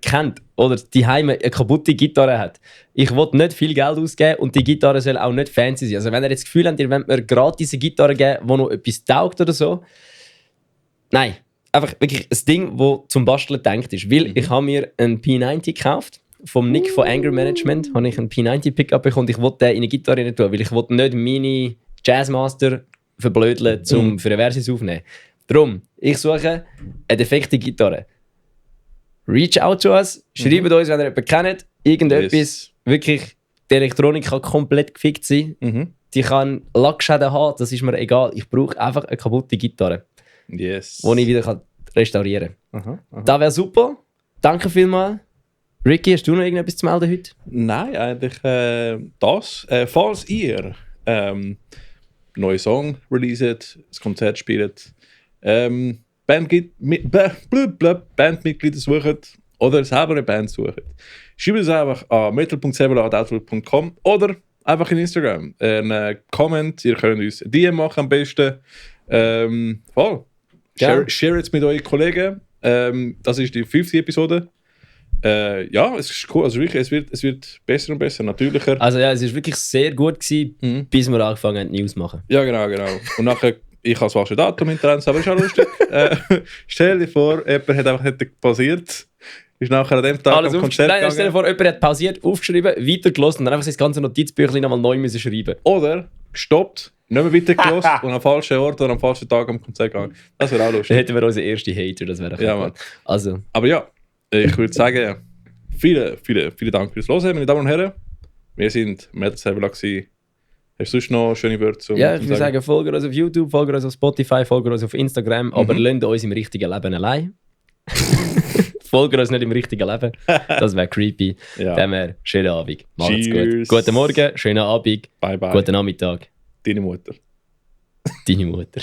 Speaker 2: kennt oder die Heime eine kaputte Gitarre hat, ich will nicht viel Geld ausgeben und die Gitarre soll auch nicht fancy sein. Also wenn ihr jetzt das Gefühl habt, ihr wollt mir gratis eine Gitarre geben, die noch etwas taugt oder so, nein. Einfach wirklich ein Ding, das zum Basteln gedacht ist. Weil ich habe mir einen P90 gekauft. Vom Nick von Anger Management habe ich einen P90 Pickup bekommen und ich wollte den in eine Gitarre rein tun, weil ich wollte nicht meine Jazzmaster verblödeln, um für eine Versus aufzunehmen. Darum, ich suche eine defekte Gitarre. Reach out to us, schreibt uns, wenn ihr jemanden kennt, irgendetwas,
Speaker 1: Yes.
Speaker 2: wirklich, die Elektronik kann komplett gefickt sein, die kann Lackschäden haben, das ist mir egal. Ich brauche einfach eine kaputte Gitarre,
Speaker 1: Yes.
Speaker 2: die ich wieder restaurieren kann.
Speaker 1: Aha.
Speaker 2: Das wäre super. Danke vielmals. Ricky, hast du noch irgendetwas zu melden heute?
Speaker 1: Nein, eigentlich das. Falls ihr neuen Song releaset, das Konzert spielt, Bandmitglieder sucht oder selber eine Band sucht, schreibt es einfach an metal.7.outlook.com oder einfach in Instagram. Einen Comment, ihr könnt uns ein DM machen am besten. Voll.
Speaker 2: Ja.
Speaker 1: Share es mit euren Kollegen. Das ist die 5. Episode. Ja, es ist cool. Also wirklich, es wird besser und besser, natürlicher.
Speaker 2: Also ja, es war wirklich sehr gut gewesen, bis wir angefangen haben, News zu machen.
Speaker 1: Ja, genau. Und nachher, ich habe das falsche Datum hinterher, aber ist auch lustig. Stell dir vor, jemand hat einfach nicht pausiert, ist nachher an dem Tag
Speaker 2: Alles
Speaker 1: am Konzert
Speaker 2: Nein, stell dir
Speaker 1: gegangen.
Speaker 2: vor, jemand hat pausiert, aufgeschrieben, weitergelassen und dann einfach das ganze Notizbüchlein nochmal neu müssen schreiben.
Speaker 1: Oder gestoppt, nicht mehr weitergelassen und am falschen Ort oder am falschen Tag am Konzert gegangen. Das wäre auch
Speaker 2: Dann
Speaker 1: lustig.
Speaker 2: hätten wir unseren ersten Hater, das wäre
Speaker 1: Ja,
Speaker 2: cool.
Speaker 1: Mann.
Speaker 2: Also,
Speaker 1: Aber ja, ich würde sagen, vielen Dank fürs Hören, meine Damen und Herren. Wir sind Metal Servola gewesen. Hast du sonst noch schöne Wörter zum
Speaker 2: ja, ich
Speaker 1: zum
Speaker 2: würde sagen, folgt uns auf YouTube, folgt uns auf Spotify, folgt uns auf Instagram, aber lasst uns im richtigen Leben allein. Folgt uns nicht im richtigen Leben. Das wäre creepy.
Speaker 1: Ja.
Speaker 2: Dann wäre schönen Abend. Macht's
Speaker 1: Cheers.
Speaker 2: gut. Guten Morgen, schönen Abend,
Speaker 1: Bye bye.
Speaker 2: guten Nachmittag.
Speaker 1: Deine Mutter.
Speaker 2: Deine Mutter.